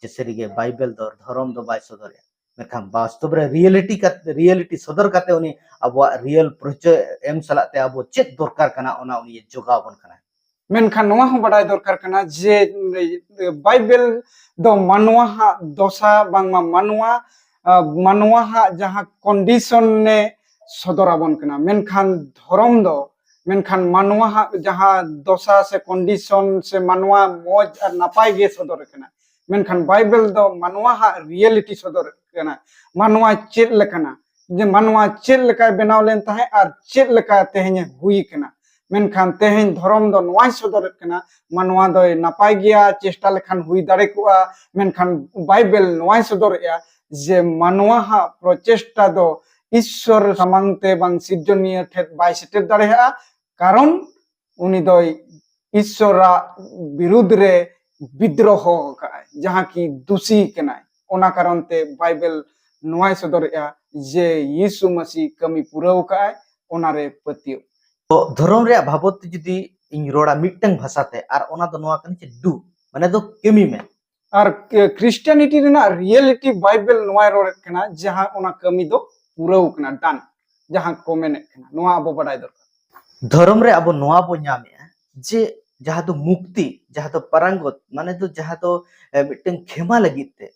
ᱡᱮ ᱥᱟᱹᱨᱤᱜᱮ ᱵᱟᱭᱵᱮᱞ ᱫᱚ ᱫᱷᱚᱨᱚᱢ ᱫᱚ ᱵᱟᱭ ᱥᱚᱫᱚᱨᱮᱜᱼᱟ, ᱢᱮᱱᱠᱷᱟᱱ ᱵᱟᱥᱛᱚᱵ ᱨᱮ ᱨᱤᱭᱮᱞᱤᱴᱤ ᱠᱟᱛ-, ᱨᱤᱭᱮᱞᱤᱴᱤ ᱥᱚᱫᱚᱨ ᱠᱟᱛᱮ ᱩᱱᱤ ᱟᱵᱚᱣᱟᱜ ᱨᱤᱭᱮᱞ ᱯᱚᱨᱤᱪᱚᱭ ᱮᱢ ᱥᱟᱞᱟᱜ ᱛᱮ ᱟᱵᱚ ᱪᱮᱫ ᱫᱚᱨᱠᱟᱨ ᱠᱟᱱᱟ ᱚᱱᱟ ᱩᱱᱤ ᱡᱚᱜᱟᱣ ᱟᱵᱚᱱ ᱠᱟᱱᱟ᱾ ᱢᱮᱱᱠᱷᱟᱱ ᱱᱚᱣᱟ ᱦᱚᱸ ᱵᱟᱰᱟᱭ ᱫᱚᱨᱠᱟᱨ ᱠᱟᱱᱟ ᱡᱮ, ᱮ, ᱵᱟᱭᱵᱮᱞ ᱫᱚ ᱢᱟᱱᱣᱟ ᱦᱟᱜ ᱫᱚᱥᱟ, ᱵᱟᱝᱢᱟ ᱢᱟᱱᱣᱟ, ᱟ, ᱢᱟᱱᱣᱟ ᱦᱟᱜ ᱡᱟᱦᱟᱸ ᱠᱚᱱᱰᱤᱥᱚᱱ ᱮ ᱥᱚᱫᱚᱨ ᱟᱵᱚᱱ ᱠᱟᱱᱟ, ᱢᱮᱱᱠᱷᱟᱱ ᱫᱷᱚᱨᱚᱢ ᱫᱚ, ᱢᱮᱱᱠᱷᱟᱱ ᱢᱟᱱᱣᱟ ᱦᱟᱜ ᱡᱟᱦᱟᱸ ᱫᱚᱥᱟ ᱥᱮ ᱠᱚᱱᱰᱤᱥᱚᱱ ᱥᱮ ᱢᱟᱱᱣᱟ ᱢᱚᱡᱽ ᱟᱨ ᱱᱟᱯᱟᱭ ᱜᱮ ᱥᱚᱫᱚᱨ ᱠᱟᱱᱟ, ᱢᱮᱱᱠᱷᱟᱱ ᱵᱟᱭᱵᱮᱞ ᱫᱚ ᱢᱟᱱᱣᱟ ᱦᱟᱜ ᱨᱤᱭᱮᱞᱤᱴᱤ ᱥᱚᱫᱚᱨ ᱠᱟᱱᱟ᱾ ᱢᱟᱱᱣᱟ ᱪᱮᱫ ᱞᱮᱠᱟᱱᱟ, ᱡᱮ ᱢᱟᱱᱣᱟ ᱪᱮᱫ ᱞᱮᱠᱟᱭ ᱵᱮᱱᱟᱣ ᱞᱮᱱ ᱛᱟᱦᱮᱸᱫ ᱟᱨ ᱪᱮᱫ ᱞᱮᱠᱟ ᱛᱮᱦᱮᱧ ᱮ ᱦᱩᱭ ᱠᱟᱱᱟ᱾ ᱢᱮᱱᱠᱷᱟᱱ ᱛᱮᱦᱮᱧ ᱫᱷᱚᱨᱚᱢ ᱫᱚ ᱱᱚᱣᱟᱭ ᱥᱚᱫᱚᱨᱮᱫ ᱠᱟᱱᱟ, ᱢᱟᱱᱣᱟ ᱫᱚᱭ ᱱᱟᱯᱟᱭ ᱜᱮᱭᱟ, ᱪᱮᱥᱴᱟ ᱞᱮᱠᱷᱟᱱ ᱦᱩᱭ ᱫᱟᱲᱮ ᱠᱚᱜᱼᱟ, ᱢᱮᱱᱠᱷᱟᱱ ᱵᱟᱭᱵᱮᱞ ᱱᱚᱣᱟᱭ ᱥᱚᱫᱚᱨᱮᱜᱼᱟ ᱡᱮ ᱢᱟᱱᱣᱟ ᱦᱟᱜ ᱯᱨᱚᱪᱮᱥᱴᱟ ᱫᱚ ᱤᱥᱥᱚᱨ ᱥᱟᱢᱟᱝ ᱛᱮ ᱵᱟᱝ ᱥᱤᱨᱡᱚᱱᱤᱭᱟᱹ ᱴᱷᱮᱱ ᱵᱟᱭ ᱥᱮᱴᱮᱨ ᱫᱟᱲᱮᱭᱟᱜᱼᱟ, ᱠᱟᱨᱚᱱ ᱩᱱᱤ ᱫᱚᱭ ᱤᱥᱥᱚᱨᱟᱜ ᱵᱤᱨᱩᱫᱽ ᱨᱮ ᱵᱤᱫᱽᱨᱚᱦᱚ ᱟᱠᱟᱫᱼᱟᱭ, ᱡᱟᱦᱟᱸ ᱠᱤ ᱫᱩᱥᱤ ᱠᱟᱱᱟᱭ᱾ ᱚᱱᱟ ᱠᱟᱨᱚᱱ ᱛᱮ ᱵᱟᱭᱵᱮᱞ ᱱᱚᱣᱟᱭ ᱥᱚᱫᱚᱨᱮᱜᱼᱟ ᱡᱮ ᱭᱤᱥᱩ ᱢᱟᱹᱥᱤ ᱠᱟᱹᱢᱤ ᱯᱩᱨᱟᱹᱣ ᱠᱟᱜᱼᱟᱭ, ᱚᱱᱟᱨᱮ ᱯᱟᱹᱛᱭᱟᱹᱣ᱾ ᱛᱚ ᱫᱷᱚᱨᱚᱢ ᱨᱮᱭᱟᱜ ᱵᱟᱵᱚᱫ ᱛᱮ ᱡᱩᱫᱤ ᱤᱧ ᱨᱚᱲᱟ ᱢᱤᱫᱴᱟᱝ ᱵᱷᱟᱥᱟ ᱛᱮ, ᱟᱨ ᱚᱱᱟ ᱫᱚ ᱱᱚᱣᱟ ᱠᱟᱱᱟ ᱡᱮ ᱰᱩ, ᱢᱟᱱᱮ ᱫᱚ ᱠᱟᱹᱢᱤ ᱢᱮ᱾ ᱟᱨ ᱠ-, ᱠᱨᱤᱥᱪᱤᱭᱟᱱᱤᱴᱤ ᱨᱮᱱᱟᱜ ᱨᱤᱭᱮᱞᱤᱴᱤ ᱵᱟᱭᱵᱮᱞ ᱱᱚᱣᱟᱭ ᱨᱚᱲᱮᱫ ᱠᱟᱱᱟ, ᱡᱟᱦᱟᱸ ᱚᱱᱟ ᱠᱟᱹᱢᱤ ᱫᱚ ᱯᱩᱨᱟᱹᱣ ᱠᱟᱱᱟ, ᱰᱟᱱ, ᱡᱟᱦᱟᱸ ᱠᱚ ᱢᱮᱱᱮᱫ ᱠᱟᱱᱟ, ᱱᱚᱣᱟ ᱟᱵᱚ ᱵᱟᱰᱟᱭ ᱫᱚᱨᱠᱟᱨ᱾ ᱫᱷᱚᱨᱚᱢ ᱨᱮ ᱟᱵᱚ ᱱᱚᱣᱟ ᱵᱚ ᱧᱟᱢᱮᱜᱼᱟ ᱡᱮ ᱡᱟᱦᱟᱸ ᱫᱚ ᱢᱩᱠᱛᱤ, ᱡᱟᱦᱟᱸ ᱫᱚ ᱯᱟᱨᱟᱝᱜᱚᱛ, ᱢᱟᱱᱮ ᱫᱚ ᱡᱟᱦᱟᱸ ᱫᱚ, ᱮ, ᱢᱤᱫᱴᱟᱝ ᱠᱷᱮᱢᱟ ᱞᱟᱹᱜᱤᱫ ᱛᱮ,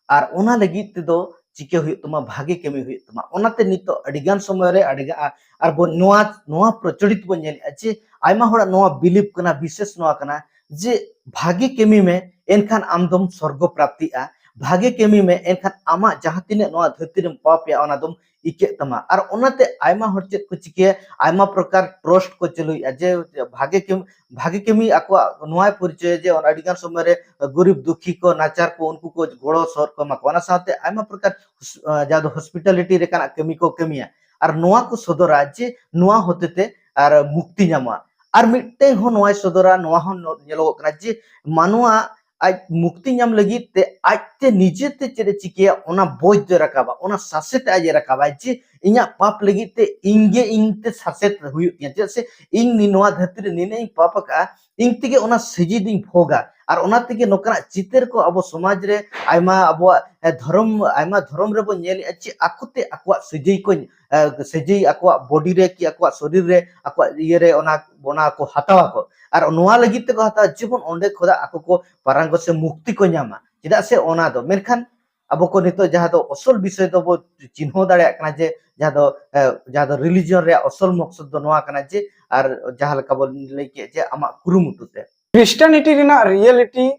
ᱟᱨ ᱚᱱᱟ ᱞᱟᱹᱜᱤᱫ ᱛᱮᱫᱚ ᱪᱤᱠᱟᱹ ᱦᱩᱭᱩᱜ ᱛᱟᱢᱟ, ᱵᱷᱟᱜᱮ ᱠᱟᱹᱢᱤ ᱦᱩᱭᱩᱜ ᱛᱟᱢᱟ᱾ ᱚᱱᱟᱛᱮ ᱱᱤᱛᱚᱜ ᱟᱹᱰᱤᱜᱟᱱ ᱥᱚᱢᱚᱭ ᱨᱮ ᱟᱹᱰᱤᱜᱟᱱ, ᱟᱨ ᱵᱚᱱ ᱱᱚᱣᱟ, ᱱᱚᱣᱟ ᱯᱨᱚᱪᱚᱞᱤᱛ ᱵᱚᱱ ᱧᱮᱞᱮᱫᱼᱟ ᱡᱮ ᱟᱭᱢᱟ ᱦᱚᱲᱟᱜ ᱱᱚᱣᱟ ᱵᱤᱞᱤᱯ ᱠᱟᱱᱟ, ᱵᱤᱥᱮᱥ ᱱᱚᱣᱟ ᱠᱟᱱᱟ ᱡᱮ ᱵᱷᱟᱜᱮ ᱠᱟᱹᱢᱤ ᱢᱮ, ᱮᱱᱠᱷᱟᱱ ᱟᱢ ᱫᱚᱢ ᱥᱚᱨᱜᱚ ᱯᱨᱟᱯᱛᱤᱜᱼᱟ᱾ ᱵᱷᱟᱜᱮ ᱠᱟᱹᱢᱤ ᱢᱮ, ᱮᱱᱠᱷᱟᱱ ᱟᱢᱟᱜ ᱡᱟᱦᱟᱸ ᱛᱤᱱᱟᱹᱜ ᱱᱚᱣᱟ ᱫᱷᱟᱹᱨᱛᱤ ᱨᱮᱢ ᱯᱟᱯᱮᱜᱼᱟ, ᱚᱱᱟ ᱫᱚᱢ ᱤᱠᱟᱹᱜ ᱛᱟᱢᱟ᱾ ᱟᱨ ᱚᱱᱟᱛᱮ ᱟᱭᱢᱟ ᱦᱚᱲ ᱪᱮᱫ ᱠᱚ ᱪᱤᱠᱟᱹᱭᱟ, ᱟᱭᱢᱟ ᱯᱨᱚᱠᱟᱨ ᱴᱨᱚᱥᱴ ᱠᱚ ᱪᱟᱹᱞᱩᱭᱮᱫᱼᱟ ᱡᱮ ᱵᱷᱟᱜᱮ ᱠᱟᱹᱢᱤ, ᱵᱷᱟᱜᱮ ᱠᱟᱹᱢᱤ ᱟᱠᱚᱣᱟᱜ ᱱᱚᱣᱟᱭ ᱯᱚᱨᱤᱪᱚᱭᱟ ᱡᱮ ᱚᱱᱟ ᱟᱹᱰᱤᱜᱟᱱ ᱥᱚᱢᱚᱭ ᱨᱮ ᱜᱚᱨᱤᱵ ᱫᱩᱠᱷᱤ ᱠᱚ, ᱱᱟᱪᱟᱨ ᱠᱚ, ᱩᱱᱠᱩ ᱠᱚ ᱜᱚᱲᱚ ᱥᱚᱦᱚᱫ ᱠᱚ ᱮᱢᱟ ᱠᱚᱣᱟ᱾ ᱚᱱᱟ ᱥᱟᱶᱛᱮ ᱟᱭᱢᱟ ᱯᱨᱚᱠᱟᱨ ᱦᱚᱥ-, ᱟᱸ, ᱡᱟᱦᱟᱸ ᱫᱚ ᱦᱚᱥᱯᱤᱴᱟᱞᱤᱴᱤ ᱞᱮᱠᱟᱱᱟᱜ ᱠᱟᱹᱢᱤ ᱠᱚ ᱠᱟᱹᱢᱤᱭᱟ᱾ ᱟᱨ ᱱᱚᱣᱟ ᱠᱚ ᱥᱚᱫᱚᱨᱟ ᱡᱮ ᱱᱚᱣᱟ ᱦᱚᱛᱮᱛᱮ ᱟᱨ ᱢᱩᱠᱛᱤ ᱧᱟᱢᱚᱜᱼᱟ᱾ ᱟᱨ ᱢᱤᱫᱴᱮᱱ ᱦᱚᱸ ᱱᱚᱣᱟᱭ ᱥᱚᱫᱚᱨᱟ, ᱱᱚᱣᱟ ᱦᱚᱸ ᱱᱚ-, ᱧᱮᱞᱚᱜᱚᱜ ᱠᱟᱱᱟ ᱡᱮ ᱢᱟᱱᱣᱟ ᱟᱡ ᱢᱩᱠᱛᱤ ᱧᱟᱢ ᱞᱟᱹᱜᱤᱫ ᱛᱮ ᱟᱡᱛᱮ ᱱᱤᱡᱮᱛᱮ ᱪᱮᱫ ᱮ ᱪᱤᱠᱟᱹᱭᱟ, ᱚᱱᱟ ᱵᱳᱡᱽ ᱫᱚᱭ ᱨᱟᱠᱟᱵᱟ, ᱚᱱᱟ ᱥᱟᱥᱮᱛ ᱟᱡ ᱮ ᱨᱟᱠᱟᱵᱟ ᱡᱮ ᱤᱧᱟᱹᱜ ᱯᱟᱯ ᱞᱟᱹᱜᱤᱫ ᱛᱮ ᱤᱧ ᱜᱮ ᱤᱧ ᱛᱮ ᱥᱟᱥᱮᱛ ᱦᱩᱭᱩᱜ ᱛᱤᱧᱟ᱾ ᱪᱮᱫᱟᱜ ᱥᱮ ᱤᱧ ᱱᱤ-, ᱱᱚᱣᱟ ᱫᱷᱟᱹᱨᱛᱤ ᱨᱮ ᱱᱤᱱᱟᱹᱜ ᱤᱧ ᱯᱟᱯ ᱟᱠᱟᱜᱼᱟ, ᱤᱧ ᱛᱮᱜᱮ ᱚᱱᱟ ᱥᱟᱹᱡᱤ ᱫᱩᱧ ᱵᱷᱳᱜᱟ᱾ ᱟᱨ ᱚᱱᱟ ᱛᱮᱜᱮ ᱱᱚᱝᱠᱟᱱᱟᱜ ᱪᱤᱛᱟᱹᱨ ᱠᱚ ᱟᱵᱚ ᱥᱚᱢᱟᱡᱽ ᱨᱮ ᱟᱭᱢᱟ ᱟᱵᱚᱣᱟᱜ, ᱮ, ᱫᱷᱚᱨᱚᱢ, ᱟᱭᱢᱟ ᱫᱷᱚᱨᱚᱢ ᱨᱮᱵᱚᱱ ᱧᱮᱞᱮᱫᱼᱟ ᱡᱮ ᱟᱠᱚᱛᱮ ᱟᱠᱚᱣᱟᱜ ᱥᱟᱹᱡᱟᱹᱭ ᱠᱚ, ᱮ, ᱥᱟᱹᱡᱟᱹᱭ ᱟᱠᱚᱣᱟᱜ ᱵᱚᱰᱤ ᱨᱮ ᱠᱤ ᱟᱠᱚᱣᱟᱜ ᱥᱚᱨᱤᱨ ᱨᱮ ᱟᱠᱚᱣᱟᱜ ᱤᱭᱟᱹ ᱨᱮ ᱚᱱᱟ, ᱚᱱᱟ ᱠᱚ ᱦᱟᱛᱟᱣᱟ ᱠᱚ᱾ ᱟᱨ ᱱᱚᱣᱟ ᱞᱟᱹᱜᱤᱫ ᱛᱮᱠᱚ ᱦᱟᱛᱟᱣᱟ ᱡᱮᱢᱚᱱ ᱚᱸᱰᱮ ᱠᱷᱚᱱᱟᱜ ᱟᱠᱚ ᱠᱚ ᱯᱟᱨᱟᱝᱜᱚᱛ ᱥᱮ ᱢᱩᱠᱛᱤ ᱠᱚ ᱧᱟᱢᱟ᱾ ᱪᱮᱫᱟᱜ ᱥᱮ ᱚᱱᱟ ᱫᱚ, ᱢᱮᱱᱠᱷᱟᱱ ᱟᱵᱚ ᱠᱚ ᱱᱤᱛᱚᱜ ᱡᱟᱦᱟᱸ ᱫᱚ ᱚᱥᱚᱞ ᱵᱤᱥᱚᱭ ᱫᱚᱵᱚ ᱪᱤᱱᱦᱟᱹᱣ ᱫᱟᱲᱮᱭᱟᱜ ᱠᱟᱱᱟ ᱡᱮ ᱡᱟᱦᱟᱸ ᱫᱚ, ᱮ, ᱡᱟᱦᱟᱸ ᱫᱚ ᱨᱤᱞᱤᱡᱤᱭᱚᱱ ᱨᱮᱭᱟᱜ ᱚᱥᱚᱞ ᱢᱚᱠᱥᱚᱫ ᱫᱚ ᱱᱚᱣᱟ ᱠᱟᱱᱟ ᱡᱮ, ᱟᱨ ᱡᱟᱦᱟᱸ ᱞᱮᱠᱟ ᱵᱚᱱ ᱞᱟᱹᱭ ᱠᱮᱫ ᱡᱮ ᱟᱢᱟᱜ ᱠᱩᱨᱩᱢᱩᱴᱩ ᱛᱮ᱾ ᱠᱷᱨᱤᱥᱴᱟᱱᱤᱴᱤ ᱨᱮᱱᱟᱜ ᱨᱤᱭᱮᱞᱤᱴᱤ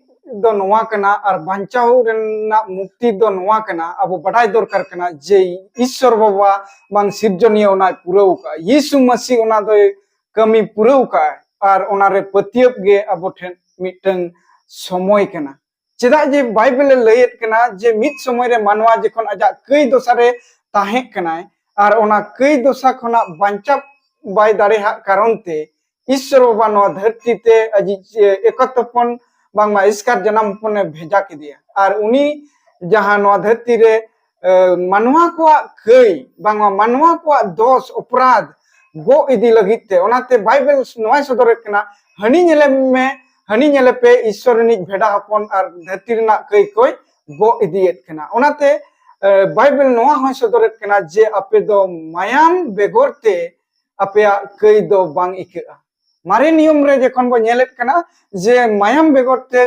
ᱫᱚ ᱱᱚᱣᱟ ᱠᱟᱱᱟ ᱟᱨ ᱵᱟᱧᱪᱟᱣ ᱨᱮᱱᱟᱜ ᱢᱩᱠᱛᱤ ᱫᱚ ᱱᱚᱣᱟ ᱠᱟᱱᱟ, ᱟᱵᱚ ᱵᱟᱰᱟᱭ ᱫᱚᱨᱠᱟᱨ ᱠᱟᱱᱟ ᱡᱮ ᱤᱥᱥᱚᱨ ᱵᱟᱵᱟ ᱵᱟᱝ ᱥᱤᱨᱡᱚᱱᱤᱭᱟᱹ ᱚᱱᱟᱭ ᱯᱩᱨᱟᱹᱣ ᱠᱟᱜᱼᱟ᱾ ᱭᱤᱥᱩ ᱢᱟᱹᱥᱤ ᱚᱱᱟ ᱫᱚᱭ ᱠᱟᱹᱢᱤ ᱯᱩᱨᱟᱹᱣ ᱠᱟᱜᱼᱟ ᱟᱨ ᱚᱱᱟᱨᱮ ᱯᱟᱹᱛᱭᱟᱹᱵ ᱜᱮ ᱟᱵᱚ ᱴᱷᱮᱱ ᱢᱤᱫᱴᱟᱝ ᱥᱚᱢᱚᱭ ᱠᱟᱱᱟ᱾ ᱪᱮᱫᱟᱜ ᱡᱮ ᱵᱟᱭᱵᱮᱞ ᱮ ᱞᱟᱹᱭᱮᱫ ᱠᱟᱱᱟ ᱡᱮ ᱢᱤᱫ ᱥᱚᱢᱚᱭ ᱨᱮ ᱢᱟᱱᱣᱟ ᱡᱚᱠᱷᱚᱱ ᱟᱡᱟᱜ ᱠᱟᱹᱭ ᱫᱚᱥᱟ ᱨᱮ ᱛᱟᱦᱮᱸ ᱠᱟᱱᱟᱭ ᱟᱨ ᱚᱱᱟ ᱠᱟᱹᱭ ᱫᱚᱥᱟ ᱠᱷᱚᱱᱟᱜ ᱵᱟᱧᱪᱟᱣ ᱵᱟᱭ ᱫᱟᱲᱮᱭᱟᱜ ᱠᱟᱨᱚᱱ ᱛᱮ ᱤᱥᱥᱚᱨ ᱵᱟᱵᱟ ᱱᱚᱣᱟ ᱫᱷᱟᱹᱨᱛᱤ ᱛᱮ ᱟᱡᱤᱡ ᱮᱠᱟᱛ ᱦᱚᱯᱚᱱ ᱵᱟᱝᱢᱟ ᱮᱥᱠᱟᱨ ᱡᱟᱱᱟᱢ ᱦᱚᱯᱚᱱᱮ ᱵᱷᱮᱡᱟ ᱠᱮᱫᱮᱭᱟ᱾ ᱟᱨ ᱩᱱᱤ ᱡᱟᱦᱟᱸ ᱱᱚᱣᱟ ᱫᱷᱟᱹᱨᱛᱤ ᱨᱮ, ᱮ, ᱢᱟᱱᱣᱟ ᱠᱚᱣᱟᱜ ᱠᱟᱹᱭ ᱵᱟᱝᱢᱟ ᱢᱟᱱᱣᱟ ᱠᱚᱣᱟᱜ ᱫᱚᱥ ᱚᱯᱨᱟᱫᱷ ᱜᱚᱜ ᱤᱫᱤ ᱞᱟᱹᱜᱤᱫ ᱛᱮ, ᱚᱱᱟᱛᱮ ᱵᱟᱭᱵᱮᱞ ᱱᱚᱣᱟᱭ ᱥᱚᱫᱚᱨᱮᱫ ᱠᱟᱱᱟ, ᱦᱟᱹᱱᱤ ᱧᱮᱞᱮ ᱢᱮ, ᱦᱟᱹᱱᱤ ᱧᱮᱞᱮ ᱯᱮ, ᱤᱥᱥᱚᱨ ᱨᱤᱱᱤᱡ ᱵᱷᱮᱰᱟ ᱦᱚᱯᱚᱱ ᱟᱨ ᱫᱷᱟᱹᱨᱛᱤ ᱨᱮᱱᱟᱜ ᱠᱟᱹᱭ ᱠᱚᱭ ᱜᱚᱜ ᱤᱫᱤᱭᱮᱫ ᱠᱟᱱᱟ᱾ ᱚᱱᱟᱛᱮ, ᱮ, ᱵᱟᱭᱵᱮᱞ ᱱᱚᱣᱟ ᱦᱚᱸᱭ ᱥᱚᱫᱚᱨᱮᱫ ᱠᱟᱱᱟ ᱡᱮ ᱟᱯᱮ ᱫᱚ ᱢᱟᱭᱟᱢ ᱵᱮᱜᱚᱨ ᱛᱮ ᱟᱯᱮᱭᱟᱜ ᱠᱟᱹᱭ ᱫᱚ ᱵᱟᱝ ᱤᱠᱟᱹᱜᱼᱟ᱾ ᱢᱟᱨᱮ ᱱᱤᱭᱚᱢ ᱨᱮ ᱡᱚᱠᱷᱚᱱ ᱵᱚ ᱧᱮᱞᱮᱫ ᱠᱟᱱᱟ ᱡᱮ ᱢᱟᱭᱟᱢ ᱵᱮᱜᱚᱨ ᱛᱮ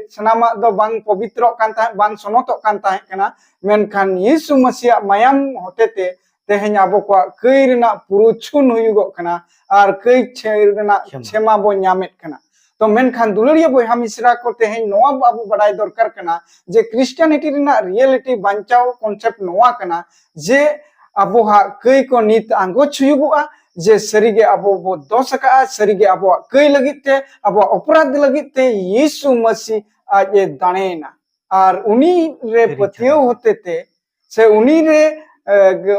ᱥᱟᱱᱟᱢᱟᱜ ᱫᱚ ᱵᱟᱝ ᱯᱚᱵᱤᱛᱨᱚᱜ ᱠᱟᱱ ᱛᱟᱦᱮᱸᱫ, ᱵᱟᱝ ᱥᱚᱱᱚᱛᱚᱜ ᱠᱟᱱ ᱛᱟᱦᱮᱸ ᱠᱟᱱᱟ, ᱢᱮᱱᱠᱷᱟᱱ ᱭᱤᱥᱩ ᱢᱟᱹᱥᱤᱭᱟᱜ ᱢᱟᱭᱟᱢ ᱦᱚᱛᱮᱛᱮ ᱛᱮᱦᱮᱧ ᱟᱵᱚ ᱠᱚᱣᱟᱜ ᱠᱟᱹᱭ ᱨᱮᱱᱟᱜ ᱯᱩᱨᱩᱪᱷᱩᱱ ᱦᱩᱭᱩᱜᱚᱜ ᱠᱟᱱᱟ ᱟᱨ ᱠᱟᱹᱭ ᱨᱮᱱᱟᱜ ᱠᱷᱮᱢᱟ ᱵᱚ ᱧᱟᱢᱮᱫ ᱠᱟᱱᱟ᱾ ᱛᱚ ᱢᱮᱱᱠᱷᱟᱱ ᱫᱩᱞᱟᱹᱲᱤᱭᱟᱹ ᱵᱚᱭᱦᱟ ᱢᱤᱥᱨᱟ ᱠᱚ, ᱛᱮᱦᱮᱧ ᱱᱚᱣᱟ ᱟᱵᱚ ᱵᱟᱰᱟᱭ ᱫᱚᱨᱠᱟᱨ ᱠᱟᱱᱟ ᱡᱮ ᱠᱷᱨᱤᱥᱴᱤᱭᱟᱱᱤᱴᱤ ᱨᱮᱱᱟᱜ ᱨᱤᱭᱮᱞᱤᱴᱤ ᱵᱟᱧᱪᱟᱣ ᱠᱚᱱᱥᱮᱯᱴ ᱱᱚᱣᱟ ᱠᱟᱱᱟ ᱡᱮ ᱟᱵᱚᱣᱟᱜ ᱠᱟᱹᱭ ᱠᱚ ᱱᱤᱛ ᱟᱸᱜᱚᱪ ᱦᱩᱭᱩᱜᱚᱜᱼᱟ, ᱡᱮ ᱥᱟᱹᱨᱤᱜᱮ ᱟᱵᱚ ᱵᱚ ᱫᱚᱥ ᱟᱠᱟᱜᱼᱟ, ᱥᱟᱹᱨᱤᱜᱮ ᱟᱵᱚᱣᱟᱜ ᱠᱟᱹᱭ ᱞᱟᱹᱜᱤᱫ ᱛᱮ, ᱟᱵᱚᱣᱟᱜ ᱚᱯᱨᱟᱫᱷ ᱞᱟᱹᱜᱤᱫ ᱛᱮ ᱭᱤᱥᱩ ᱢᱟᱹᱥᱤ ᱟᱡ ᱮ ᱫᱟᱲᱮᱭᱮᱱᱟ᱾ ᱟᱨ ᱩᱱᱤ ᱨᱮ ᱯᱟᱹᱛᱭᱟᱹᱣ ᱦᱚᱛᱮᱛᱮ ᱥᱮ ᱩᱱᱤ ᱨᱮ,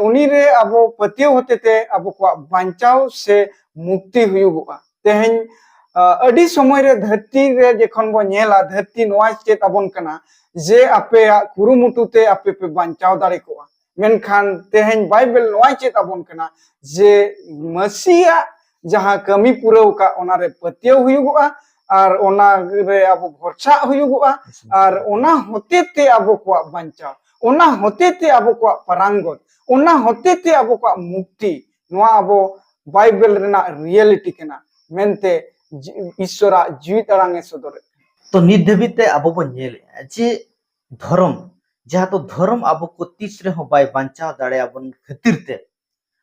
ᱩᱱᱤ ᱨᱮ ᱟᱵᱚ ᱯᱟᱹᱛᱭᱟᱹᱣ ᱦᱚᱛᱮᱛᱮ ᱟᱵᱚ ᱠᱚᱣᱟᱜ ᱵᱟᱧᱪᱟᱣ ᱥᱮ ᱢᱩᱠᱛᱤ ᱦᱩᱭᱩᱜᱚᱜᱼᱟ᱾ ᱛᱮᱦᱮᱧ ᱟᱹᱰᱤ ᱥᱚᱢᱚᱭ ᱨᱮ ᱫᱷᱟᱹᱨᱛᱤ ᱨᱮ ᱡᱚᱠᱷᱚᱱ ᱵᱚ ᱧᱮᱞᱟ, ᱫᱷᱟᱹᱨᱛᱤ ᱱᱚᱣᱟ ᱪᱮᱫ ᱟᱵᱚᱱ ᱠᱟᱱᱟ ᱡᱮ ᱟᱯᱮᱭᱟᱜ ᱠᱩᱨᱩᱢᱩᱴᱩ ᱛᱮ ᱟᱯᱮ ᱯᱮ ᱵᱟᱧᱪᱟᱣ ᱫᱟᱲᱮ ᱠᱚᱜᱼᱟ᱾ ᱢᱮᱱᱠᱷᱟᱱ ᱛᱮᱦᱮᱧ ᱵᱟᱭᱵᱮᱞ ᱱᱚᱣᱟᱭ ᱪᱮᱫ ᱟᱵᱚᱱ ᱠᱟᱱᱟ ᱡᱮ ᱢᱟᱹᱥᱤᱭᱟᱜ ᱡᱟᱦᱟᱸ ᱠᱟᱹᱢᱤ ᱯᱩᱨᱟᱹᱣ ᱠᱟᱜ, ᱚᱱᱟᱨᱮ ᱯᱟᱹᱛᱭᱟᱹᱣ ᱦᱩᱭᱩᱜᱚᱜᱼᱟ ᱟᱨ ᱚᱱᱟ ᱨᱮ ᱟᱵᱚ ᱵᱷᱚᱨᱥᱟᱜ ᱦᱩᱭᱩᱜᱚᱜᱼᱟ᱾ ᱟᱨ ᱚᱱᱟ ᱦᱚᱛᱮ ᱛᱮ ᱟᱵᱚ ᱠᱚᱣᱟᱜ ᱵᱟᱧᱪᱟᱣ, ᱚᱱᱟ ᱦᱚᱛᱮ ᱛᱮ ᱟᱵᱚ ᱠᱚᱣᱟᱜ ᱯᱟᱨᱟᱝᱜᱚᱛ, ᱚᱱᱟ ᱦᱚᱛᱮ ᱛᱮ ᱟᱵᱚ ᱠᱚᱣᱟᱜ ᱢᱩᱠᱛᱤ, ᱱᱚᱣᱟ ᱟᱵᱚ ᱵᱟᱭᱵᱮᱞ ᱨᱮᱱᱟᱜ ᱨᱤᱭᱮᱞᱤᱴᱤ ᱠᱟᱱᱟ ᱢᱮᱱᱛᱮ ᱡᱤ-, ᱤᱥᱥᱚᱨᱟᱜ ᱡᱤᱣᱤᱫ ᱟᱲᱟᱝ ᱮ ᱥᱚᱫᱚᱨᱮᱫ ᱠᱟᱱᱟ᱾ ᱛᱚ ᱱᱤᱛ ᱫᱷᱟᱹᱵᱤᱡ ᱛᱮ ᱟᱵᱚ ᱵᱚᱱ ᱧᱮᱞᱮᱫᱼᱟ ᱡᱮ ᱫᱷᱚᱨᱚᱢ, ᱡᱟᱦᱟᱸ ᱫᱚ ᱫᱷᱚᱨᱚᱢ ᱟᱵᱚ ᱠᱚ ᱛᱤᱥ ᱨᱮᱦᱚᱸ ᱵᱟᱭ ᱵᱟᱧᱪᱟᱣ ᱫᱟᱲᱮᱭᱟᱵᱚᱱ ᱠᱷᱟᱹᱛᱤᱨ ᱛᱮ,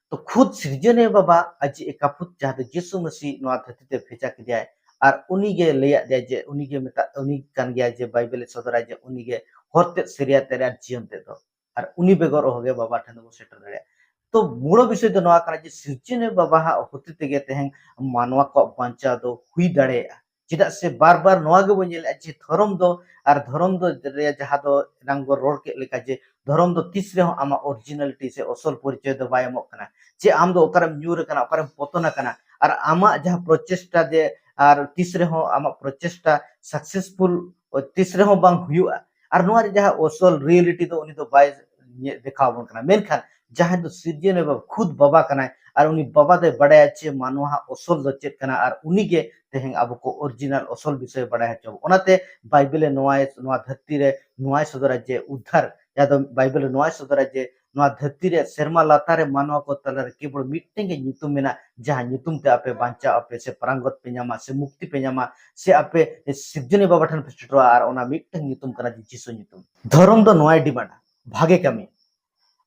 ᱛᱚ ᱠᱷᱩᱫ ᱥᱤᱨᱡᱚᱱᱤᱭᱟᱹ ᱵᱟᱵᱟ ᱟᱡ ᱮᱠᱟᱯᱷᱩᱛ, ᱡᱟᱦᱟᱸ ᱫᱚ ᱡᱤᱥᱩ ᱢᱟᱹᱥᱤ ᱱᱚᱣᱟ ᱫᱷᱟᱹᱨᱛᱤ ᱛᱮ ᱵᱷᱮᱡᱟ ᱠᱮᱫᱮᱭᱟᱭ, ᱟᱨ ᱩᱱᱤ ᱜᱮ ᱞᱟᱹᱭᱟᱫ ᱞᱮᱭᱟ ᱡᱮ ᱩᱱᱤ ᱜᱮ ᱢᱮᱛᱟᱜ, ᱩᱱᱤ ᱠᱟᱱ ᱜᱮᱭᱟ ᱡᱮ ᱵᱟᱭᱵᱮᱞ ᱮ ᱥᱚᱫᱚᱨᱟ ᱡᱮ ᱩᱱᱤ ᱜᱮ ᱦᱚᱨ ᱛᱮᱫ, ᱥᱟᱹᱨᱤᱭᱟ ᱛᱮᱫ ᱟᱨ ᱡᱤᱭᱚᱱ ᱛᱮᱫ ᱫᱚ, ᱟᱨ ᱩᱱᱤ ᱵᱮᱜᱚᱨ ᱚᱦᱚᱜᱮ ᱵᱟᱵᱟ ᱴᱷᱮᱱ ᱫᱚᱵᱚ ᱥᱮᱴᱮᱨ ᱫᱟᱲᱮᱭᱟᱜᱼᱟ᱾ ᱛᱚ ᱢᱩᱲ ᱵᱤᱥᱚᱭ ᱫᱚ ᱱᱚᱣᱟ ᱠᱟᱱᱟ ᱡᱮ ᱥᱤᱨᱡᱚᱱᱤᱭᱟᱹ ᱵᱟᱵᱟᱣᱟᱜ ᱦᱚᱛᱮ ᱛᱮᱜᱮ ᱛᱮᱦᱮᱧ ᱢᱟᱱᱣᱟ ᱠᱚᱣᱟᱜ ᱵᱟᱧᱪᱟᱣ ᱫᱚ ᱦᱩᱭ ᱫᱟᱲᱮᱭᱟᱜᱼᱟ᱾ ᱪᱮᱫᱟᱜ ᱥᱮ ᱵᱟᱨ ᱵᱟᱨ ᱱᱚᱣᱟ ᱜᱮᱵᱚᱱ ᱧᱮᱞᱮᱫᱼᱟ ᱡᱮ ᱫᱷᱚᱨᱚᱢ ᱫᱚ, ᱟᱨ ᱫᱷᱚᱨᱚᱢ ᱫᱚ ᱨᱮ ᱡᱟᱦᱟᱸ ᱫᱚ ᱮᱱᱟᱝ ᱵᱚᱱ ᱨᱚᱲ ᱠᱮᱫ ᱞᱮᱠᱟ ᱡᱮ ᱫᱷᱚᱨᱚᱢ ᱫᱚ ᱛᱤᱥ ᱨᱮᱦᱚᱸ ᱟᱢᱟᱜ ᱚᱨᱤᱡᱤᱱᱟᱞᱤᱴᱤ ᱥᱮ ᱚᱥᱚᱞ ᱯᱚᱨᱤᱪᱚᱭ ᱫᱚ ᱵᱟᱭ ᱮᱢᱚᱜ ᱠᱟᱱᱟ᱾ ᱡᱮ ᱟᱢ ᱫᱚ ᱚᱠᱟᱨᱮᱢ ᱧᱩᱨ ᱟᱠᱟᱱᱟ, ᱚᱠᱟᱨᱮᱢ ᱯᱚᱛᱚᱱ ᱟᱠᱟᱱᱟ, ᱟᱨ ᱟᱢᱟᱜ ᱡᱟᱦᱟᱸ ᱯᱨᱚᱪᱮᱥᱴᱟ ᱡᱮ, ᱟᱨ ᱛᱤᱥ ᱨᱮᱦᱚᱸ ᱟᱢᱟᱜ ᱯᱨᱚᱪᱮᱥᱴᱟ ᱥᱟᱠᱥᱮᱥᱯᱷᱩᱞ ᱛᱤᱥ ᱨᱮᱦᱚᱸ ᱵᱟᱝ ᱦᱩᱭᱩᱜᱼᱟ᱾ ᱟᱨ ᱱᱚᱣᱟ ᱨᱮ ᱡᱟᱦᱟᱸ ᱚᱥᱚᱞ ᱨᱤᱭᱮᱞᱤᱴᱤ ᱫᱚ ᱩᱱᱤ ᱫᱚ ᱵᱟᱭ ᱧᱮ-, ᱫᱮᱠᱷᱟᱣ ᱟᱵᱚᱱ ᱠᱟᱱᱟ᱾ ᱢᱮᱱᱠᱷᱟᱱ ᱡᱟᱦᱟᱸᱭ ᱫᱚ ᱥᱤᱨᱡᱚᱱᱤᱭᱟᱹ ᱵᱟᱵᱟ, ᱠᱷᱩᱫ ᱵᱟᱵᱟ ᱠᱟᱱᱟᱭ, ᱟᱨ ᱩᱱᱤ ᱵᱟᱵᱟ ᱫᱚᱭ ᱵᱟᱰᱟᱭᱟ ᱡᱮ ᱢᱟᱱᱣᱟᱣᱟᱜ ᱚᱥᱚᱞ ᱫᱚ ᱪᱮᱫ ᱠᱟᱱᱟ, ᱟᱨ ᱩᱱᱤ ᱜᱮ ᱛᱮᱦᱮᱧ ᱟᱵᱚ ᱠᱚ ᱚᱨᱤᱡᱤᱱᱟᱞ ᱚᱥᱚᱞ ᱵᱤᱥᱚᱭ ᱵᱟᱰᱟᱭ ᱦᱚᱪᱚ ᱵᱚᱱᱟ᱾ ᱚᱱᱟᱛᱮ ᱵᱟᱭᱵᱮᱞᱮ ᱱᱚᱣᱟ, ᱱᱚᱣᱟ ᱫᱷᱟᱹᱨᱛᱤ ᱨᱮ ᱱᱚᱣᱟᱭ ᱥᱚᱫᱚᱨᱟ ᱡᱮ ᱩᱫᱽᱫᱷᱟᱨ, ᱡᱟᱦᱟᱸ ᱫᱚ ᱵᱟᱭᱵᱮᱞ ᱨᱮ ᱱᱚᱣᱟᱭ ᱥᱚᱫᱚᱨᱟ ᱡᱮ ᱱᱚᱣᱟ ᱫᱷᱟᱹᱨᱛᱤ ᱨᱮ ᱥᱮᱨᱢᱟ ᱞᱟᱛᱟᱨ ᱨᱮ ᱢᱟᱱᱣᱟ ᱠᱚ ᱛᱟᱞᱟᱨᱮ ᱠᱮᱵᱚᱞ ᱢᱤᱫᱴᱮᱱ ᱜᱮ ᱧᱩᱛᱩᱢ ᱢᱮᱱᱟᱜ, ᱡᱟᱦᱟᱸ ᱧᱩᱛᱩᱢ ᱛᱮ ᱟᱯᱮ ᱵᱟᱧᱪᱟᱣ ᱟᱯᱮ ᱥᱮ ᱯᱨᱟᱝᱜᱚᱛ ᱯᱮ ᱧᱟᱢᱟ ᱥᱮ ᱢᱩᱠᱛᱤ ᱯᱮ ᱧᱟᱢᱟ ᱥᱮ ᱟᱯᱮ ᱥᱤᱨᱡᱚᱱᱤᱭᱟᱹ ᱵᱟᱵᱟ ᱴᱷᱮᱱ ᱯᱮ ᱥᱮᱴᱮᱨᱚᱜᱼᱟ᱾ ᱟᱨ ᱚᱱᱟ ᱢᱤᱫᱴᱟᱝ ᱧᱩᱛᱩᱢ ᱠᱟᱱᱟ ᱡᱤᱥᱩ ᱧᱩᱛᱩᱢ᱾ ᱫᱷᱚᱨᱚᱢ ᱫᱚ ᱱᱚᱣᱟᱭ ᱰᱤᱢᱟᱱᱰᱟ, ᱵᱷᱟᱜᱮ ᱠᱟᱹᱢᱤ,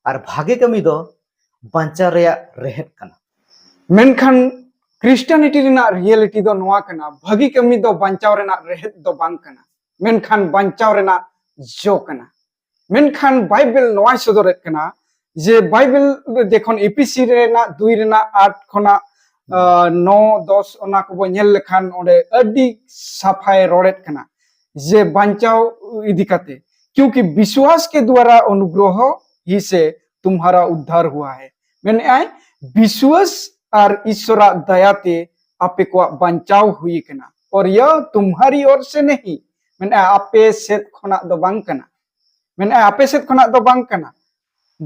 ᱟᱨ ᱵᱷᱟᱜᱮ ᱠᱟᱹᱢᱤ ᱫᱚ ᱵᱟᱧᱪᱟᱣ ᱨᱮᱭᱟᱜ ᱨᱮᱦᱮᱫ ᱠᱟᱱᱟ᱾ ᱢᱮᱱᱠᱷᱟᱱ ᱠᱷᱨᱤᱥᱴᱟᱱᱤᱴᱤ ᱨᱮᱱᱟᱜ ᱨᱤᱭᱮᱞᱤᱴᱤ ᱫᱚ ᱱᱚᱣᱟ ᱠᱟᱱᱟ, ᱵᱷᱟᱹᱜᱤ ᱠᱟᱹᱢᱤ ᱫᱚ ᱵᱟᱧᱪᱟᱣ ᱨᱮᱱᱟᱜ ᱨᱮᱦᱮᱫ ᱫᱚ ᱵᱟᱝ ᱠᱟᱱᱟ, ᱢᱮᱱᱠᱷᱟᱱ ᱵᱟᱧᱪᱟᱣ ᱨᱮᱱᱟᱜ ᱡᱚ ᱠᱟᱱᱟ᱾ ᱢᱮᱱᱠᱷᱟᱱ ᱵᱟᱭᱵᱮᱞ ᱱᱚᱣᱟᱭ ᱥᱚᱫᱚᱨᱮᱫ ᱠᱟᱱᱟ ᱡᱮ ᱵᱟᱭᱵᱮᱞ ᱡᱚᱠᱷᱚᱱ ᱮᱯᱤᱥᱤ ᱨᱮᱱᱟᱜ ᱫᱩᱭ ᱨᱮᱱᱟᱜ ᱟᱴ ᱠᱷᱚᱱᱟᱜ ᱱᱚ ᱫᱚᱥ ᱚᱱᱟ ᱠᱚᱵᱚ ᱧᱮᱞ ᱞᱮᱠᱷᱟᱱ ᱚᱸᱰᱮ ᱟᱹᱰᱤ ᱥᱟᱯᱷᱟᱭ ᱨᱚᱲᱮᱫ ᱠᱟᱱᱟ ᱡᱮ ᱵᱟᱧᱪᱟᱣ ᱤᱫᱤ ᱠᱟᱛᱮ, ᱠᱤᱭᱩᱸᱠᱤ ᱵᱤᱥᱣᱟᱥ ᱠᱮ ᱫᱣᱟᱨᱟ ᱚᱱᱩᱜᱨᱚᱦᱚ ᱦᱤ ᱥᱮ ᱛᱩᱢᱦᱟᱨᱟ ᱩᱫᱽᱫᱷᱟᱨ ᱦᱩᱣᱟ ᱦᱮ᱾ ᱢᱮᱱᱮᱫᱼᱟᱭ ᱵᱤᱥᱣᱟᱥ ᱟᱨ ᱤᱥᱚᱨᱟᱜ ᱫᱟᱭᱟᱛᱮ ᱟᱯᱮ ᱠᱚᱣᱟᱜ ᱵᱟᱧᱪᱟᱣ ᱦᱩᱭ ᱟᱠᱟᱱᱟ᱾ ᱚᱨ ᱭᱟ ᱛᱩᱢᱦᱟᱨᱤ ᱚᱨ ᱥᱮ ᱱᱟᱦᱤ, ᱢᱮᱱᱮᱫᱼᱟᱭ ᱟᱯᱮ ᱥᱮᱫ ᱠᱷᱚᱱᱟᱜ ᱫᱚ ᱵᱟᱝ ᱠᱟᱱᱟ᱾ ᱢᱮᱱᱮᱫᱼᱟᱭ ᱟᱯᱮ ᱥᱮᱫ ᱠᱷᱚᱱᱟᱜ ᱫᱚ ᱵᱟᱝ ᱠᱟᱱᱟ,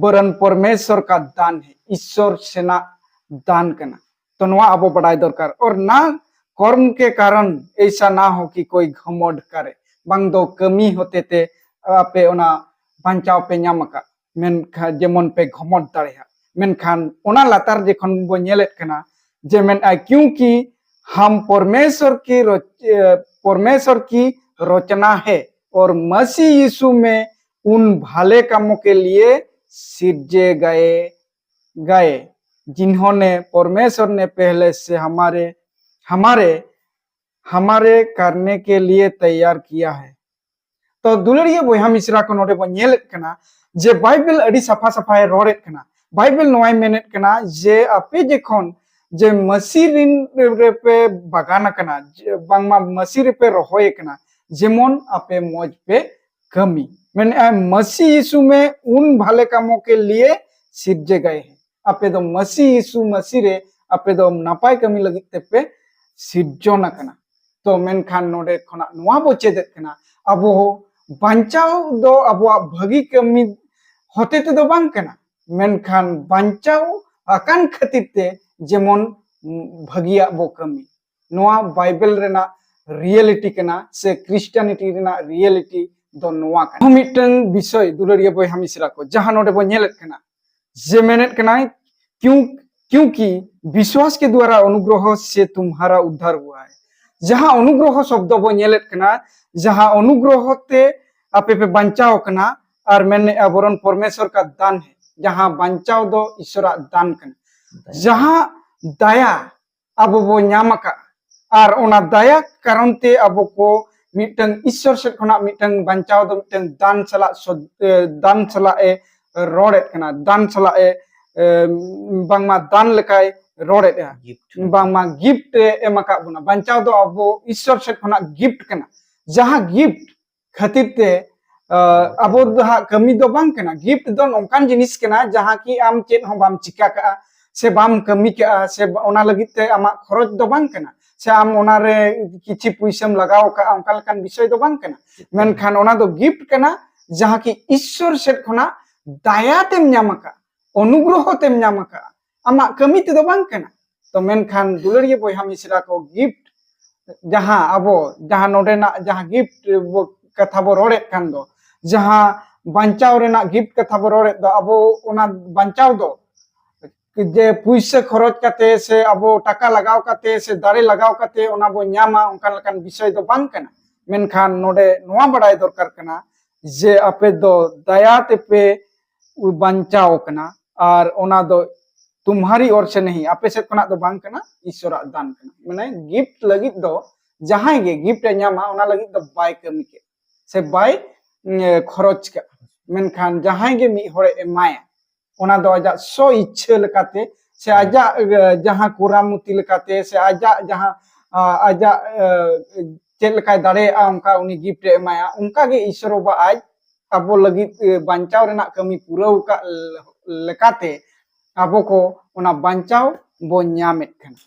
ᱵᱚᱨᱚᱱ ᱯᱚᱨᱢᱮᱥᱚᱨ ᱠᱟ ᱫᱟᱱ ᱦᱮ, ᱤᱥᱚᱨ ᱥᱮᱱᱟᱜ ᱫᱟᱱ ᱠᱟᱱᱟ᱾ ᱛᱚ ᱱᱚᱣᱟ ᱟᱵᱚ ᱵᱟᱰᱟᱭ ᱫᱚᱨᱠᱟᱨ᱾ ᱚᱨ ᱱᱟ ᱠᱚᱨᱢ ᱠᱮ ᱠᱟᱨᱚᱱ ᱮᱭᱥᱟ ᱱᱟ ᱦᱚ ᱠᱤ ᱠᱳᱭ ᱜᱷᱚᱢᱚᱰ ᱠᱟᱨᱮ, ᱵᱟᱝ ᱫᱚ ᱠᱟᱹᱢᱤ ᱦᱚᱛᱮᱛᱮ ᱟᱯᱮ ᱚᱱᱟ ᱵᱟᱧᱪᱟᱣ ᱯᱮ ᱧᱟᱢ ᱟᱠᱟᱫ, ᱢᱮᱱᱠᱷᱟᱱ ᱡᱮᱢᱚᱱ ᱯᱮ ᱜᱷᱚᱢᱚᱰ ᱫᱟᱲᱮᱭᱟᱜ᱾ ᱢᱮᱱᱠᱷᱟᱱ ᱚᱱᱟ ᱞᱟᱛᱟᱨ ᱡᱚᱠᱷᱚᱱ ᱵᱚ ᱧᱮᱞᱮᱫ ᱠᱟᱱᱟ ᱡᱮ ᱢᱮᱱᱟᱭ ᱠᱤᱭᱩᱸᱠᱤ ᱦᱟᱢ ᱯᱚᱨᱢᱮᱥᱚᱨ ᱠᱤ ᱨᱚᱪ-, ᱮ, ᱯᱚᱨᱢᱮᱥᱚᱨ ᱠᱤ ᱨᱚᱪᱱᱟ ᱦᱮ ᱚᱨ ᱢᱟᱥᱤ ᱭᱤᱥᱩ ᱢᱮ ᱩᱱ ᱵᱷᱟᱞᱮ ᱠᱟᱢᱚ ᱠᱮ ᱞᱤᱭᱮ ᱥᱤᱨᱡᱮ ᱜᱟᱭᱮ ᱜᱟᱭᱮ ᱡᱤᱱᱦᱚᱸ ᱱᱮ ᱯᱚᱨᱢᱮᱥᱚᱨ ᱱᱮ ᱯᱮᱦᱞᱮ ᱥᱮ ᱦᱟᱢᱟᱨᱮ ᱦᱟᱢᱟᱨᱮ ᱦᱟᱢᱟᱨᱮ ᱠᱟᱨᱱᱮ ᱠᱮ ᱞᱤᱭᱮ ᱛᱮᱭᱟᱨ ᱠᱤᱭᱟ ᱦᱮ᱾ ᱛᱚ ᱫᱩᱞᱟᱹᱲᱤᱭᱟᱹ ᱵᱚᱭᱦᱟ ᱢᱤᱥᱨᱟ ᱠᱚ, ᱱᱚᱰᱮ ᱵᱚᱱ ᱧᱮᱞᱮᱫ ᱠᱟᱱᱟ ᱡᱮ ᱵᱟᱭᱵᱮᱞ ᱟᱹᱰᱤ ᱥᱟᱯᱷᱟ ᱥᱟᱯᱷᱟᱭ ᱨᱚᱲᱮᱫ ᱠᱟᱱᱟ᱾ ᱵᱟᱭᱵᱮᱞ ᱱᱚᱣᱟᱭ ᱢᱮᱱᱮᱫ ᱠᱟᱱᱟ ᱡᱮ ᱟᱯᱮ ᱡᱚᱠᱷᱚᱱ ᱡᱮ ᱢᱟᱹᱥᱤ ᱨᱤᱱ ᱨᱮᱯᱮ ᱵᱟᱜᱟᱱ ᱟᱠᱟᱱᱟ, ᱡᱮ ᱵᱟᱝᱢᱟ ᱢᱟᱹᱥᱤ ᱨᱮᱯᱮ ᱨᱚᱦᱚᱭ ᱟᱠᱟᱱᱟ, ᱡᱮᱢᱚᱱ ᱟᱯᱮ ᱢᱚᱡᱽ ᱯᱮ ᱠᱟᱹᱢᱤ᱾ ᱢᱮᱱᱮᱫᱼᱟᱭ ᱢᱟᱹᱥᱤ ᱭᱤᱥᱩ ᱢᱮ ᱩᱱ ᱵᱷᱟᱞᱮ ᱠᱟᱢᱚ ᱠᱮ ᱞᱤᱭᱮ ᱥᱤᱨᱡᱮ ᱜᱟᱭᱮ ᱦᱮ᱾ ᱟᱯᱮ ᱫᱚ ᱢᱟᱹᱥᱤ ᱭᱤᱥᱩ ᱢᱟᱹᱥᱤ ᱨᱮ ᱟᱯᱮ ᱫᱚ ᱱᱟᱯᱟᱭ ᱠᱟᱹᱢᱤ ᱞᱟᱹᱜᱤᱫ ᱛᱮᱯᱮ ᱥᱤᱨᱡᱚᱱ ᱟᱠᱟᱱᱟ᱾ ᱛᱚ ᱢᱮᱱᱠᱷᱟᱱ ᱱᱚᱰᱮ ᱠᱷᱚᱱᱟᱜ ᱱᱚᱣᱟ ᱵᱚ ᱪᱮᱫᱮᱫ ᱠᱟᱱᱟ, ᱟᱵᱚ ᱵᱟᱧᱪᱟᱣ ᱫᱚ ᱟᱵᱚᱣᱟᱜ ᱵᱷᱟᱹᱜᱤ ᱠᱟᱹᱢᱤ ᱦᱚᱛᱮ ᱛᱮᱫᱚ ᱵᱟᱝ ᱠᱟᱱᱟ, ᱢᱮᱱᱠᱷᱟᱱ ᱵᱟᱧᱪᱟᱣ ᱟᱠᱟᱱ ᱠᱷᱟᱹᱛᱤᱨ ᱛᱮ ᱡᱮᱢᱚᱱ ᱵᱷᱟᱹᱜᱤᱭᱟᱜ ᱵᱚ ᱠᱟᱹᱢᱤ᱾ ᱱᱚᱣᱟ ᱵᱟᱭᱵᱮᱞ ᱨᱮᱱᱟᱜ ᱨᱤᱭᱮᱞᱤᱴᱤ ᱠᱟᱱᱟ ᱥᱮ ᱠᱷᱨᱤᱥᱴᱟᱱᱤᱴᱤ ᱨᱮᱱᱟᱜ ᱨᱤᱭᱮᱞᱤᱴᱤ ᱫᱚ ᱱᱚᱣᱟ ᱠᱟᱱᱟ᱾ ᱢᱤᱫᱴᱟᱝ ᱵᱤᱥᱚᱭ, ᱫᱩᱞᱟᱹᱲᱤᱭᱟᱹ ᱵᱚᱭᱦᱟ ᱢᱤᱥᱨᱟ ᱠᱚ, ᱡᱟᱦᱟᱸ ᱱᱚᱰᱮ ᱵᱚᱱ ᱧᱮᱞᱮᱫ ᱠᱟᱱᱟ, ᱡᱮ ᱢᱮᱱᱮᱫ ᱠᱟᱱᱟᱭ, "क्यों, क्योंकि विश्वास के द्वारा अनुग्रह से तुम्हारा उद्धार हुआ है।" ᱡᱟᱦᱟᱸ ᱚᱱᱩᱜᱨᱚᱦᱚ ᱥᱚᱵᱫᱚ ᱵᱚᱱ ᱧᱮᱞᱮᱫ ᱠᱟᱱᱟ, ᱡᱟᱦᱟᱸ ᱚᱱᱩᱜᱨᱚᱦᱚ ᱛᱮ ᱟᱯᱮ ᱯᱮ ᱵᱟᱧᱪᱟᱣ ᱠᱟᱱᱟ, ᱟᱨ ᱢᱮᱱᱮᱫᱼᱟ, ᱵᱚᱨᱚᱱ ᱯᱚᱨᱢᱮᱥᱚᱨ ᱠᱟ ᱫᱟᱱ ᱦᱮ, ᱡᱟᱦᱟᱸ ᱵᱟᱧᱪᱟᱣ ᱫᱚ ᱤᱥᱚᱨᱟᱜ ᱫᱟᱱ ᱠᱟᱱᱟ᱾ ᱡᱟᱦᱟᱸ ᱫᱟᱭᱟ ᱟᱵᱚ ᱵᱚ ᱧᱟᱢ ᱟᱠᱟᱫᱼᱟ, ᱟᱨ ᱚᱱᱟ ᱫᱟᱭᱟ ᱠᱟᱨᱚᱱ ᱛᱮ ᱟᱵᱚ ᱠᱚ ᱢᱤᱫᱴᱟᱝ ᱤᱥᱚᱨ ᱥᱮᱫ ᱠᱷᱚᱱᱟᱜ ᱢᱤᱫᱴᱟᱝ ᱵᱟᱧᱪᱟᱣ ᱫᱚ ᱢᱤᱫᱴᱟᱝ ᱫᱟᱱ ᱥᱟᱞᱟᱜ ᱥᱚᱫ-, ᱮ, ᱫᱟᱱ ᱥᱟᱞᱟᱜ ᱮ ᱨᱚᱲᱮᱫ ᱠᱟᱱᱟ, ᱫᱟᱱ ᱥᱟᱞᱟᱜ ᱮ, ᱮ, ᱵᱟᱝᱢᱟ ᱫᱟᱱ ᱞᱮᱠᱟᱭ ᱨᱚᱲᱮᱫᱼᱟ, ᱜᱤᱯᱷᱴ᱾ ᱵᱟᱝᱢᱟ ᱜᱤᱯᱷᱴ ᱮ ᱮᱢ ᱟᱠᱟᱫ ᱵᱚᱱᱟ᱾ ᱵᱟᱧᱪᱟᱣ ᱫᱚ ᱟᱵᱚ ᱤᱥᱚᱨ ᱥᱮᱫ ᱠᱷᱚᱱᱟᱜ ᱜᱤᱯᱷᱴ ᱠᱟᱱᱟ, ᱡᱟᱦᱟᱸ ᱜᱤᱯᱷᱴ ᱠᱷᱟᱹᱛᱤᱨ ᱛᱮ, ᱟ, ᱟᱵᱚ ᱫᱚ ᱦᱟᱸᱜ ᱠᱟᱹᱢᱤ ᱫᱚ ᱵᱟᱝ ᱠᱟᱱᱟ᱾ ᱜᱤᱯᱷᱴ ᱫᱚ ᱱᱚᱝᱠᱟᱱ ᱡᱤᱱᱤᱥ ᱠᱟᱱᱟ, ᱡᱟᱦᱟᱸ ᱠᱤ ᱟᱢ ᱪᱮᱫ ᱦᱚᱸ ᱵᱟᱢ ᱪᱤᱠᱟ ᱠᱟᱜᱼᱟ, ᱥᱮ ᱵᱟᱢ ᱠᱟᱹᱢᱤ ᱠᱟᱜᱼᱟ, ᱥᱮ ᱚᱱᱟ ᱞᱟᱹᱜᱤᱫ ᱛᱮ ᱟᱢᱟᱜ ᱠᱷᱚᱨᱚᱪ ᱫᱚ ᱵᱟᱝ ᱠᱟᱱᱟ, ᱥᱮ ᱟᱢ ᱚᱱᱟᱨᱮ ᱠᱤᱪᱷᱤ ᱯᱩᱭᱥᱟᱹᱢ ᱞᱟᱜᱟᱣ ᱠᱟᱜᱼᱟ, ᱚᱱᱠᱟ ᱞᱮᱠᱟᱱ ᱵᱤᱥᱚᱭ ᱫᱚ ᱵᱟᱝ ᱠᱟᱱᱟ᱾ ᱢᱮᱱᱠᱷᱟᱱ ᱚᱱᱟ ᱫᱚ ᱜᱤᱯᱷᱴ ᱠᱟᱱᱟ, ᱡᱟᱦᱟᱸ ᱠᱤ ᱤᱥᱥᱚᱨ ᱥᱮᱫ ᱠᱷᱚᱱᱟᱜ ᱫᱟᱭᱟ ᱛᱮᱢ ᱧᱟᱢ ᱟᱠᱟᱫᱼᱟ, ᱚᱱᱩᱜᱨᱚᱦᱚ ᱛᱮᱢ ᱧᱟᱢ ᱟᱠᱟᱫᱼᱟ, ᱟᱢᱟᱜ ᱠᱟᱹᱢᱤ ᱛᱮᱫᱚ ᱵᱟᱝ ᱠᱟᱱᱟ᱾ ᱛᱚ ᱢᱮᱱᱠᱷᱟᱱ ᱫᱩᱞᱟᱹᱲᱤᱭᱟᱹ ᱵᱚᱭᱦᱟ ᱢᱤᱥᱨᱟ ᱠᱚ, ᱜᱤᱯᱷᱴ ᱡᱟᱦᱟᱸ ᱟᱵᱚ, ᱡᱟᱦᱟᱸ ᱱᱚᱰᱮᱱᱟᱜ ᱡᱟᱦᱟᱸ ᱜᱤᱯᱷᱴ ᱵᱚ, ᱠᱟᱛᱷᱟ ᱵᱚ ᱨᱚᱲᱮᱫ ᱠᱟᱱ ᱫᱚ, ᱡᱟᱦᱟᱸ ᱵᱟᱧᱪᱟᱣ ᱨᱮᱱᱟᱜ ᱜᱤᱯᱷᱴ ᱠᱟᱛᱷᱟ ᱵᱚ ᱨᱚᱲᱮᱫ ᱫᱚ, ᱟᱵᱚ ᱚᱱᱟ ᱵᱟᱧᱪᱟᱣ ᱫᱚ ᱡᱮ ᱯᱩᱭᱥᱟᱹ ᱠᱷᱚᱨᱚᱪ ᱠᱟᱛᱮ ᱥᱮ ᱟᱵᱚ ᱴᱟᱠᱟ ᱞᱟᱜᱟᱣ ᱠᱟᱛᱮ ᱥᱮ ᱫᱟᱲᱮ ᱞᱟᱜᱟᱣ ᱠᱟᱛᱮ ᱚᱱᱟ ᱵᱚ ᱧᱟᱢᱟ, ᱚᱱᱠᱟ ᱞᱮᱠᱟᱱ ᱵᱤᱥᱚᱭ ᱫᱚ ᱵᱟᱝ ᱠᱟᱱᱟ᱾ ᱢᱮᱱᱠᱷᱟᱱ ᱱᱚᱰᱮ ᱱᱚᱣᱟ ᱵᱟᱲᱟᱭ ᱫᱚᱨᱠᱟᱨ ᱠᱟᱱᱟ ᱡᱮ ᱟᱯᱮ ᱫᱚ ᱫᱟᱭᱟ ᱛᱮᱯᱮ ᱵᱟᱧᱪᱟᱣ ᱠᱟᱱᱟ, ᱟᱨ ᱚᱱᱟ ᱫᱚ ᱛᱩᱢᱦᱟᱨᱤ ᱳᱨ ᱥᱮ ᱱᱟᱦᱤ, ᱟᱯᱮ ᱥᱮᱫ ᱠᱷᱚᱱᱟᱜ ᱫᱚ ᱵᱟᱝ ᱠᱟᱱᱟ, ᱤᱥᱚᱨᱟᱜ ᱫᱟᱱ ᱠᱟᱱᱟ᱾ ᱢᱟᱱᱮ ᱜᱤᱯᱷᱴ ᱞᱟᱹᱜᱤᱫ ᱫᱚ ᱡᱟᱦᱟᱸᱭ ᱜᱮ ᱜᱤᱯᱷᱴ ᱮ ᱧᱟᱢᱟ, ᱚᱱᱟ ᱞᱟᱹᱜᱤᱫ ᱫᱚ ᱵᱟᱭ ᱠᱟᱹᱢᱤ ᱠᱮᱫ ᱥᱮ ᱵᱟᱭ, ᱮ, ᱠᱷᱚᱨᱚᱪ ᱠᱟᱜᱼᱟ᱾ ᱢᱮᱱᱠᱷᱟᱱ ᱡᱟᱦᱟᱸᱭ ᱜᱮ ᱢᱤᱫ ᱦᱚᱲᱮ ᱮᱢᱟᱭᱟ, ᱚᱱᱟ ᱫᱚ ᱟᱡᱟᱜ ᱥᱚ ᱤᱪᱪᱷᱟᱹ ᱞᱮᱠᱟᱛᱮ ᱥᱮ ᱦᱮᱸ᱾ ᱟᱡᱟᱜ, ᱮ, ᱡᱟᱦᱟᱸ ᱠᱩᱨᱟᱢᱩᱛᱤ ᱞᱮᱠᱟᱛᱮ ᱥᱮ ᱟᱡᱟᱜ ᱡᱟᱦᱟᱸ, ᱟ, ᱟᱡᱟᱜ, ᱮ, ᱪᱮᱫ ᱞᱮᱠᱟᱭ ᱫᱟᱲᱮᱭᱟᱜᱼᱟ, ᱚᱱᱠᱟ ᱩᱱᱤ ᱜᱤᱯᱷᱴ ᱮ ᱮᱢᱟᱭᱟ᱾ ᱚᱱᱠᱟ ᱜᱮ ᱤᱥᱚᱨ ᱵᱟᱵᱟ ᱟᱡ ᱟᱵᱚ ᱞᱟᱹᱜᱤᱫ, ᱮ, ᱵᱟᱧᱪᱟᱣ ᱨᱮᱱᱟᱜ ᱠᱟᱹᱢᱤ ᱯᱩᱨᱟᱹᱣ ᱟᱠᱟᱫ ᱞᱮᱠᱟᱛᱮ ᱟᱵᱚ ᱠᱚ ᱚᱱᱟ ᱵᱟᱧᱪᱟᱣ ᱵᱚ ᱧᱟᱢᱮᱫ ᱠᱟᱱᱟ᱾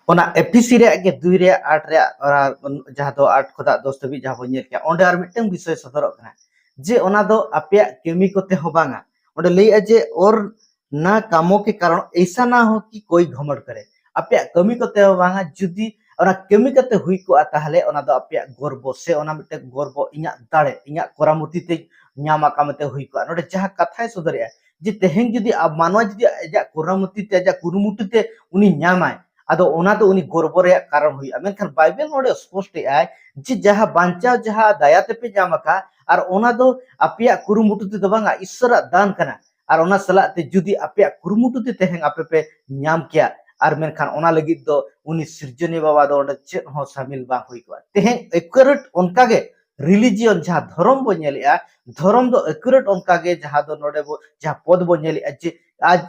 ᱚᱱᱟ ᱮᱯᱷᱤᱥᱤ ᱨᱮᱭᱟᱜ ᱜᱮ ᱫᱩᱭ ᱨᱮᱭᱟᱜ ᱟᱴ ᱨᱮᱭᱟᱜ, ᱚᱱᱟ ᱡᱟᱦᱟᱸ ᱫᱚ ᱟᱴ ᱠᱷᱚᱱᱟᱜ ᱫᱚᱥ ᱫᱷᱟᱹᱵᱤᱡ ᱡᱟᱦᱟᱸ ᱵᱚᱱ ᱧᱮᱞ ᱠᱮᱜᱼᱟ, ᱚᱸᱰᱮ ᱟᱨ ᱢᱤᱫᱴᱟᱝ ᱵᱤᱥᱚᱭ ᱥᱚᱫᱚᱨᱚᱜ ᱠᱟᱱᱟ ᱡᱮ ᱚᱱᱟ ᱫᱚ ᱟᱯᱮᱭᱟᱜ ᱠᱟᱹᱢᱤ ᱠᱚᱛᱮ ᱦᱚᱸ ᱵᱟᱝᱟ᱾ ᱚᱸᱰᱮ ᱞᱟᱹᱭᱮᱜᱼᱟ ᱡᱮ ᱳᱨ ᱱᱟ ᱠᱟᱢᱚ ᱠᱮ ᱠᱟᱨᱚᱱ ᱮᱭᱥᱟ ᱱᱟ ᱦᱳ ᱠᱤ ᱠᱳᱭ ᱜᱷᱚᱢᱚᱰ ᱠᱟᱨᱮ, ᱟᱯᱮᱭᱟᱜ ᱠᱟᱹᱢᱤ ᱠᱚᱛᱮ ᱦᱚᱸ ᱵᱟᱝᱟ᱾ ᱡᱩᱫᱤ ᱚᱱᱟ ᱠᱟᱹᱢᱤ ᱠᱟᱛᱮ ᱦᱩᱭ ᱠᱚᱜᱼᱟ, ᱛᱟᱦᱚᱞᱮ ᱚᱱᱟ ᱫᱚ ᱟᱯᱮᱭᱟᱜ ᱜᱚᱨᱵᱚ ᱥᱮ ᱚᱱᱟ ᱢᱤᱫᱴᱮᱱ ᱜᱚᱨᱵᱚ, ᱤᱧᱟᱜ ᱫᱟᱲᱮ, ᱤᱧᱟᱜ ᱠᱚᱨᱟᱢᱩᱛᱤ ᱛᱮ ᱧᱟᱢ ᱟᱠᱟᱫ ᱢᱮᱱᱛᱮ ᱦᱩᱭ ᱠᱚᱜᱼᱟ᱾ ᱱᱚᱰᱮ ᱡᱟᱦᱟᱸ ᱠᱟᱛᱷᱟᱭ ᱥᱚᱫᱚᱨᱮᱜᱼᱟ, ᱡᱮ ᱛᱮᱦᱮᱧ ᱡᱩᱫᱤ ᱟᱵ-, ᱢᱟᱱᱣᱟ ᱡᱩᱫᱤ ᱟᱡᱟᱜ ᱠᱚᱨᱟᱢᱩᱛᱤ ᱛᱮ, ᱟᱡᱟᱜ ᱠᱩᱨᱩᱢᱩᱴᱩ ᱛᱮ ᱩᱱᱤ ᱧᱟᱢᱟᱭ, ᱟᱫᱚ ᱚᱱᱟ ᱫᱚ ᱩᱱᱤ ᱜᱚᱨᱵᱚ ᱨᱮᱭᱟᱜ ᱠᱟᱨᱚᱱ ᱦᱩᱭᱩᱜᱼᱟ᱾ ᱢᱮᱱᱠᱷᱟᱱ ᱵᱟᱭᱵᱮᱞ ᱱᱚᱰᱮ ᱥᱯᱚᱥᱴ ᱮᱜᱼᱟᱭ ᱡᱮ ᱡᱟᱦᱟᱸ ᱵᱟᱧᱪᱟᱣ, ᱡᱟᱦᱟᱸ ᱫᱟᱭᱟ ᱛᱮᱯᱮ ᱧᱟᱢ ᱟᱠᱟᱫ, ᱟᱨ ᱚᱱᱟ ᱫᱚ ᱟᱯᱮᱭᱟᱜ ᱠᱩᱨᱩᱢᱩᱴᱩ ᱛᱮᱫᱚ ᱵᱟᱝᱟ, ᱤᱥᱥᱚᱨᱟᱜ ᱫᱟᱱ ᱠᱟᱱᱟ᱾ ᱟᱨ ᱚᱱᱟ ᱥᱟᱞᱟᱜ ᱛᱮ ᱡᱩᱫᱤ ᱟᱯᱮᱭᱟᱜ ᱠᱩᱨᱩᱢᱩᱴᱩ ᱛᱮ ᱛᱮᱦᱮᱧ ᱟᱯᱮ ᱯᱮ ᱧᱟᱢ ᱠᱮᱭᱟ, ᱟᱨ ᱢᱮᱱᱠᱷᱟᱱ ᱚᱱᱟ ᱞᱟᱹᱜᱤᱫ ᱫᱚ ᱩᱱᱤ ᱥᱤᱨᱡᱚᱱᱤᱭᱟᱹ ᱵᱟᱵᱟ ᱫᱚ ᱚᱸᱰᱮ ᱪᱮᱫ ᱦᱚᱸ ᱥᱟᱢᱤᱞ ᱵᱟᱝ ᱦᱩᱭ ᱠᱚᱜᱼᱟ᱾ ᱛᱮᱦᱮᱧ ᱮᱠᱩᱨᱮᱴ ᱚᱱᱠᱟᱜᱮ ᱨᱤᱞᱤᱡᱤᱭᱚᱱ, ᱡᱟᱦᱟᱸ ᱫᱷᱚᱨᱚᱢ ᱵᱚ ᱧᱮᱞᱮᱜᱼᱟ, ᱫᱷᱚᱨᱚᱢ ᱫᱚ ᱮᱠᱩᱨᱮᱴ ᱚᱱᱠᱟᱜᱮ, ᱡᱟᱦᱟᱸ ᱫᱚ ᱱᱚᱰᱮ ᱵᱚ, ᱡᱟᱦᱟᱸ ᱯᱚᱫ ᱵᱚ ᱧᱮᱞᱮᱜᱼᱟ, ᱡᱮ ᱟᱡ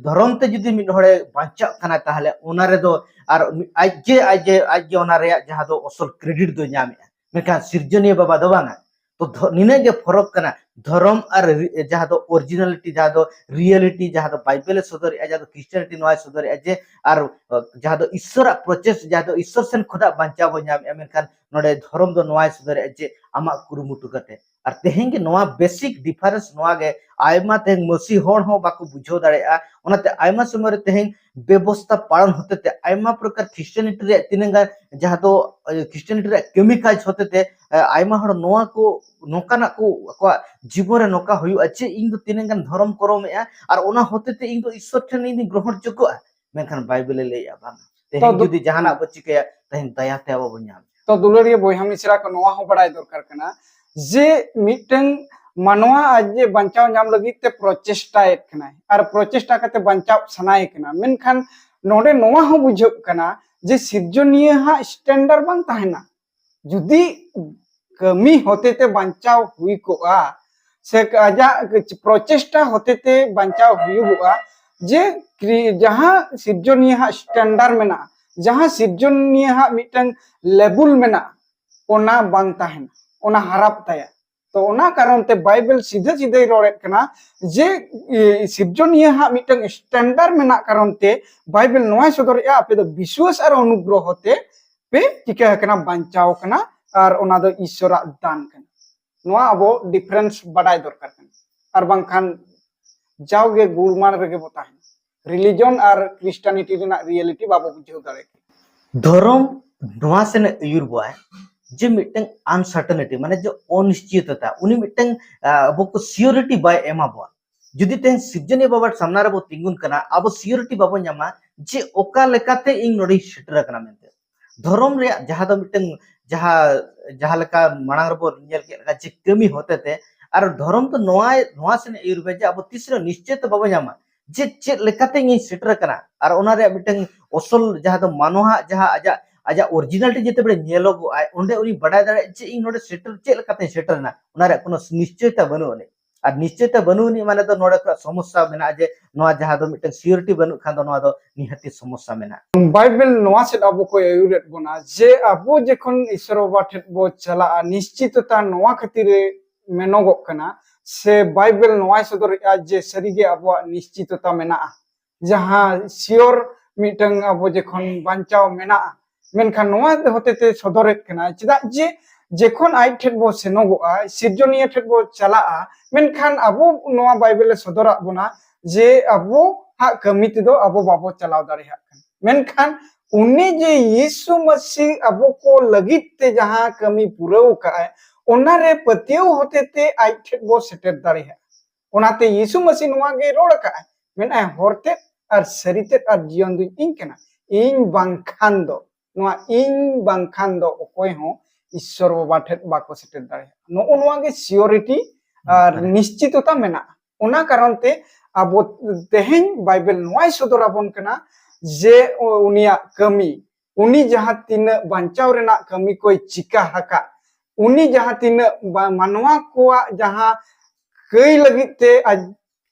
ᱫᱷᱚᱨᱚᱢ ᱛᱮ ᱡᱩᱫᱤ ᱢᱤᱫ ᱦᱚᱲᱮ ᱵᱟᱧᱪᱟᱜ ᱠᱟᱱᱟ, ᱛᱟᱦᱚᱞᱮ ᱚᱱᱟ ᱨᱮᱫᱚ ᱟᱨ ᱟᱡᱜᱮ, ᱟᱡᱜᱮ, ᱟᱡᱜᱮ ᱚᱱᱟ ᱨᱮᱭᱟᱜ ᱡᱟᱦᱟᱸ ᱫᱚ ᱚᱥᱚᱞ ᱠᱨᱮᱰᱤᱴ ᱫᱚᱭ ᱧᱟᱢᱮᱜᱼᱟ, ᱢᱮᱱᱠᱷᱟᱱ ᱥᱤᱨᱡᱚᱱᱤᱭᱟᱹ ᱵᱟᱵᱟ ᱫᱚ ᱵᱟᱝᱟ᱾ ᱛᱚ ᱫᱷᱚ-, ᱱᱤᱱᱟᱹᱜ ᱜᱮ ᱯᱷᱚᱨᱚᱠ ᱠᱟᱱᱟ ᱫᱷᱚᱨᱚᱢ ᱟᱨ ᱨᱤ-, ᱡᱟᱦᱟᱸ ᱫᱚ ᱚᱨᱤᱡᱤᱱᱟᱞᱤᱴᱤ, ᱡᱟᱦᱟᱸ ᱫᱚ ᱨᱤᱭᱮᱞᱤᱴᱤ, ᱡᱟᱦᱟᱸ ᱫᱚ ᱵᱟᱭᱵᱮᱞᱮ ᱥᱚᱫᱚᱨᱮᱜᱼᱟ, ᱡᱟᱦᱟᱸ ᱫᱚ ᱠᱷᱨᱤᱥᱴᱤᱭᱟᱱᱤᱴᱤ ᱱᱚᱣᱟᱭ ᱥᱚᱫᱚᱨᱮᱜᱼᱟ, ᱡᱮ ᱟᱨ, ᱟᱸ, ᱡᱟᱦᱟᱸ ᱫᱚ ᱤᱥᱥᱚᱨᱟᱜ ᱯᱨᱚᱪᱮᱥ, ᱡᱟᱦᱟᱸ ᱫᱚ ᱤᱥᱥᱚᱨ ᱥᱮᱱ ᱠᱷᱚᱱᱟᱜ ᱵᱟᱧᱪᱟᱣ ᱵᱚᱱ ᱧᱟᱢᱮᱜᱼᱟ, ᱢᱮᱱᱠᱷᱟᱱ ᱱᱚᱰᱮ ᱫᱷᱚᱨᱚᱢ ᱫᱚ ᱱᱚᱣᱟᱭ ᱥᱚᱫᱚᱨᱮᱜᱼᱟ ᱡᱮ ᱟᱢᱟᱜ ᱠᱩᱨᱩᱢᱩᱴᱩ ᱠᱟᱛᱮ᱾ ᱟᱨ ᱛᱮᱦᱮᱧ ᱜᱮ ᱱᱚᱣᱟ ᱵᱮᱥᱤᱠ ᱰᱤᱯᱷᱟᱨᱮᱱᱥ ᱱᱚᱣᱟ ᱜᱮ ᱟᱭᱢᱟ ᱛᱮᱦᱮᱧ ᱢᱟᱹᱥᱤ ᱦᱚᱲ ᱦᱚᱸ ᱵᱟᱠᱚ ᱵᱩᱡᱷᱟᱹᱣ ᱫᱟᱲᱮᱭᱟᱜᱼᱟ᱾ ᱚᱱᱟᱛᱮ ᱟᱭᱢᱟ ᱥᱚᱢᱚᱭ ᱨᱮ ᱛᱮᱦᱮᱧ ᱵᱮᱵᱚᱥᱛᱟ ᱯᱟᱞᱚᱱ ᱦᱚᱛᱮ ᱛᱮ ᱟᱭᱢᱟ ᱯᱨᱚᱠᱟᱨ ᱠᱷᱨᱤᱥᱴᱤᱭᱟᱱᱤᱴᱤ ᱨᱮᱭᱟᱜ ᱛᱤᱱᱟᱹᱜ ᱜᱟᱱ ᱡᱟᱦᱟᱸ ᱫᱚ, ᱟᱸ, ᱠᱷᱨᱤᱥᱴᱤᱭᱟᱱᱤᱴᱤ ᱨᱮᱭᱟᱜ ᱠᱟᱹᱢᱤ ᱠᱟᱡᱽ ᱦᱚᱛᱮ ᱛᱮ, ᱟᱸ, ᱟᱭᱢᱟ ᱦᱚᱲ ᱱᱚᱣᱟ ᱠᱚ, ᱱᱚᱝᱠᱟᱱᱟᱜ ᱠᱚ ᱟᱠᱚᱣᱟᱜ ᱡᱤᱵᱚᱱ ᱨᱮ ᱱᱚᱝᱠᱟ ᱦᱩᱭᱩᱜᱼᱟ ᱡᱮ ᱤᱧ ᱫᱚ ᱛᱤᱱᱟᱹᱜ ᱜᱟᱱ ᱫᱷᱚᱨᱚᱢ ᱠᱚᱨᱚᱢᱮᱜᱼᱟ ᱟᱨ ᱚᱱᱟ ᱦᱚᱛᱮ ᱛᱮ ᱤᱧ ᱫᱚ ᱤᱥᱥᱚᱨ ᱴᱷᱮᱱ ᱤᱧ ᱫᱚ ᱜᱨᱚᱦᱚᱱ ᱡᱳᱜᱽᱜᱚᱜᱼᱟ᱾ ᱢᱮᱱᱠᱷᱟᱱ ᱵᱟᱭᱵᱮᱞᱮ ᱞᱟᱹᱭᱮᱜᱼᱟ ᱵᱟᱝ, ᱛᱮᱦᱮᱧ ᱛᱚ ᱫᱚ ᱡᱩᱫᱤ ᱡᱟᱦᱟᱱᱟᱜ ᱵᱚ ᱪᱤᱠᱟᱹᱭᱟ, ᱛᱮᱦᱮᱧ ᱫᱟᱭᱟ ᱛᱮ ᱟᱵᱚ ᱵᱚ ᱧᱟᱢ᱾ ᱛᱚ ᱫᱩᱞᱟᱹᱲᱤᱭᱟᱹ ᱵᱚᱭᱦᱟ ᱢᱤᱥᱨᱟ ᱠᱚ, ᱱᱚᱣᱟ ᱦᱚᱸ ᱵᱟᱲᱟᱭ ᱫᱚᱨᱠᱟᱨ ᱠᱟᱱᱟ ᱡᱮ ᱢᱤᱫᱴᱟᱝ ᱢᱟᱱᱣᱟ ᱟᱡ ᱡᱮ ᱵᱟᱧᱪᱟᱣ ᱧᱟᱢ ᱞᱟᱹᱜᱤᱫ ᱛᱮ ᱯᱨᱚᱪᱮᱥᱴᱟᱭᱮᱫ ᱠᱟᱱᱟᱭ ᱟᱨ ᱯᱨᱚᱪᱮᱥᱴᱟ ᱠᱟᱛᱮ ᱵᱟᱧᱪᱟᱣ ᱥᱟᱱᱟᱭᱮ ᱠᱟᱱᱟ, ᱢᱮᱱᱠᱷᱟᱱ ᱱᱚᱰᱮ ᱱᱚᱣᱟ ᱦᱚᱸ ᱵᱩᱡᱷᱟᱹᱜ ᱠᱟᱱᱟ ᱡᱮ ᱥᱤᱨᱡᱚᱱᱤᱭᱟᱹ ᱦᱟᱸᱜ ᱥᱴᱮᱱᱰᱟᱨᱰ ᱵᱟᱝ ᱛᱟᱦᱮᱱᱟ᱾ ᱡᱩᱫᱤ ᱠᱟᱹᱢᱤ ᱦᱚᱛᱮ ᱛᱮ ᱵᱟᱧᱪᱟᱣ ᱦᱩᱭ ᱠᱚᱜᱼᱟ, ᱥᱮ ᱟᱡᱟᱜ ᱯᱨᱚᱪᱮᱥᱴᱟ ᱦᱚᱛᱮ ᱛᱮ ᱵᱟᱧᱪᱟᱣ ᱦᱩᱭᱩᱜᱚᱜᱼᱟ, ᱡᱮ ᱠᱨᱤ-, ᱡᱟᱦᱟᱸ ᱥᱤᱨᱡᱚᱱᱤᱭᱟᱹ ᱦᱟᱸᱜ ᱥᱴᱮᱱᱰᱟᱨᱰ ᱢᱮᱱᱟᱜᱼᱟ, ᱡᱟᱦᱟᱸ ᱥᱤᱨᱡᱚᱱᱤᱭᱟᱹ ᱦᱟᱸᱜ ᱢᱤᱫᱴᱟᱝ ᱞᱮᱵᱩᱞ ᱢᱮᱱᱟᱜᱼᱟ, ᱚᱱᱟ ᱵᱟᱝ ᱛᱟᱦᱮᱱᱟ, ᱚᱱᱟ ᱦᱟᱨᱟᱯ ᱛᱟᱭᱟ᱾ ᱛᱚ ᱚᱱᱟ ᱠᱟᱨᱚᱱ ᱛᱮ ᱵᱟᱭᱵᱮᱞ ᱥᱤᱫᱷᱟᱹ ᱥᱤᱫᱷᱟᱹᱭ ᱨᱚᱲᱮᱫ ᱠᱟᱱᱟ ᱡᱮ, ᱮ, ᱥᱤᱨᱡᱚᱱᱤᱭᱟᱹ ᱦᱟᱸᱜ ᱢᱤᱫᱴᱟᱝ ᱥᱴᱮᱱᱰᱟᱨᱰ ᱢᱮᱱᱟᱜ ᱠᱟᱨᱚᱱ ᱛᱮ ᱵᱟᱭᱵᱮᱞ ᱱᱚᱣᱟᱭ ᱥᱚᱫᱚᱨᱮᱜᱼᱟ, ᱟᱯᱮ ᱫᱚ ᱵᱤᱥᱣᱟᱥ ᱟᱨ ᱚᱱᱩᱜᱨᱚᱦᱚ ᱛᱮ ᱯᱮ ᱪᱤᱠᱟᱹ ᱟᱠᱟᱱᱟ, ᱵᱟᱧᱪᱟᱣ ᱟᱠᱟᱱᱟ, ᱟᱨ ᱚᱱᱟ ᱫᱚ ᱤᱥᱥᱚᱨᱟᱜ ᱫᱟᱱ ᱠᱟᱱᱟ᱾ ᱱᱚᱣᱟ ᱟᱵᱚ ᱰᱤᱯᱷᱟᱨᱮᱱᱥ ᱵᱟᱰᱟᱭ ᱫᱚᱨᱠᱟᱨ ᱠᱟᱱᱟ, ᱟᱨ ᱵᱟᱝᱠᱷᱟᱱ ᱡᱟᱣᱜᱮ ᱜᱩᱲᱢᱟᱲ ᱨᱮᱜᱮ ᱵᱚ ᱛᱟᱦᱮᱱᱟ᱾ ᱨᱤᱞᱤᱡᱚᱱ ᱟᱨ ᱠᱷᱨᱤᱥᱴᱟᱱᱤᱴᱤ ᱨᱮᱱᱟᱜ ᱨᱤᱭᱮᱞᱤᱴᱤ ᱵᱟᱵᱚ ᱵᱩᱡᱷᱟᱹᱣ ᱫᱟᱲᱮ ᱠᱮᱭᱟ᱾ ᱫᱷᱚᱨᱚᱢ ᱱᱚᱣᱟ ᱥᱮᱱ ᱮ ᱟᱹᱭᱩᱨ ᱵᱚᱣᱟᱭ ᱡᱮ ᱢᱤᱫᱴᱟᱝ uncertainty, ᱢᱟᱱᱮ ᱡᱮ ᱚᱱᱤᱥᱪᱤᱛᱚᱛᱟ, ᱩᱱᱤ ᱢᱤᱫᱴᱟᱝ, ᱟᱸ, ᱟᱵᱚ ᱠᱚ surety ᱵᱟᱭ ᱮᱢᱟ ᱵᱚᱣᱟ᱾ ᱡᱩᱫᱤ ᱛᱮᱦᱮᱧ ᱥᱤᱨᱡᱚᱱᱤᱭᱟᱹ ᱵᱟᱵᱟ ᱥᱟᱢᱱᱟ ᱨᱮᱵᱚ ᱛᱤᱸᱜᱩᱱ ᱠᱟᱱᱟ, ᱟᱵᱚ surety ᱵᱟᱵᱚ ᱧᱟᱢᱟ ᱡᱮ ᱚᱠᱟ ᱞᱮᱠᱟᱛᱮ ᱤᱧ ᱱᱚᱰᱮᱧ ᱥᱮᱴᱮᱨ ᱟᱠᱟᱱᱟ ᱢᱮᱱᱛᱮ᱾ ᱫᱷᱚᱨᱚᱢ ᱨᱮᱭᱟᱜ ᱡᱟᱦᱟᱸ ᱫᱚ ᱢᱤᱫᱴᱟᱝ, ᱡᱟᱦᱟᱸ, ᱡᱟᱦᱟᱸ ᱞᱮᱠᱟ ᱢᱟᱲᱟᱝ ᱨᱮᱵᱚ ᱧᱮᱞ ᱠᱮᱫ ᱞᱮᱠᱟ ᱡᱮ ᱠᱟᱹᱢᱤ ᱦᱚᱛᱮᱛᱮ, ᱟᱨ ᱫᱷᱚᱨᱚᱢ ᱫᱚ ᱱᱚᱣᱟ, ᱱᱚᱣᱟ ᱥᱮᱱ ᱮ ᱟᱹᱭᱩᱨ ᱵᱚᱣᱟ ᱡᱮ ᱟᱵᱚ ᱛᱤᱥ ᱨᱮᱦᱚᱸ ᱱᱤᱥᱪᱚᱭ ᱛᱮ ᱵᱟᱵᱚ ᱧᱟᱢᱟ ᱡᱮ ᱪᱮᱫ ᱞᱮᱠᱟᱛᱮ ᱤᱧ ᱥᱮᱴᱮᱨ ᱟᱠᱟᱱᱟ, ᱟᱨ ᱚᱱᱟ ᱨᱮᱭᱟᱜ ᱢᱤᱫᱴᱟᱝ ᱚᱥᱚᱞ ᱡᱟᱦᱟᱸ ᱫᱚ ᱢᱟᱱᱣᱟᱣᱟᱜ ᱡᱟᱦᱟᱸ ᱟᱡᱟᱜ, ᱟᱡᱟᱜ originality ᱡᱮᱛᱮ ᱵᱮᱲᱮ ᱧᱮᱞᱚᱜᱚᱜᱼᱟᱭ, ᱚᱸᱰᱮ ᱩᱱᱤ ᱵᱟᱰᱟᱭ ᱫᱟᱲᱮᱭᱟᱜᱼᱟ ᱡᱮ ᱤᱧ ᱱᱚᱰᱮ ᱥᱮᱴᱮᱨ, ᱪᱮᱫ ᱞᱮᱠᱟᱛᱮᱧ ᱥᱮᱴᱮᱨ ᱮᱱᱟ, ᱚᱱᱟ ᱨᱮᱭᱟᱜ ᱠᱳᱱᱳ ᱱᱤᱥᱪᱚᱭᱛᱟ ᱵᱟᱹᱱᱩᱜ ᱟᱹᱱᱤᱡ᱾ ᱟᱨ ᱱᱤᱥᱪᱚᱭᱛᱟ ᱵᱟᱹᱱᱩᱜ ᱟᱹᱱᱤᱡ ᱢᱟᱱᱮ ᱫᱚ ᱱᱚᱰᱮ ᱠᱷᱚᱱᱟᱜ ᱥᱚᱢᱚᱥᱥᱟ ᱢᱮᱱᱟᱜᱼᱟ, ᱡᱮ ᱱᱚᱣᱟ ᱡᱟᱦᱟᱸ ᱫᱚ ᱢᱤᱫᱴᱟᱝ surety ᱵᱟᱹᱱᱩᱜ ᱠᱷᱟᱱ ᱫᱚ ᱱᱚᱣᱟ ᱫᱚ ᱱᱤᱦᱟᱹᱛᱤ ᱥᱚᱢᱚᱥᱥᱟ ᱢᱮᱱᱟᱜᱼᱟ᱾ ᱵᱟᱭᱵᱮᱞ ᱱᱚᱣᱟ ᱥᱮᱫ ᱟᱵᱚ ᱠᱚᱭ ᱟᱹᱭᱩᱨᱮᱫ ᱵᱚᱱᱟ ᱡᱮ ᱟᱵᱚ ᱡᱚᱠᱷᱚᱱ ᱤᱥᱚᱨ ᱵᱟᱵᱟ ᱴᱷᱮᱱ ᱵᱚ ᱪᱟᱞᱟᱜᱼᱟ, ᱱᱤᱥᱪᱤᱛᱚᱛᱟ ᱱᱚᱣᱟ ᱠᱷᱟᱹᱛᱤᱨ ᱮ ᱢᱮᱱᱚᱜᱚᱜ ᱠᱟᱱᱟ, ᱥᱮ ᱵᱟᱭᱵᱮᱞ ᱱᱚᱣᱟᱭ ᱥᱚᱫᱚᱨᱮᱜᱼᱟ ᱡᱮ ᱥᱟᱹᱨᱤᱜᱮ ᱟᱵᱚᱣᱟᱜ ᱱᱤᱥᱪᱤᱛᱚᱛᱟ ᱢᱮᱱᱟᱜᱼᱟ, ᱡᱟᱦᱟᱸ sure ᱢᱤᱫᱴᱟᱝ ᱟᱵᱚ ᱡᱚᱠᱷᱚᱱ ᱵᱟᱧᱪᱟᱣ ᱢᱮᱱᱟᱜᱼᱟ᱾ ᱢᱮᱱᱠᱷᱟᱱ ᱱᱚᱣᱟ ᱦᱚᱛᱮᱛᱮ ᱥᱚᱫᱚᱨᱮᱫ ᱠᱟᱱᱟ, ᱪᱮᱫᱟᱜ ᱡᱮ ᱡᱚᱠᱷᱚᱱ ᱟᱡ ᱴᱷᱮᱱ ᱵᱚ ᱥᱮᱱᱚᱜᱚᱜᱼᱟ, ᱥᱤᱨᱡᱚᱱᱤᱭᱟᱹ ᱴᱷᱮᱱ ᱵᱚ ᱪᱟᱞᱟᱜᱼᱟ, ᱢᱮᱱᱠᱷᱟᱱ ᱟᱵᱚ ᱱᱚᱣᱟ ᱵᱟᱭᱵᱮᱞ ᱮ ᱥᱚᱫᱚᱨᱟᱜ ᱵᱚᱱᱟ ᱡᱮ ᱟᱵᱚ ᱦᱟᱜ ᱠᱟᱹᱢᱤ ᱛᱮᱫᱚ ᱟᱵᱚ ᱵᱟᱵᱚ ᱪᱟᱞᱟᱣ ᱫᱟᱲᱮᱭᱟᱜ ᱠᱟᱱᱟ᱾ ᱢᱮᱱᱠᱷᱟᱱ ᱩᱱᱤ ᱡᱮ ᱭᱤᱥᱩ ᱢᱟᱹᱥᱤ ᱟᱵᱚ ᱠᱚ ᱞᱟᱹᱜᱤᱫ ᱛᱮ ᱡᱟᱦᱟᱸ ᱠᱟᱹᱢᱤ ᱯᱩᱨᱟᱹᱣ ᱠᱟᱜᱼᱟᱭ, ᱚᱱᱟᱨᱮ ᱯᱟᱹᱛᱭᱟᱹᱣ ᱦᱚᱛᱮᱛᱮ ᱟᱡ ᱴᱷᱮᱱ ᱵᱚ ᱥᱮᱴᱮᱨ ᱫᱟᱲᱮᱭᱟᱜᱼᱟ᱾ ᱚᱱᱟᱛᱮ ᱭᱤᱥᱩ ᱢᱟᱹᱥᱤ ᱱᱚᱣᱟ ᱜᱮᱭ ᱨᱚᱲ ᱟᱠᱟᱫᱼᱟ, ᱢᱮᱱᱟᱭ, "ᱦᱚᱨ ᱛᱮᱫ ᱟᱨ ᱥᱟᱹᱨᱤ ᱛᱮᱫ ᱟᱨ ᱡᱤᱭᱚᱱ ᱫᱚ ᱤᱧ ᱠᱟᱱᱟ, ᱤᱧ ᱵᱟᱝᱠᱷᱟᱱ ᱫᱚ, ᱱᱚᱣᱟ ᱤᱧ ᱵᱟᱝᱠᱷᱟᱱ ᱫᱚ ᱚᱠᱚᱭ ᱦᱚᱸ ᱤᱥᱥᱚᱨ ᱵᱟᱵᱟ ᱴᱷᱮᱱ ᱵᱟᱠᱚ ᱥᱮᱴᱮᱨ ᱫᱟᱲᱮᱭᱟᱜᱼᱟ᱾" ᱱᱚᱜᱼᱚ ᱱᱚᱣᱟ ᱜᱮ surety ᱟᱨ ᱦᱮᱸ᱾ ᱱᱤᱥᱪᱤᱛᱚᱛᱟ ᱢᱮᱱᱟᱜᱼᱟ᱾ ᱚᱱᱟ ᱠᱟᱨᱚᱱ ᱛᱮ ᱟᱵᱚ ᱛᱮᱦᱮᱧ ᱵᱟᱭᱵᱮᱞ ᱱᱚᱣᱟᱭ ᱥᱚᱫᱚᱨ ᱟᱵᱚᱱ ᱠᱟᱱᱟ ᱡᱮ ᱩᱱᱤᱭᱟᱜ ᱠᱟᱹᱢᱤ, ᱩᱱᱤ ᱡᱟᱦᱟᱸ ᱛᱤᱱᱟᱹᱜ ᱵᱟᱧᱪᱟᱣ ᱨᱮᱱᱟᱜ ᱠᱟᱹᱢᱤ ᱠᱚᱭ ᱪᱤᱠᱟ ᱟᱠᱟᱫ, ᱩᱱᱤ ᱡᱟᱦᱟᱸ ᱛᱤᱱᱟᱹᱜ ᱵᱟ-, ᱢᱟᱱᱣᱟ ᱠᱚᱣᱟᱜ ᱡᱟᱦᱟᱸ ᱠᱟᱹᱭ ᱞᱟᱹᱜᱤᱫ ᱛᱮ ᱟᱡ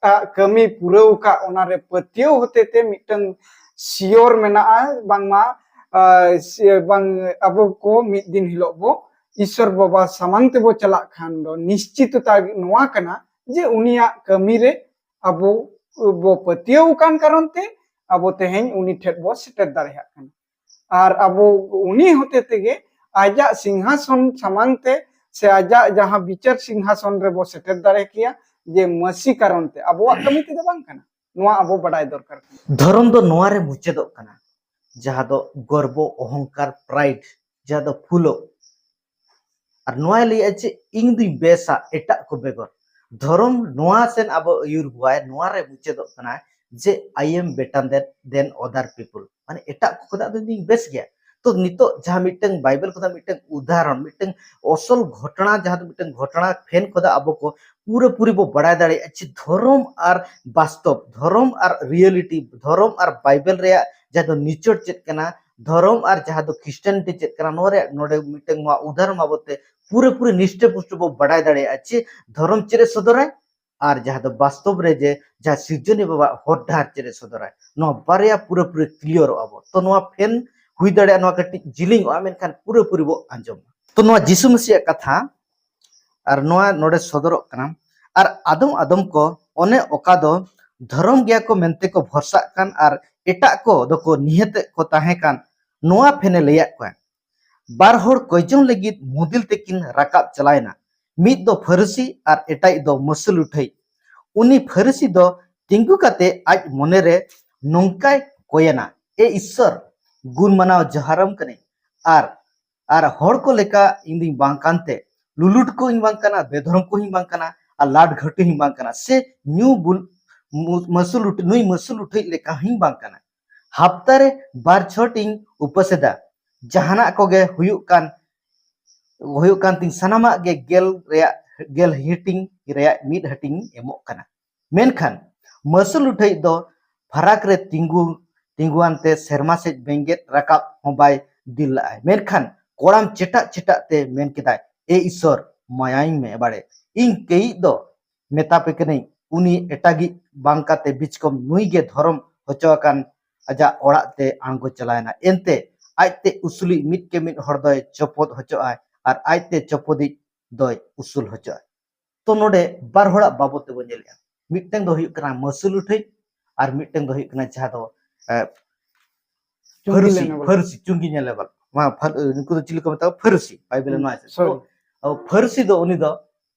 ᱟᱜ ᱠᱟᱹᱢᱤ ᱯᱩᱨᱟᱹᱣ ᱟᱠᱟᱫ, ᱚᱱᱟᱨᱮ ᱯᱟᱹᱛᱭᱟᱹᱣ ᱦᱚᱛᱮ ᱛᱮ ᱢᱤᱫᱴᱟᱝ sure ᱢᱮᱱᱟᱜᱼᱟ, ᱵᱟᱝᱢᱟ, ᱟ, ᱥᱮ ᱵᱟᱝ, ᱟᱵᱚ ᱠᱚ ᱢᱤᱫ ᱫᱤᱱ ᱦᱤᱞᱳᱜ ᱵᱚ ᱤᱥᱥᱚᱨ ᱵᱟᱵᱟ ᱥᱟᱢᱟᱝ ᱛᱮᱵᱚ ᱪᱟᱞᱟᱜ ᱠᱷᱟᱱ ᱫᱚ ᱱᱤᱥᱪᱤᱛᱚᱛᱟ ᱱᱚᱣᱟ ᱠᱟᱱᱟ ᱡᱮ ᱩᱱᱤᱭᱟᱜ ᱠᱟᱹᱢᱤ ᱨᱮ ᱟᱵᱚ ᱵᱚ ᱯᱟᱹᱛᱭᱟᱹᱣ ᱟᱠᱟᱱ ᱠᱟᱨᱚᱱ ᱛᱮ ᱟᱵᱚ ᱛᱮᱦᱮᱧ ᱩᱱᱤ ᱴᱷᱮᱱ ᱵᱚ ᱥᱮᱴᱮᱨ ᱫᱟᱲᱮᱭᱟᱜ ᱠᱟᱱᱟ᱾ ᱟᱨ ᱟᱵᱚ ᱩᱱᱤ ᱦᱚᱛᱮ ᱛᱮᱜᱮ ᱟᱡᱟᱜ ᱥᱤᱝᱦᱟᱥᱚᱱ ᱥᱟᱢᱟᱝ ᱛᱮ ᱥᱮ ᱟᱡᱟᱜ ᱡᱟᱦᱟᱸ ᱵᱤᱪᱟᱹᱨ ᱥᱤᱝᱦᱟᱥᱚᱱ ᱨᱮᱵᱚ ᱥᱮᱴᱮᱨ ᱫᱟᱲᱮ ᱠᱮᱭᱟ, ᱡᱮ ᱢᱟᱹᱥᱤ ᱠᱟᱨᱚᱱ ᱛᱮ, ᱟᱵᱚᱣᱟᱜ ᱠᱟᱹᱢᱤ ᱛᱮᱫᱚ ᱵᱟᱝ ᱠᱟᱱᱟ᱾ ᱱᱚᱣᱟ ᱟᱵᱚ ᱵᱟᱰᱟᱭ ᱫᱚᱨᱠᱟᱨ ᱠᱟᱱᱟ᱾ ᱫᱷᱚᱨᱚᱢ ᱫᱚ ᱱᱚᱣᱟ ᱨᱮ ᱢᱩᱪᱟᱹᱫᱚᱜ ᱠᱟᱱᱟ᱾ ᱡᱟᱦᱟᱸ ᱫᱚ ᱜᱚᱨᱵᱚ, ᱚᱦᱚᱝᱠᱟᱨ, ᱯᱨᱟᱭᱤᱰ, ᱡᱟᱦᱟᱸ ᱫᱚ ᱯᱷᱩᱞᱚᱜ᱾ ᱟᱨ ᱱᱚᱣᱟᱭ ᱞᱟᱹᱭᱮᱜᱼᱟ ᱡᱮ ᱤᱧ ᱫᱩᱧ ᱵᱮᱥᱟ ᱮᱴᱟᱜ ᱠᱚ ᱵᱮᱜᱚᱨ᱾ ᱫᱷᱚᱨᱚᱢ ᱱᱚᱣᱟ ᱥᱮᱱ ᱟᱵᱚ ᱟᱹᱭᱩᱨ ᱵᱚᱣᱟᱭ, ᱱᱚᱣᱟ ᱨᱮ ᱢᱩᱪᱟᱹᱫᱚᱜ ᱠᱟᱱᱟ ᱡᱮ I am better than, than other people, ᱢᱟᱱᱮ ᱮᱴᱟᱜ ᱠᱚ ᱠᱷᱚᱱᱟᱜ ᱫᱚ ᱤᱧ ᱫᱩᱧ ᱵᱮᱥ ᱜᱮᱭᱟ᱾ ᱛᱚ ᱱᱤᱛᱚᱜ ᱡᱟᱦᱟᱸ ᱢᱤᱫᱴᱟᱝ ᱵᱟᱭᱵᱮᱞ ᱠᱷᱚᱱᱟᱜ ᱢᱤᱫᱴᱟᱝ ᱩᱫᱟᱦᱚᱨᱚᱱ, ᱢᱤᱫᱴᱟᱝ ᱚᱥᱚᱞ ᱜᱷᱚᱴᱚᱱᱟ, ᱡᱟᱦᱟᱸ ᱫᱚ ᱢᱤᱫᱴᱟᱝ ᱜᱷᱚᱴᱚᱱᱟ ᱯᱷᱮᱱ ᱠᱷᱚᱱᱟᱜ ᱟᱵᱚ ᱠᱚ ᱯᱩᱨᱟᱹᱯᱩᱨᱤ ᱵᱚ ᱵᱟᱲᱟᱭ ᱫᱟᱲᱮᱭᱟᱜᱼᱟ ᱡᱮ ᱫᱷᱚᱨᱚᱢ ᱟᱨ ᱵᱟᱥᱛᱚᱵ, ᱫᱷᱚᱨᱚᱢ ᱟᱨ ᱨᱤᱭᱮᱞᱤᱴᱤ, ᱫᱷᱚᱨᱚᱢ ᱟᱨ ᱵᱟᱭᱵᱮᱞ ᱨᱮᱭᱟᱜ ᱡᱟᱦᱟᱸ ᱫᱚ ᱱᱤᱪᱚᱲ ᱪᱮᱫ ᱠᱟᱱᱟ, ᱫᱷᱚᱨᱚᱢ ᱟᱨ ᱡᱟᱦᱟᱸ ᱫᱚ ᱠᱷᱨᱤᱥᱴᱟᱱᱤᱴᱤ ᱪᱮᱫ ᱠᱟᱱᱟ, ᱱᱚᱣᱟ ᱨᱮᱭᱟᱜ ᱱᱚᱰᱮ ᱢᱤᱫᱴᱟᱝ ᱱᱚᱣᱟ ᱩᱫᱟᱦᱚᱨᱚᱱ ᱵᱟᱵᱚᱫ ᱛᱮ ᱯᱩᱨᱟᱹᱯᱩᱨᱤ ᱱᱤᱥᱴᱟᱹ ᱯᱩᱥᱴᱟᱹ ᱵᱚ ᱵᱟᱰᱟᱭ ᱫᱟᱲᱮᱭᱟᱜᱼᱟ ᱡᱮ ᱫᱷᱚᱨᱚᱢ ᱪᱮᱫ ᱮ ᱥᱚᱫᱚᱨᱟᱭ ᱟᱨ ᱡᱟᱦᱟᱸ ᱫᱚ ᱵᱟᱥᱛᱚᱵ ᱨᱮ ᱡᱮ ᱡᱟᱦᱟᱸ ᱥᱤᱨᱡᱚᱱᱤᱭᱟᱹ ᱵᱟᱵᱟᱣᱟᱜ ᱦᱚᱨ ᱰᱟᱦᱟᱨ ᱪᱮᱫ ᱮ ᱥᱚᱫᱚᱨᱟᱭ, ᱱᱚᱣᱟ ᱵᱟᱨᱭᱟ ᱯᱩᱨᱟᱹᱯᱩᱨᱤ ᱠᱞᱤᱭᱟᱨᱚᱜᱼᱟ ᱵᱚ᱾ ᱛᱚ ᱱᱚᱣᱟ ᱯᱷᱮᱱ ᱦᱩᱭ ᱫᱟᱲᱮᱭᱟᱜᱼᱟ ᱱᱚᱣᱟ ᱠᱟᱹᱴᱤᱡ ᱡᱤᱞᱤᱧᱚᱜᱼᱟ, ᱢᱮᱱᱠᱷᱟᱱ ᱯᱩᱨᱟᱹᱯᱩᱨᱤ ᱵᱚ ᱟᱸᱡᱚᱢᱟ᱾ ᱛᱚ ᱱᱚᱣᱟ ᱡᱤᱥᱩ ᱢᱟᱹᱥᱤᱭᱟᱜ ᱠᱟᱛᱷᱟ ᱟᱨ ᱱᱚᱣᱟ ᱱᱚᱰᱮ ᱥᱚᱫᱚᱨᱚᱜ ᱠᱟᱱᱟ᱾ ᱟᱨ ᱟᱫᱚᱢ ᱟᱫᱚᱢ ᱠᱚ ᱚᱱᱮ ᱚᱠᱟ ᱫᱚ ᱫᱷᱚᱨᱚᱢ ᱜᱮᱭᱟ ᱠᱚ ᱢᱮᱱᱛᱮ ᱠᱚ ᱵᱷᱚᱨᱥᱟᱜ ᱠᱟᱱ, ᱟᱨ ᱮᱴᱟᱜ ᱠᱚ ᱫᱚᱠᱚ ᱱᱤᱦᱟᱹᱛᱮᱫ ᱠᱚ ᱛᱟᱦᱮᱸ ᱠᱟᱱ᱾ ᱱᱚᱣᱟ ᱯᱷᱮᱱᱮ ᱞᱟᱹᱭᱟᱫ ᱠᱚᱣᱟ, ᱵᱟᱨ ᱦᱚᱲ ᱠᱚᱭᱡᱚᱝ ᱞᱟᱹᱜᱤᱫ ᱢᱩᱫᱤᱞ ᱛᱮᱠᱤᱱ ᱨᱟᱠᱟᱵ ᱪᱟᱞᱟᱣᱮᱱᱟ, ᱢᱤᱫ ᱫᱚ ᱯᱷᱟᱹᱨᱤᱥᱤ ᱟᱨ ᱮᱴᱟᱜᱤᱡ ᱫᱚ ᱢᱟᱹᱥᱩᱞ ᱩᱴᱷᱟᱹᱭᱤᱡ᱾ ᱩᱱᱤ ᱯᱷᱟᱹᱨᱤᱥᱤ ᱫᱚ ᱛᱤᱸᱜᱩ ᱠᱟᱛᱮ ᱟᱡ ᱢᱚᱱᱮᱨᱮ ᱱᱚᱝᱠᱟᱭ ᱠᱚᱭᱮᱱᱟ, ᱮ ᱤᱥᱥᱚᱨ, ᱜᱩᱱ ᱢᱟᱱᱟᱣ ᱡᱚᱦᱟᱨᱟᱢ ᱠᱟᱹᱱᱟᱹᱧ, ᱟᱨ ᱟᱨ ᱦᱚᱲ ᱠᱚ ᱞᱮᱠᱟ ᱤᱧ ᱫᱩᱧ ᱵᱟᱝ ᱠᱟᱱᱛᱮ, ᱞᱩᱞᱩᱴ ᱠᱚ ᱦᱚᱸᱧ ᱵᱟᱝ ᱠᱟᱱᱟ, ᱵᱮᱫᱷᱚᱨᱚᱢ ᱠᱚ ᱦᱚᱸᱧ ᱵᱟᱝ ᱠᱟᱱᱟ, ᱟᱨ ᱞᱟᱴ ᱜᱷᱟᱹᱴᱩ ᱦᱚᱸᱧ ᱵᱟᱝ ᱠᱟᱱᱟ, ᱥᱮ ᱧᱩ ᱵᱩᱞ-, ᱢᱩ-, ᱢᱟᱹᱥᱩᱞ ᱩᱴ-, ᱱᱩᱭ ᱢᱟᱹᱥᱩᱞ ᱩᱴᱷᱟᱹᱭᱤᱡ ᱞᱮᱠᱟ ᱦᱚᱸᱧ ᱵᱟᱝ ᱠᱟᱱᱟ᱾ ᱦᱟᱯᱛᱟ ᱨᱮ ᱵᱟᱨ ᱪᱷᱚᱴ ᱤᱧ ᱩᱯᱟᱹᱥ ᱮᱫᱟ᱾ ᱡᱟᱦᱟᱱᱟᱜ ᱠᱚᱜᱮ ᱦᱩᱭᱩᱜ ᱠᱟᱱ, ᱦᱩᱭᱩᱜ ᱠᱟᱱ ᱛᱤᱧ ᱥᱟᱱᱟᱢᱟᱜ ᱜᱮ ᱜᱮᱞ ᱨᱮᱭᱟᱜ, ᱜᱮᱞ ᱦᱟᱹᱴᱤᱧ ᱨᱮᱭᱟᱜ ᱢᱤᱫ ᱦᱟᱹᱴᱤᱧ ᱤᱧ ᱮᱢᱚᱜ ᱠᱟᱱᱟ᱾ ᱢᱮᱱᱠᱷᱟᱱ ᱢᱟᱹᱥᱩᱞ ᱩᱴᱷᱟᱹᱭᱤᱡ ᱫᱚ ᱯᱷᱟᱨᱟᱠ ᱨᱮ ᱛᱤᱸᱜᱩ, ᱛᱤᱸᱜᱩᱣᱟᱱ ᱛᱮ ᱥᱮᱨᱢᱟ ᱥᱮᱫ ᱵᱮᱸᱜᱮᱫ ᱨᱟᱠᱟᱵ ᱦᱚᱸ ᱵᱟᱭ ᱫᱤᱞ ᱞᱟᱜᱼᱟᱭ᱾ ᱢᱮᱱᱠᱷᱟᱱ ᱠᱚᱲᱟᱢ ᱪᱮᱴᱟᱜ ᱪᱮᱴᱟᱜ ᱛᱮ ᱢᱮᱱ ᱠᱮᱫᱟᱭ, ᱮ ᱤᱥᱥᱚᱨ, ᱢᱟᱭᱟᱧ ᱢᱮ ᱵᱟᱲᱮ, ᱤᱧ ᱠᱟᱹᱭᱤᱡ ᱫᱚ ᱢᱮᱛᱟ ᱯᱮ ᱠᱟᱹᱱᱟᱹᱧ, ᱩᱱᱤ ᱮᱴᱟᱜᱤᱡ ᱵᱟᱝ ᱠᱟᱛᱮ ᱵᱤᱪᱠᱚᱢ ᱱᱩᱭ ᱜᱮ ᱫᱷᱚᱨᱚᱢ ᱦᱚᱪᱚ ᱟᱠᱟᱱ ᱟᱡᱟᱜ ᱚᱲᱟᱜ ᱛᱮ ᱟᱬᱜᱚ ᱪᱟᱞᱟᱣᱮᱱᱟ᱾ ᱮᱱᱛᱮ ᱟᱡᱛᱮ ᱩᱥᱩᱞᱤᱡ ᱢᱤᱫ ᱠᱮ ᱢᱤᱫ ᱦᱚᱲ ᱫᱚᱭ ᱪᱚᱯᱚᱫ ᱦᱚᱪᱚᱜᱼᱟᱭ ᱟᱨ ᱟᱡᱛᱮ ᱪᱚᱯᱚᱫᱤᱡ ᱫᱚᱭ ᱩᱥᱩᱞ ᱦᱚᱪᱚᱜᱼᱟᱭ᱾ ᱛᱚ ᱱᱚᱰᱮ ᱵᱟᱨ ᱦᱚᱲᱟᱜ ᱵᱟᱵᱚᱛ ᱛᱮᱵᱚᱱ ᱧᱮᱞᱮᱜᱼᱟ᱾ ᱢᱤᱫᱴᱟᱝ ᱫᱚ ᱦᱩᱭᱩᱜ ᱠᱟᱱᱟ ᱢᱟᱹᱥᱩᱞ ᱩᱴᱷᱟᱹᱭᱤᱡ ᱟᱨ ᱢᱤᱫᱴᱟᱝ ᱫᱚ ᱦᱩᱭᱩᱜ ᱠᱟᱱᱟ ᱡᱟᱦᱟᱸ ᱫᱚ, ᱮ, ᱪᱩᱝᱜᱤ ᱯᱷᱟᱹᱨᱩᱥᱤ, ᱞᱮᱱᱟ ᱵᱚᱞᱮ᱾ ᱯᱷᱟᱹᱨᱩᱥᱤ, ᱪᱩᱝᱜᱤ ᱧᱮᱞᱮ ᱵᱟᱞᱟ᱾ ᱱᱚᱣᱟ ᱯᱷᱟᱹᱨ-, ᱱᱩᱠᱩ ᱫᱚ ᱪᱤᱞᱤ ᱠᱚ ᱢᱮᱛᱟ ᱠᱚᱣᱟ? ᱯᱷᱟᱹᱨᱩᱥᱤ, ᱵᱟᱭᱵᱮᱞ ᱨᱮ ᱦᱩᱸ, ᱱᱚᱣᱟ ᱪᱮᱫ? ᱥᱚᱨᱤ᱾ ᱛᱚ, ᱯᱷᱟᱹᱨᱩᱥᱤ ᱫᱚ ᱩᱱᱤ ᱫᱚ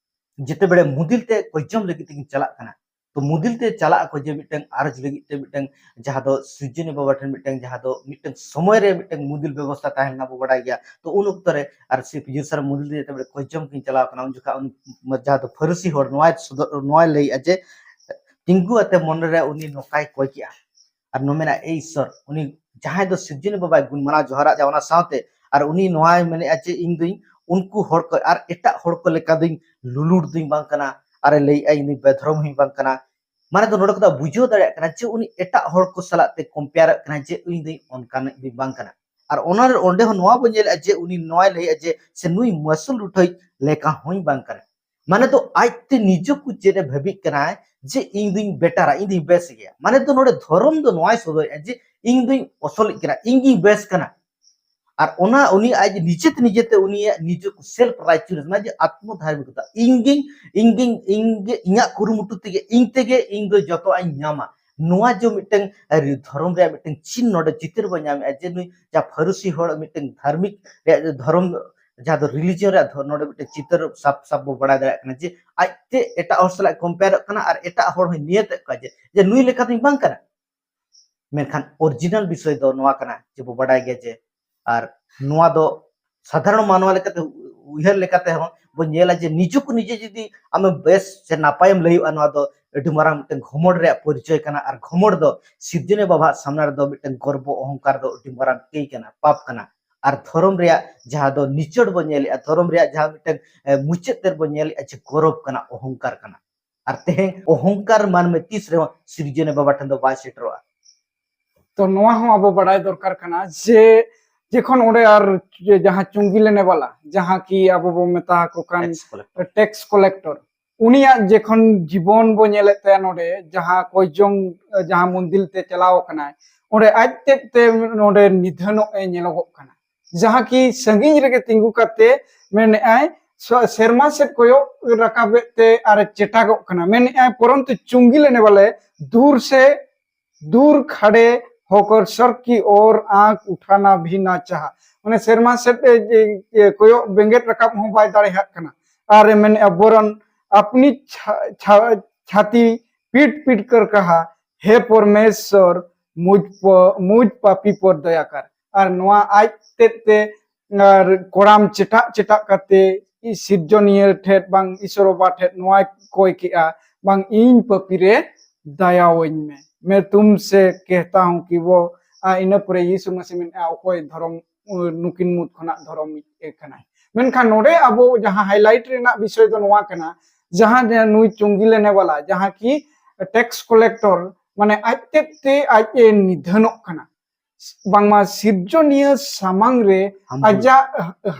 ᱡᱮᱛᱮ ᱵᱮᱲᱮ ᱢᱩᱫᱤᱞ ᱛᱮ ᱠᱚᱭᱡᱚᱢ ᱞᱟᱹᱜᱤᱫ ᱛᱮᱠᱤᱱ ᱪᱟᱞᱟᱜ ᱠᱟᱱᱟ, ᱛᱚ ᱢᱩᱫᱤᱞ ᱛᱮ ᱪᱟᱞᱟᱜ ᱟᱠᱚ ᱡᱮ ᱢᱤᱫᱴᱟᱝ ᱟᱨᱡᱽ ᱞᱟᱹᱜᱤᱫ ᱛᱮ ᱢᱤᱫᱴᱟᱝ ᱡᱟᱦᱟᱸ ᱫᱚ ᱥᱤᱨᱡᱚᱱᱤᱭᱟᱹ ᱵᱟᱵᱟ ᱴᱷᱮᱱ ᱢᱤᱫᱴᱟᱝ ᱡᱟᱦᱟᱸ ᱫᱚ ᱢᱤᱫᱴᱟᱝ ᱥᱚᱢᱚᱭ ᱨᱮ ᱢᱤᱫᱴᱟᱝ ᱢᱩᱫᱤᱞ ᱵᱮᱵᱚᱥᱛᱷᱟ ᱛᱟᱦᱮᱸ ᱞᱮᱱᱟ ᱵᱚ ᱵᱟᱰᱟᱭ ᱜᱮᱭᱟ᱾ ᱛᱚ ᱩᱱ ᱚᱠᱛᱚ ᱨᱮ ᱟᱨ ᱥᱤᱨᱡᱚᱱᱤᱭᱟᱹ ᱢᱩᱫᱤᱞ ᱛᱮ ᱢᱤᱫᱴᱟᱝ ᱠᱚᱭᱡᱚᱢ ᱠᱤᱱ ᱪᱟᱞᱟᱣ ᱠᱟᱱᱟ, ᱩᱱ ᱡᱚᱠᱷᱟᱡ ᱩᱱᱤ ᱡᱟᱦᱟᱸ ᱫᱚ ᱯᱷᱟᱹᱨᱩᱥᱤ ᱦᱚᱲ ᱱᱚᱣᱟᱭ ᱥᱚᱫᱚᱨ, ᱱᱚᱣᱟᱭ ᱞᱟᱹᱭᱮᱜᱼᱟ ᱡᱮ ᱛᱤᱸᱜᱩ ᱟᱛᱮ ᱢᱚᱱᱮ ᱨᱮ ᱩᱱᱤ ᱱᱚᱝᱠᱟᱭ ᱠᱚᱭ ᱠᱮᱜᱼᱟ ᱟᱨ ᱱᱚᱣᱟ ᱢᱮᱱᱟ, "ᱮ ᱤᱥᱥᱚᱨ, ᱩᱱᱤ ᱡᱟᱦᱟᱸᱭ ᱫᱚ ᱥᱤᱨᱡᱚᱱᱤᱭᱟᱹ ᱵᱟᱵᱟᱭ ᱜᱩᱱ ᱢᱟᱱᱟᱣ ᱡᱚᱦᱟᱨᱟᱜ ᱡᱟ ᱚᱱᱟ ᱥᱟᱶᱛᱮ ᱟᱨ ᱩᱱᱤ ᱱᱚᱣᱟᱭ ᱢᱮᱱᱮᱜᱼᱟ ᱡᱮ ᱤᱧ ᱫᱩᱧ ᱩᱱᱠᱩ ᱦᱚᱲ ᱠᱚ ᱟᱨ ᱮᱴᱟᱜ ᱦᱚᱲ ᱠᱚ ᱞᱮᱠᱟ ᱫᱩᱧ ᱞᱩᱞᱩᱲ ᱫᱩᱧ ᱵᱟᱝ ᱠᱟᱱᱟ, ᱟᱨᱮ ᱞᱟᱹᱭᱮᱜᱼᱟ ᱤᱧ ᱫᱩᱧ ᱵᱮᱫᱷᱚᱨᱚᱢ ᱦᱚᱸᱧ ᱵᱟᱝ ᱠᱟᱱᱟ᱾" ᱢᱟᱱᱮ ᱫᱚ ᱱᱚᱰᱮ ᱠᱷᱚᱱ ᱫᱚ ᱵᱩᱡᱷᱟᱹᱣ ᱫᱟᱲᱮᱭᱟᱜ ᱠᱟᱱᱟ ᱡᱮ ᱩᱱᱤ ᱮᱴᱟᱜ ᱦᱚᱲ ᱠᱚ ᱥᱟᱞᱟᱜ ᱛᱮ ᱠᱚᱢᱯᱮᱭᱟᱨᱚᱜ ᱠᱟᱱᱟ ᱡᱮ ᱤᱧ ᱫᱩᱧ ᱚᱱᱠᱟᱱᱤᱡ ᱫᱩᱧ ᱵᱟᱝ ᱠᱟᱱᱟ᱾ ᱟᱨ ᱚᱱᱟ ᱚᱸᱰᱮ ᱦᱚᱸ ᱱᱚᱣᱟ ᱵᱚᱱ ᱧᱮᱞᱮᱜᱼᱟ ᱡᱮ ᱩᱱᱤ ᱱᱚᱣᱟᱭ ᱞᱟᱹᱭᱮᱜᱼᱟ ᱡᱮ ᱥᱮ ᱱᱩᱭ ᱢᱟᱹᱥᱩᱞ ᱞᱩᱴᱷᱟᱹᱭ ᱞᱮᱠᱟ ᱦᱚᱸᱧ ᱵᱟᱝ ᱠᱟᱱᱟ᱾ ᱢᱟᱱᱮ ᱫᱚ ᱟᱡᱛᱮ ᱱᱤᱡᱮ ᱠᱚ ᱪᱮᱫ ᱮ ᱵᱷᱟᱹᱵᱤᱜ ᱠᱟᱱᱟᱭ ᱡᱮ ᱤᱧ ᱫᱩᱧ ᱵᱮᱴᱟᱨᱟ, ᱤᱧ ᱫᱩᱧ ᱵᱮᱥ ᱜᱮᱭᱟ᱾ ᱢᱟᱱᱮ ᱫᱚ ᱱᱚᱰᱮ ᱫᱷᱚᱨᱚᱢ ᱫᱚ ᱱᱚᱣᱟᱭ ᱥᱚᱫᱚᱨᱮᱜᱼᱟ ᱡᱮ ᱤᱧ ᱫᱩᱧ ᱚᱥᱚᱞᱤᱡ ᱠᱟᱱᱟ, ᱤᱧ ᱜᱤᱧ ᱵᱮᱥ ᱠᱟᱱᱟ᱾ ᱟᱨ ᱚᱱᱟ ᱩᱱᱤ ᱟᱡ ᱱᱤᱡᱮᱛᱮ ᱱᱤᱡᱮᱛᱮ ᱩᱱᱤᱭᱟᱜ ᱱᱤᱡᱮ ᱠᱚ ᱥᱮᱞᱯ ᱨᱟᱭᱪᱩᱨᱮᱥ, ᱢᱟᱱᱮ ᱡᱮ ᱟᱛᱢᱚ ᱫᱷᱟᱨᱢᱤᱠᱚᱛᱟ, ᱤᱧ ᱜᱤᱧ ᱤᱧ ᱜᱤᱧ ᱤᱧ ᱜᱮ ᱤᱧᱟᱹᱜ ᱠᱩᱨᱩᱢᱩᱴᱩ ᱛᱮᱜᱮ ᱤᱧ ᱛᱮᱜᱮ ᱤᱧ ᱫᱚ ᱡᱚᱛᱚᱣᱟᱜ ᱤᱧ ᱧᱟᱢᱟ᱾ ᱱᱚᱣᱟ ᱡᱮ ᱢᱤᱫᱴᱟᱝ ᱟᱨ ᱫᱷᱚᱨᱚᱢ ᱨᱮᱭᱟᱜ ᱢᱤᱫᱴᱟᱝ ᱪᱤᱱ ᱱᱚᱰᱮ ᱪᱤᱛᱟᱹᱨ ᱵᱚᱱ ᱧᱟᱢᱮᱜᱼᱟ ᱡᱮ ᱱᱩᱭ ᱡᱟ ᱯᱷᱟᱹᱨᱩᱥᱤ ᱦᱚᱲ ᱢᱤᱫᱴᱟᱝ ᱫᱷᱟᱨᱢᱤᱠ ᱨᱮᱭᱟᱜ ᱫᱷᱚᱨᱚᱢ ᱡᱟᱦᱟᱸ ᱫᱚ ᱨᱤᱞᱤᱡᱤᱭᱚᱱ ᱨᱮᱭᱟᱜ ᱫᱷᱚ-, ᱱᱚᱰᱮ ᱢᱤᱫᱴᱟᱝ ᱪᱤᱛᱟᱹᱨ ᱥᱟᱵ ᱥᱟᱵ ᱵᱚ ᱵᱟᱲᱟᱭ ᱫᱟᱲᱮᱭᱟᱜ ᱠᱟᱱᱟ ᱡᱮ ᱟᱡᱛᱮ ᱮᱴᱟᱜ ᱦᱚᱲ ᱥᱟᱞᱟᱜ ᱠᱚᱢᱯᱮᱭᱟᱨᱚᱜ ᱠᱟᱱᱟ ᱟᱨ ᱮᱴᱟᱜ ᱦᱚᱲ ᱦᱚᱸᱭ ᱱᱤᱭᱟᱹᱛᱮᱫ ᱠᱚᱣᱟ ᱡᱮ, ᱡᱮ ᱱᱩᱭ ᱞᱮᱠᱟ ᱫᱚᱧ ᱵᱟᱝ ᱠᱟᱱᱟ᱾ ᱢᱮᱱᱠᱷᱟᱱ ᱚᱨᱤᱡᱤᱱᱟᱞ ᱵᱤᱥᱚᱭ ᱫᱚ ᱱᱚᱣᱟ ᱠᱟᱱᱟ ᱡᱮ ᱵᱚ ᱵᱟᱰᱟᱭ ᱜᱮᱭᱟ ᱡᱮ, ᱟᱨ ᱱᱚᱣᱟ ᱫᱚ ᱥᱟᱫᱷᱟᱨᱚᱱ ᱢᱟᱱᱣᱟ ᱞᱮᱠᱟᱛᱮ ᱩᱭᱦᱟᱹᱨ ᱞᱮᱠᱟᱛᱮ ᱦᱚᱸ ᱵᱚᱱ ᱧᱮᱞᱟ ᱡᱮ ᱱᱤᱡᱮ ᱠᱚ ᱱᱤᱡᱮ ᱡᱩᱫᱤ ᱟᱢᱮᱢ ᱵᱮᱥ ᱥᱮ ᱱᱟᱯᱟᱭᱮᱢ ᱞᱟᱹᱭᱚᱜᱼᱟ, ᱱᱚᱣᱟ ᱫᱚ ᱟᱹᱰᱤ ᱢᱟᱨᱟᱝ ᱢᱤᱫᱴᱟᱝ ᱜᱷᱚᱢᱚᱰ ᱨᱮᱭᱟᱜ ᱯᱚᱨᱤᱪᱚᱭ ᱠᱟᱱᱟ᱾ ᱟᱨ ᱜᱷᱚᱢᱚᱰ ᱫᱚ ᱥᱤᱨᱡᱚᱱᱤᱭᱟᱹ ᱵᱟᱵᱟᱣᱟᱜ ᱥᱟᱢᱱᱟ ᱨᱮᱫᱚ ᱢᱤᱫᱴᱟᱝ ᱜᱚᱨᱵᱚ ᱚᱦᱚᱝᱠᱟᱨ ᱫᱚ ᱟᱹᱰᱤ ᱢᱟᱨᱟᱝ ᱠᱟᱹᱭ ᱠᱟᱱᱟ, ᱯᱟᱯ ᱠᱟᱱᱟ᱾ ᱟᱨ ᱫᱷᱚᱨᱚᱢ ᱨᱮᱭᱟᱜ ᱡᱟᱦᱟᱸ ᱫᱚ ᱱᱤᱪᱚᱲ ᱵᱚᱱ ᱧᱮᱞᱮᱜᱼᱟ, ᱫᱷᱚᱨᱚᱢ ᱨᱮᱭᱟᱜ ᱡᱟᱦᱟᱸ ᱢᱤᱫᱴᱟᱝ, ᱮ, ᱢᱩᱪᱟᱹᱫ ᱛᱮᱫ ᱵᱚᱱ ᱧᱮᱞᱮᱜᱼᱟ ᱡᱮ ᱜᱚᱨᱚᱵ ᱠᱟᱱᱟ, ᱚᱦᱚᱝᱠᱟᱨ ᱠᱟᱱᱟ᱾ ᱟᱨ ᱛᱮᱦᱮᱧ ᱚᱦᱚᱝᱠᱟᱨ ᱢᱟᱹᱱᱢᱤ ᱛᱤᱥ ᱨᱮᱦᱚᱸ ᱥᱤᱨᱡᱚᱱᱤᱭᱟᱹ ᱵᱟᱵᱟ ᱴᱷᱮᱱ ᱫᱚ ᱵᱟᱭ ᱥᱮᱴᱮᱨᱚᱜᱼᱟ᱾ ᱛᱚ ᱱᱚᱣᱟ ᱦᱚᱸ ᱟᱵᱚ ᱵᱟᱲᱟᱭ ᱫᱚᱨᱠᱟᱨ ᱠᱟᱱᱟ ᱡᱮ ᱡᱚᱠᱷᱚᱱ ᱚᱸᱰᱮ ᱟᱨ ᱡᱟᱦᱟᱸ ᱪᱩᱝᱜᱤ ᱞᱮᱱᱮ ᱵᱟᱞᱟ, ᱡᱟᱦᱟᱸ ᱠᱤ ᱟᱵᱚ ᱵᱚ ᱢᱮᱛᱟ ᱠᱚ ᱠᱟᱱ ᱴᱮᱠᱥ ᱠᱚᱞᱮᱠᱴᱚᱨ, ᱩᱱᱤᱭᱟᱜ ᱡᱚᱠᱷᱚᱱ ᱡᱤᱵᱚᱱ ᱵᱚ ᱧᱮᱞᱮᱫ ᱛᱟᱭᱟ ᱱᱚᱰᱮ, ᱡᱟᱦᱟᱸ ᱠᱚᱭᱡᱚᱝ, ᱡᱟᱦᱟᱸ ᱢᱚᱱᱫᱤᱨ ᱛᱮ ᱪᱟᱞᱟᱣ ᱟᱠᱟᱱᱟᱭ, ᱚᱸᱰᱮ ᱟᱡ ᱛᱮᱫ ᱛᱮ ᱱᱚᱰᱮ ᱱᱤᱫᱷᱟᱹᱱᱚᱜ ᱮ ᱧᱮᱞᱚᱜᱚᱜ ᱠᱟᱱᱟ, ᱡᱟᱦᱟᱸ ᱠᱤ ᱥᱟᱺᱜᱤᱧ ᱨᱮᱜᱮ ᱛᱤᱸᱜᱩ ᱠᱟᱛᱮ ᱢᱮᱱᱮᱜᱼᱟᱭ, ᱥᱚ-, ᱥᱮᱨᱢᱟ ᱥᱮᱫ ᱠᱚᱭᱚᱜ ᱨᱟᱠᱟᱵᱮᱫ ᱛᱮ ᱟᱨᱮ ᱪᱮᱴᱟᱜᱚᱜ ᱠᱟᱱᱟ, ᱢᱮᱱᱮᱜᱼᱟᱭ, "ᱯᱚᱨᱚᱱᱛᱩ ᱪᱩᱝᱜᱤ ᱞᱮᱱᱮ ᱵᱟᱞᱮ ᱫᱩᱨ ᱥᱮ ᱫᱩᱨ ᱠᱷᱟᱲᱮ ᱦᱚᱠᱚᱨ ᱥᱚᱨ ᱠᱤ ᱳᱨ ᱟᱸᱠ ᱩᱴᱷᱟᱱᱟ ᱵᱷᱤ ᱱᱟ ᱪᱟᱦᱟ", ᱢᱟᱱᱮ ᱥᱮᱨᱢᱟ ᱥᱮᱫ ᱮ, ᱮ, ᱮ, ᱠᱚᱭᱚᱜ ᱵᱮᱸᱜᱮᱫ ᱨᱟᱠᱟᱵ ᱦᱚᱸ ᱵᱟᱭ ᱫᱟᱲᱮᱭᱟᱜ ᱠᱟᱱᱟ᱾ ᱟᱨ ᱮ ᱢᱮᱱᱮᱜᱼᱟ, "ᱵᱚᱨᱚᱱ ᱟᱯᱱᱤ ᱪᱷᱟ-, ᱪᱷᱟ-, ᱪᱷᱟᱛᱤ पीठ पीठ कर कहा, हे परमेश्वर, मुझ पर, मुझ पापी पर दया कर। ᱟᱨ ᱱᱚᱣᱟ ᱟᱡ ᱛᱮᱫ ᱛᱮ ᱟᱨ ᱠᱚᱲᱟᱢ ᱪᱮᱴᱟᱜ ᱪᱮᱴᱟᱜ ᱠᱟᱛᱮ ᱥᱤᱨᱡᱚᱱᱤᱭᱟᱹ ᱴᱷᱮᱱ ᱵᱟᱝ ᱤᱥᱚᱨ ᱵᱟᱵᱟ ᱴᱷᱮᱱ ᱱᱚᱣᱟᱭ ᱠᱚᱭ ᱠᱮᱜᱼᱟ, ᱵᱟᱝ ᱤᱧ ᱯᱟᱯᱤ ᱨᱮ ᱫᱟᱭᱟᱣᱟᱹᱧ ᱢᱮ, ᱢᱮ ᱛᱩᱢ ᱥᱮ ᱠᱮᱦᱛᱟ ᱦᱩᱸ ᱠᱤ ᱣᱚ᱾ ᱟᱨ ᱤᱱᱟᱹ ᱯᱚᱨᱮ ᱭᱤᱥᱩ ᱢᱟᱥᱤ ᱢᱮᱱᱮᱜᱼᱟ, ᱚᱠᱚᱭ ᱫᱷᱚᱨᱚᱢ ᱱᱩᱠᱤᱱ ᱢᱩᱫᱽ ᱠᱷᱚᱱᱟᱜ ᱫᱷᱚᱨᱚᱢ ᱤᱡ ᱠᱟᱱᱟᱭ᱾ ᱢᱮᱱᱠᱷᱟᱱ ᱱᱚᱰᱮ ᱟᱵᱚ ᱡᱟᱦᱟᱸ highlight ᱨᱮᱱᱟᱜ ᱵᱤᱥᱚᱭ ᱫᱚ ᱱᱚᱣᱟ ᱠᱟᱱᱟ, ᱡᱟᱦᱟᱸ ᱡᱮ ᱱᱩᱭ ᱪᱩᱝᱜᱤ ᱞᱮᱱᱮ ᱣᱟᱞᱟ, ᱡᱟᱦᱟᱸ ᱠᱤ tax collector, ᱢᱟᱱᱮ ᱟᱡ ᱛᱮᱫ ᱛᱮ ᱟᱡ ᱮ ᱱᱤᱫᱷᱟᱹᱱᱚᱜ ᱠᱟᱱᱟ, ᱵᱟᱝᱢᱟ ᱥᱤᱨᱡᱚᱱᱤᱭᱟᱹ ᱥᱟᱢᱟᱝ ᱨᱮ ᱦᱟᱢᱵᱩᱞ᱾ ᱟᱡᱟᱜ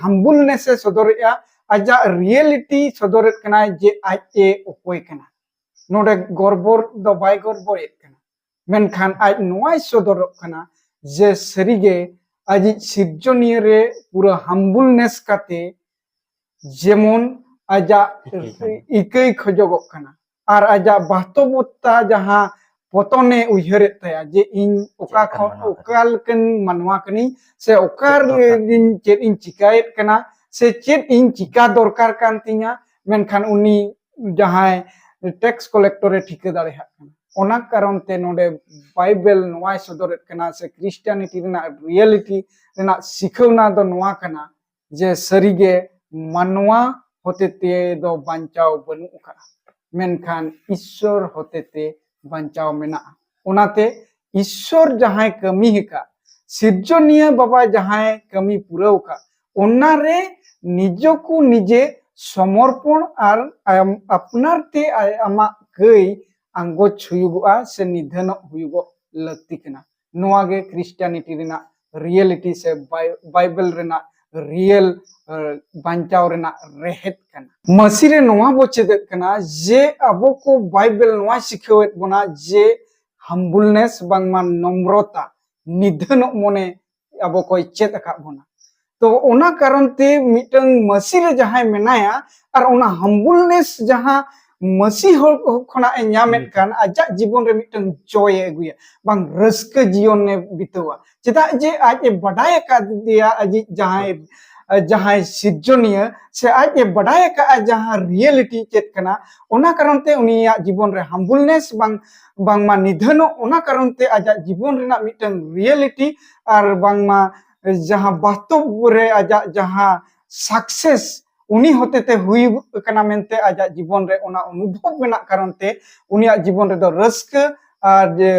humbleness ᱮ ᱥᱚᱫᱚᱨᱮᱜᱼᱟ, ᱟᱡᱟᱜ reality ᱥᱚᱫᱚᱨᱮᱫ ᱠᱟᱱᱟᱭ ᱡᱮ ᱟᱡ ᱮ ᱚᱠᱚᱭ ᱠᱟᱱᱟ᱾ ᱱᱚᱰᱮ ᱜᱚᱨᱵᱚᱨ ᱫᱚ ᱵᱟᱭ ᱜᱚᱨᱵᱚᱨᱮᱫ ᱠᱟᱱᱟ, ᱢᱮᱱᱠᱷᱟᱱ ᱟᱡ ᱱᱚᱣᱟᱭ ᱥᱚᱫᱚᱨᱚᱜ ᱠᱟᱱᱟ ᱡᱮ ᱥᱟᱹᱨᱤᱜᱮ ᱟᱡᱤᱡ ᱥᱤᱨᱡᱚᱱᱤᱭᱟᱹ ᱨᱮ ᱯᱩᱨᱟᱹ humbleness ᱠᱟᱛᱮ ᱡᱮᱢᱚᱱ ᱟᱡᱟᱜ ᱤᱠᱟᱹᱭ ᱠᱷᱟᱱ᱾ ᱤᱠᱟᱹᱭ ᱠᱷᱚᱡᱚᱜᱚᱜ ᱠᱟᱱᱟ ᱟᱨ ᱟᱡᱟᱜ ᱵᱟᱥᱛᱚᱵᱚᱛᱟ ᱡᱟᱦᱟᱸ ᱯᱚᱛᱚᱱᱮ ᱩᱭᱦᱟᱹᱨᱮᱫ ᱛᱟᱭᱟ ᱡᱮ ᱤᱧ ᱚᱠᱟ ᱪᱮᱫ ᱞᱮᱠᱟᱱ ᱠᱷᱚᱱ, ᱢᱟᱱᱣᱟ ᱚᱠᱟ ᱠᱟᱱᱟ? ᱞᱮᱠᱟᱱ ᱢᱟᱱᱣᱟ ᱠᱟᱹᱱᱟᱹᱧ ᱥᱮ ᱚᱠᱟ ᱪᱮᱫ ᱫᱚᱨᱠᱟᱨ? ᱨᱮ ᱤᱧ ᱪᱮᱫ ᱤᱧ ᱪᱤᱠᱟᱭᱮᱫ ᱠᱟᱱᱟ ᱥᱮ ᱪᱮᱫ ᱤᱧ ᱪᱤᱠᱟ ᱫᱚᱨᱠᱟᱨ ᱠᱟᱱ ᱛᱤᱧᱟ, ᱢᱮᱱᱠᱷᱟᱱ ᱩᱱᱤ ᱡᱟᱦᱟᱸᱭ tax collector ᱮ ᱴᱷᱤᱠᱟᱹ ᱫᱟᱲᱮᱭᱟᱜ ᱠᱟᱱᱟ᱾ ᱚᱱᱟ ᱠᱟᱨᱚᱱ ᱛᱮ ᱱᱚᱰᱮ ᱵᱟᱭᱵᱮᱞ ᱱᱚᱣᱟᱭ ᱥᱚᱫᱚᱨᱮᱫ ᱠᱟᱱᱟ ᱥᱮ Christianity ᱨᱮᱱᱟᱜ reality ᱨᱮᱱᱟᱜ ᱥᱤᱠᱷᱟᱹᱣᱱᱟ ᱫᱚ ᱱᱚᱣᱟ ᱠᱟᱱᱟ ᱡᱮ ᱥᱟᱹᱨᱤᱜᱮ ᱢᱟᱱᱣᱟ ᱦᱚᱛᱮᱛᱮ ᱫᱚ ᱵᱟᱧᱪᱟᱣ ᱵᱟᱹᱱᱩᱜ ᱟᱠᱟᱫᱼᱟ, ᱢᱮᱱᱠᱷᱟᱱ ᱤᱥᱥᱚᱨ ᱦᱚᱛᱮᱛᱮ ᱵᱟᱧᱪᱟᱣ ᱢᱮᱱᱟᱜᱼᱟ᱾ ᱚᱱᱟᱛᱮ ᱤᱥᱥᱚᱨ ᱡᱟᱦᱟᱸᱭ ᱠᱟᱹᱢᱤ ᱟᱠᱟᱫ, ᱥᱤᱨᱡᱚᱱᱤᱭᱟᱹ ᱵᱟᱵᱟ ᱡᱟᱦᱟᱸᱭ ᱠᱟᱹᱢᱤ ᱯᱩᱨᱟᱹᱣ ᱟᱠᱟᱫ, ᱚᱱᱟᱨᱮ ᱱᱤᱡᱚᱠᱩ ᱱᱤᱡᱮ ᱥᱚᱢᱚᱨᱯᱚᱬ ᱟᱨ ᱟᱢ ᱟᱯᱱᱟᱨ ᱛᱮ ᱟᱭ-, ᱟᱢᱟᱜ ᱠᱟᱹᱭ ᱟᱸᱜᱚᱪ ᱦᱩᱭᱩᱜᱚᱜᱼᱟ ᱥᱮ ᱱᱤᱫᱷᱟᱹᱱᱚᱜ ᱦᱩᱭᱩᱜᱚᱜ ᱞᱟᱹᱠᱛᱤ ᱠᱟᱱᱟ᱾ ᱱᱚᱣᱟ ᱜᱮ Christianity ᱨᱮᱱᱟᱜ reality ᱥᱮ ᱵᱟᱭ-, ᱵᱟᱭᱵᱮᱞ ᱨᱮᱱᱟᱜ real, ᱮ, ᱵᱟᱧᱪᱟᱣ ᱨᱮᱱᱟᱜ ᱨᱮᱦᱮᱫ ᱠᱟᱱᱟ᱾ ᱢᱟᱹᱥᱤ ᱨᱮ ᱱᱚᱣᱟ ᱵᱚ ᱪᱮᱫᱮᱫ ᱠᱟᱱᱟ ᱡᱮ ᱟᱵᱚ ᱠᱚ ᱵᱟᱭᱵᱮᱞ ᱱᱚᱣᱟ ᱥᱤᱠᱷᱟᱹᱣᱮᱫ ᱵᱚᱱᱟ ᱡᱮ humbleness ᱵᱟᱝᱢᱟ ᱱᱚᱢᱨᱚᱛᱟ, ᱱᱤᱫᱷᱟᱹᱱᱚᱜ ᱢᱚᱱᱮ ᱟᱵᱚ ᱠᱚᱭ ᱪᱮᱫ ᱟᱠᱟᱫ ᱵᱚᱱᱟ᱾ ᱛᱚ ᱚᱱᱟ ᱠᱟᱨᱚᱱ ᱛᱮ ᱢᱤᱫᱴᱟᱝ ᱢᱟᱹᱥᱤ ᱨᱮ ᱡᱟᱦᱟᱸᱭ ᱢᱮᱱᱟᱭᱟ ᱟᱨ ᱚᱱᱟ humbleness ᱡᱟᱦᱟᱸ ᱢᱟᱹᱥᱤ ᱦᱚᱲ ᱠᱷᱚᱱᱟᱜ ᱮ ᱧᱟᱢᱮᱫ ᱠᱟᱱ, ᱟᱡᱟᱜ ᱡᱤᱵᱚᱱ ᱨᱮ ᱢᱤᱫᱴᱟᱝ joy ᱮ ᱟᱹᱜᱩᱭᱟ, ᱵᱟᱝ ᱨᱟᱹᱥᱠᱟᱹ ᱡᱤᱭᱚᱱ ᱮ ᱵᱤᱛᱟᱹᱣᱟ᱾ ᱪᱮᱫᱟᱜ ᱡᱮ ᱟᱡ ᱮ ᱵᱟᱰᱟᱭ ᱟᱠᱟᱫᱮᱭᱟ ᱟᱡᱤᱡ ᱡᱟᱦᱟᱸᱭ ᱡᱟᱦᱟᱸᱭ ᱥᱤᱨᱡᱚᱱᱤᱭᱟᱹ ᱥᱮ ᱟᱡ ᱮ ᱵᱟᱰᱟᱭ ᱟᱠᱟᱫᱼᱟ ᱡᱟᱦᱟᱸ ᱨᱤᱭᱮᱞᱤᱴᱤ ᱪᱮᱫ ᱠᱟᱱᱟ, ᱚᱱᱟ ᱠᱟᱨᱚᱱ ᱛᱮ ᱩᱱᱤᱭᱟᱜ ᱡᱤᱵᱚᱱ ᱨᱮ ᱦᱟᱢᱵᱩᱞᱱᱮᱥ ᱵᱟᱝ, ᱵᱟᱝᱢᱟ ᱱᱤᱫᱷᱟᱹᱱᱚᱜ, ᱚᱱᱟ ᱠᱟᱨᱚᱱ ᱛᱮ ᱟᱡᱟᱜ ᱡᱤᱵᱚᱱ ᱨᱮᱱᱟᱜ ᱢᱤᱫᱴᱟᱝ ᱨᱤᱭᱮᱞᱤᱴᱤ ᱟᱨ ᱵᱟᱝᱢᱟ ᱡᱟᱦᱟᱸ ᱵᱟᱥᱛᱚᱵ ᱨᱮ ᱟᱡᱟᱜ ᱡᱟᱦᱟᱸ ᱥᱟᱠᱥᱮᱥ ᱩᱱᱤ ᱦᱚᱛᱮᱛᱮ ᱦᱩᱭ ᱠᱟᱱᱟ ᱢᱮᱱᱛᱮ ᱟᱡᱟᱜ ᱡᱤᱵᱚᱱ ᱨᱮ ᱚᱱᱟ ᱚᱱᱩᱵᱷᱚᱵ ᱢᱮᱱᱟᱜ ᱠᱟᱨᱚᱱ ᱛᱮ ᱩᱱᱤᱭᱟᱜ ᱡᱤᱵᱚᱱ ᱨᱮᱫᱚ ᱨᱟᱹᱥᱠᱟᱹ ᱟᱨ ᱡᱮ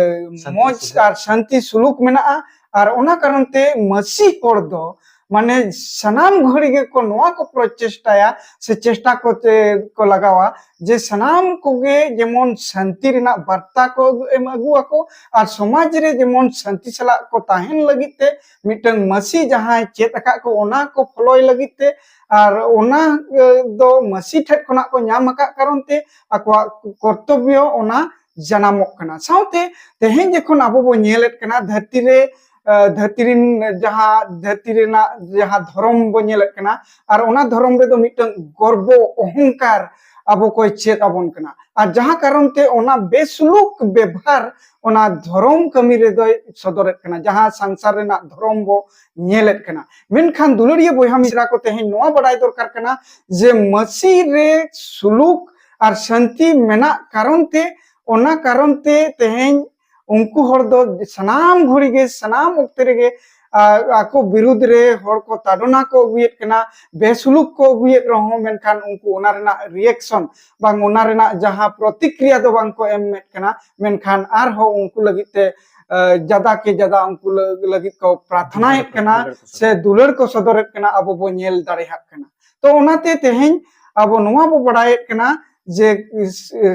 ᱥᱟᱱᱛᱤ ᱢᱚᱡᱽ ᱥᱩᱞᱩᱠ᱾ ᱟᱨ ᱥᱟᱱᱛᱤ ᱥᱩᱞᱩᱠ ᱢᱮᱱᱟᱜᱼᱟ᱾ ᱟᱨ ᱚᱱᱟ ᱠᱟᱨᱚᱱ ᱛᱮ ᱢᱟᱹᱥᱤ ᱦᱚᱲ ᱫᱚ ᱢᱟᱱᱮ ᱥᱟᱱᱟᱢ ᱜᱷᱟᱹᱲᱤ ᱜᱮᱠᱚ ᱱᱚᱣᱟ ᱠᱚ ᱯᱨᱚᱪᱮᱥᱴᱟᱭᱟ ᱥᱮ ᱪᱮᱥᱴᱟ ᱠᱚ ᱛᱮ ᱠᱚ ᱞᱟᱜᱟᱣᱟ ᱡᱮ ᱥᱟᱱᱟᱢ ᱠᱚᱜᱮ ᱡᱮᱢᱚᱱ ᱥᱟᱱᱛᱤ ᱨᱮᱱᱟᱜ ᱵᱟᱨᱛᱟ ᱠᱚ ᱮᱢ ᱟᱹᱜᱩ ᱟᱠᱚ ᱟᱨ ᱥᱚᱢᱟᱡᱽ ᱨᱮ ᱡᱮᱢᱚᱱ ᱥᱟᱱᱛᱤ ᱥᱟᱞᱟᱜ ᱠᱚ ᱛᱟᱦᱮᱱ ᱞᱟᱹᱜᱤᱫ ᱛᱮ ᱢᱤᱫᱴᱟᱝ ᱢᱟᱹᱥᱤ ᱡᱟᱦᱟᱸᱭ ᱪᱮᱫ ᱟᱠᱟᱫ ᱠᱚ ᱚᱱᱟ ᱠᱚ ᱯᱷᱚᱞᱚᱭ ᱞᱟᱹᱜᱤᱫ ᱛᱮ ᱟᱨ ᱚᱱᱟ ᱮ, ᱫᱚ ᱢᱟᱹᱥᱤ ᱴᱷᱮᱡ ᱠᱷᱚᱱᱟᱜ ᱠᱚ ᱧᱟᱢ ᱟᱠᱟᱫ ᱠᱟᱨᱚᱱ ᱛᱮ ᱟᱠᱚᱣᱟᱜ ᱠᱚᱨᱛᱚᱵᱵᱚ ᱚᱱᱟ ᱡᱟᱱᱟᱢᱚᱜ ᱠᱟᱱᱟ᱾ ᱥᱟᱶᱛᱮ ᱛᱮᱦᱮᱧ ᱡᱚᱠᱷᱚᱱ ᱟᱵᱚ ᱵᱚ ᱧᱮᱞᱮᱫ ᱠᱟᱱᱟ ᱫᱷᱟᱹᱨᱛᱤ ᱨᱮ ᱮ, ᱫᱷᱟᱹᱨᱛᱤ ᱨᱮᱱ ᱡᱟᱦᱟᱸ ᱫᱷᱟᱹᱨᱛᱤ ᱨᱮᱱᱟᱜ ᱡᱟᱦᱟᱸ ᱫᱷᱚᱨᱚᱢ ᱵᱚ ᱧᱮᱞᱮᱫ ᱠᱟᱱᱟ ᱟᱨ ᱚᱱᱟ ᱫᱷᱚᱨᱚᱢ ᱨᱮᱫᱚ ᱢᱤᱫᱴᱟᱝ ᱜᱚᱨᱵᱚ ᱚᱦᱚᱝᱠᱟᱨ ᱟᱵᱚ ᱠᱚᱭ ᱪᱮᱫ ᱟᱵᱚᱱ ᱠᱟᱱᱟ ᱟᱨ ᱡᱟᱦᱟᱸ ᱠᱟᱨᱚᱱ ᱛᱮ ᱚᱱᱟ ᱵᱮᱥᱩᱞᱩᱠ ᱵᱮᱵᱷᱟᱨ ᱚᱱᱟ ᱫᱷᱚᱨᱚᱢ ᱠᱟᱹᱢᱤ ᱨᱮᱫᱚᱭ ᱥᱚᱫᱚᱨᱮᱫ ᱠᱟᱱᱟ, ᱡᱟᱦᱟᱸ ᱥᱚᱝᱥᱟᱨ ᱨᱮᱱᱟᱜ ᱫᱷᱚᱨᱚᱢ ᱵᱚ ᱧᱮᱞᱮᱫ ᱠᱟᱱᱟ᱾ ᱢᱮᱱᱠᱷᱟᱱ ᱫᱩᱞᱟᱹᱲᱤᱭᱟᱹ ᱵᱚᱭᱦᱟ ᱢᱤᱥᱨᱟ ᱠᱚ ᱛᱮᱦᱮᱧ ᱱᱚᱣᱟ ᱵᱟᱰᱟᱭ ᱫᱚᱨᱠᱟᱨ ᱠᱟᱱᱟ ᱡᱮ ᱢᱟᱹᱥᱤ ᱨᱮ ᱥᱩᱞᱩᱠ ᱟᱨ ᱥᱟᱱᱛᱤ ᱢᱮᱱᱟᱜ ᱠᱟᱨᱚᱱ ᱛᱮ, ᱚᱱᱟ ᱠᱟᱨᱚᱱ ᱛᱮ ᱛᱮᱦᱮᱧ ᱩᱱᱠᱩ ᱦᱚᱲ ᱫᱚ ᱥᱟᱱᱟᱢ ᱜᱷᱩᱲᱤ ᱜᱮ ᱥᱟᱱᱟᱢ ᱚᱠᱛᱮ ᱨᱮᱜᱮ ᱟ, ᱟᱠᱚ ᱵᱤᱨᱩᱫᱽ ᱨᱮ ᱦᱚᱲ ᱠᱚ ᱛᱟᱰᱚᱱᱟ ᱠᱚ ᱟᱹᱜᱩᱭᱮᱫ ᱠᱟᱱᱟ, ᱵᱮᱥᱩᱞᱩᱠ ᱠᱚ ᱟᱹᱜᱩᱭᱮᱫ ᱨᱮᱦᱚᱸ ᱢᱮᱱᱠᱷᱟᱱ ᱩᱱᱠᱩ ᱚᱱᱟ ᱨᱮᱱᱟᱜ ᱨᱤᱭᱮᱠᱥᱚᱱ ᱵᱟᱝ ᱚᱱᱟ ᱨᱮᱱᱟᱜ ᱡᱟᱦᱟᱸ ᱯᱨᱚᱛᱤᱠᱨᱤᱭᱟ ᱫᱚ ᱵᱟᱝ ᱠᱚ ᱮᱢᱮᱫ ᱠᱟᱱᱟ᱾ ᱢᱮᱱᱠᱷᱟᱱ ᱟᱨᱦᱚᱸ ᱩᱱᱠᱩ ᱞᱟᱹᱜᱤᱫ ᱛᱮ ᱟ, ᱡᱟᱫᱟ ᱠᱮ ᱡᱟᱫᱟ ᱩᱱᱠᱩ ᱞᱟᱹ- ᱞᱟᱹᱜᱤᱫ ᱠᱚ ᱯᱨᱟᱨᱛᱷᱱᱟᱭᱮᱫ ᱠᱟᱱᱟ ᱥᱮ ᱫᱩᱞᱟᱹᱲ ᱠᱚ ᱥᱚᱫᱚᱨᱮᱫ ᱠᱟᱱᱟ, ᱟᱵᱚ ᱵᱚ ᱧᱮᱞ ᱫᱟᱲᱮᱭᱟᱜ ᱠᱟᱱᱟ᱾ ᱛᱚ ᱚᱱᱟᱛᱮ ᱛᱮᱦᱮᱧ ᱟᱵᱚ ᱱᱚᱣᱟ ᱵᱚ ᱵᱟᱲᱟᱭᱮᱫ ᱠᱟᱱᱟ ᱡᱮ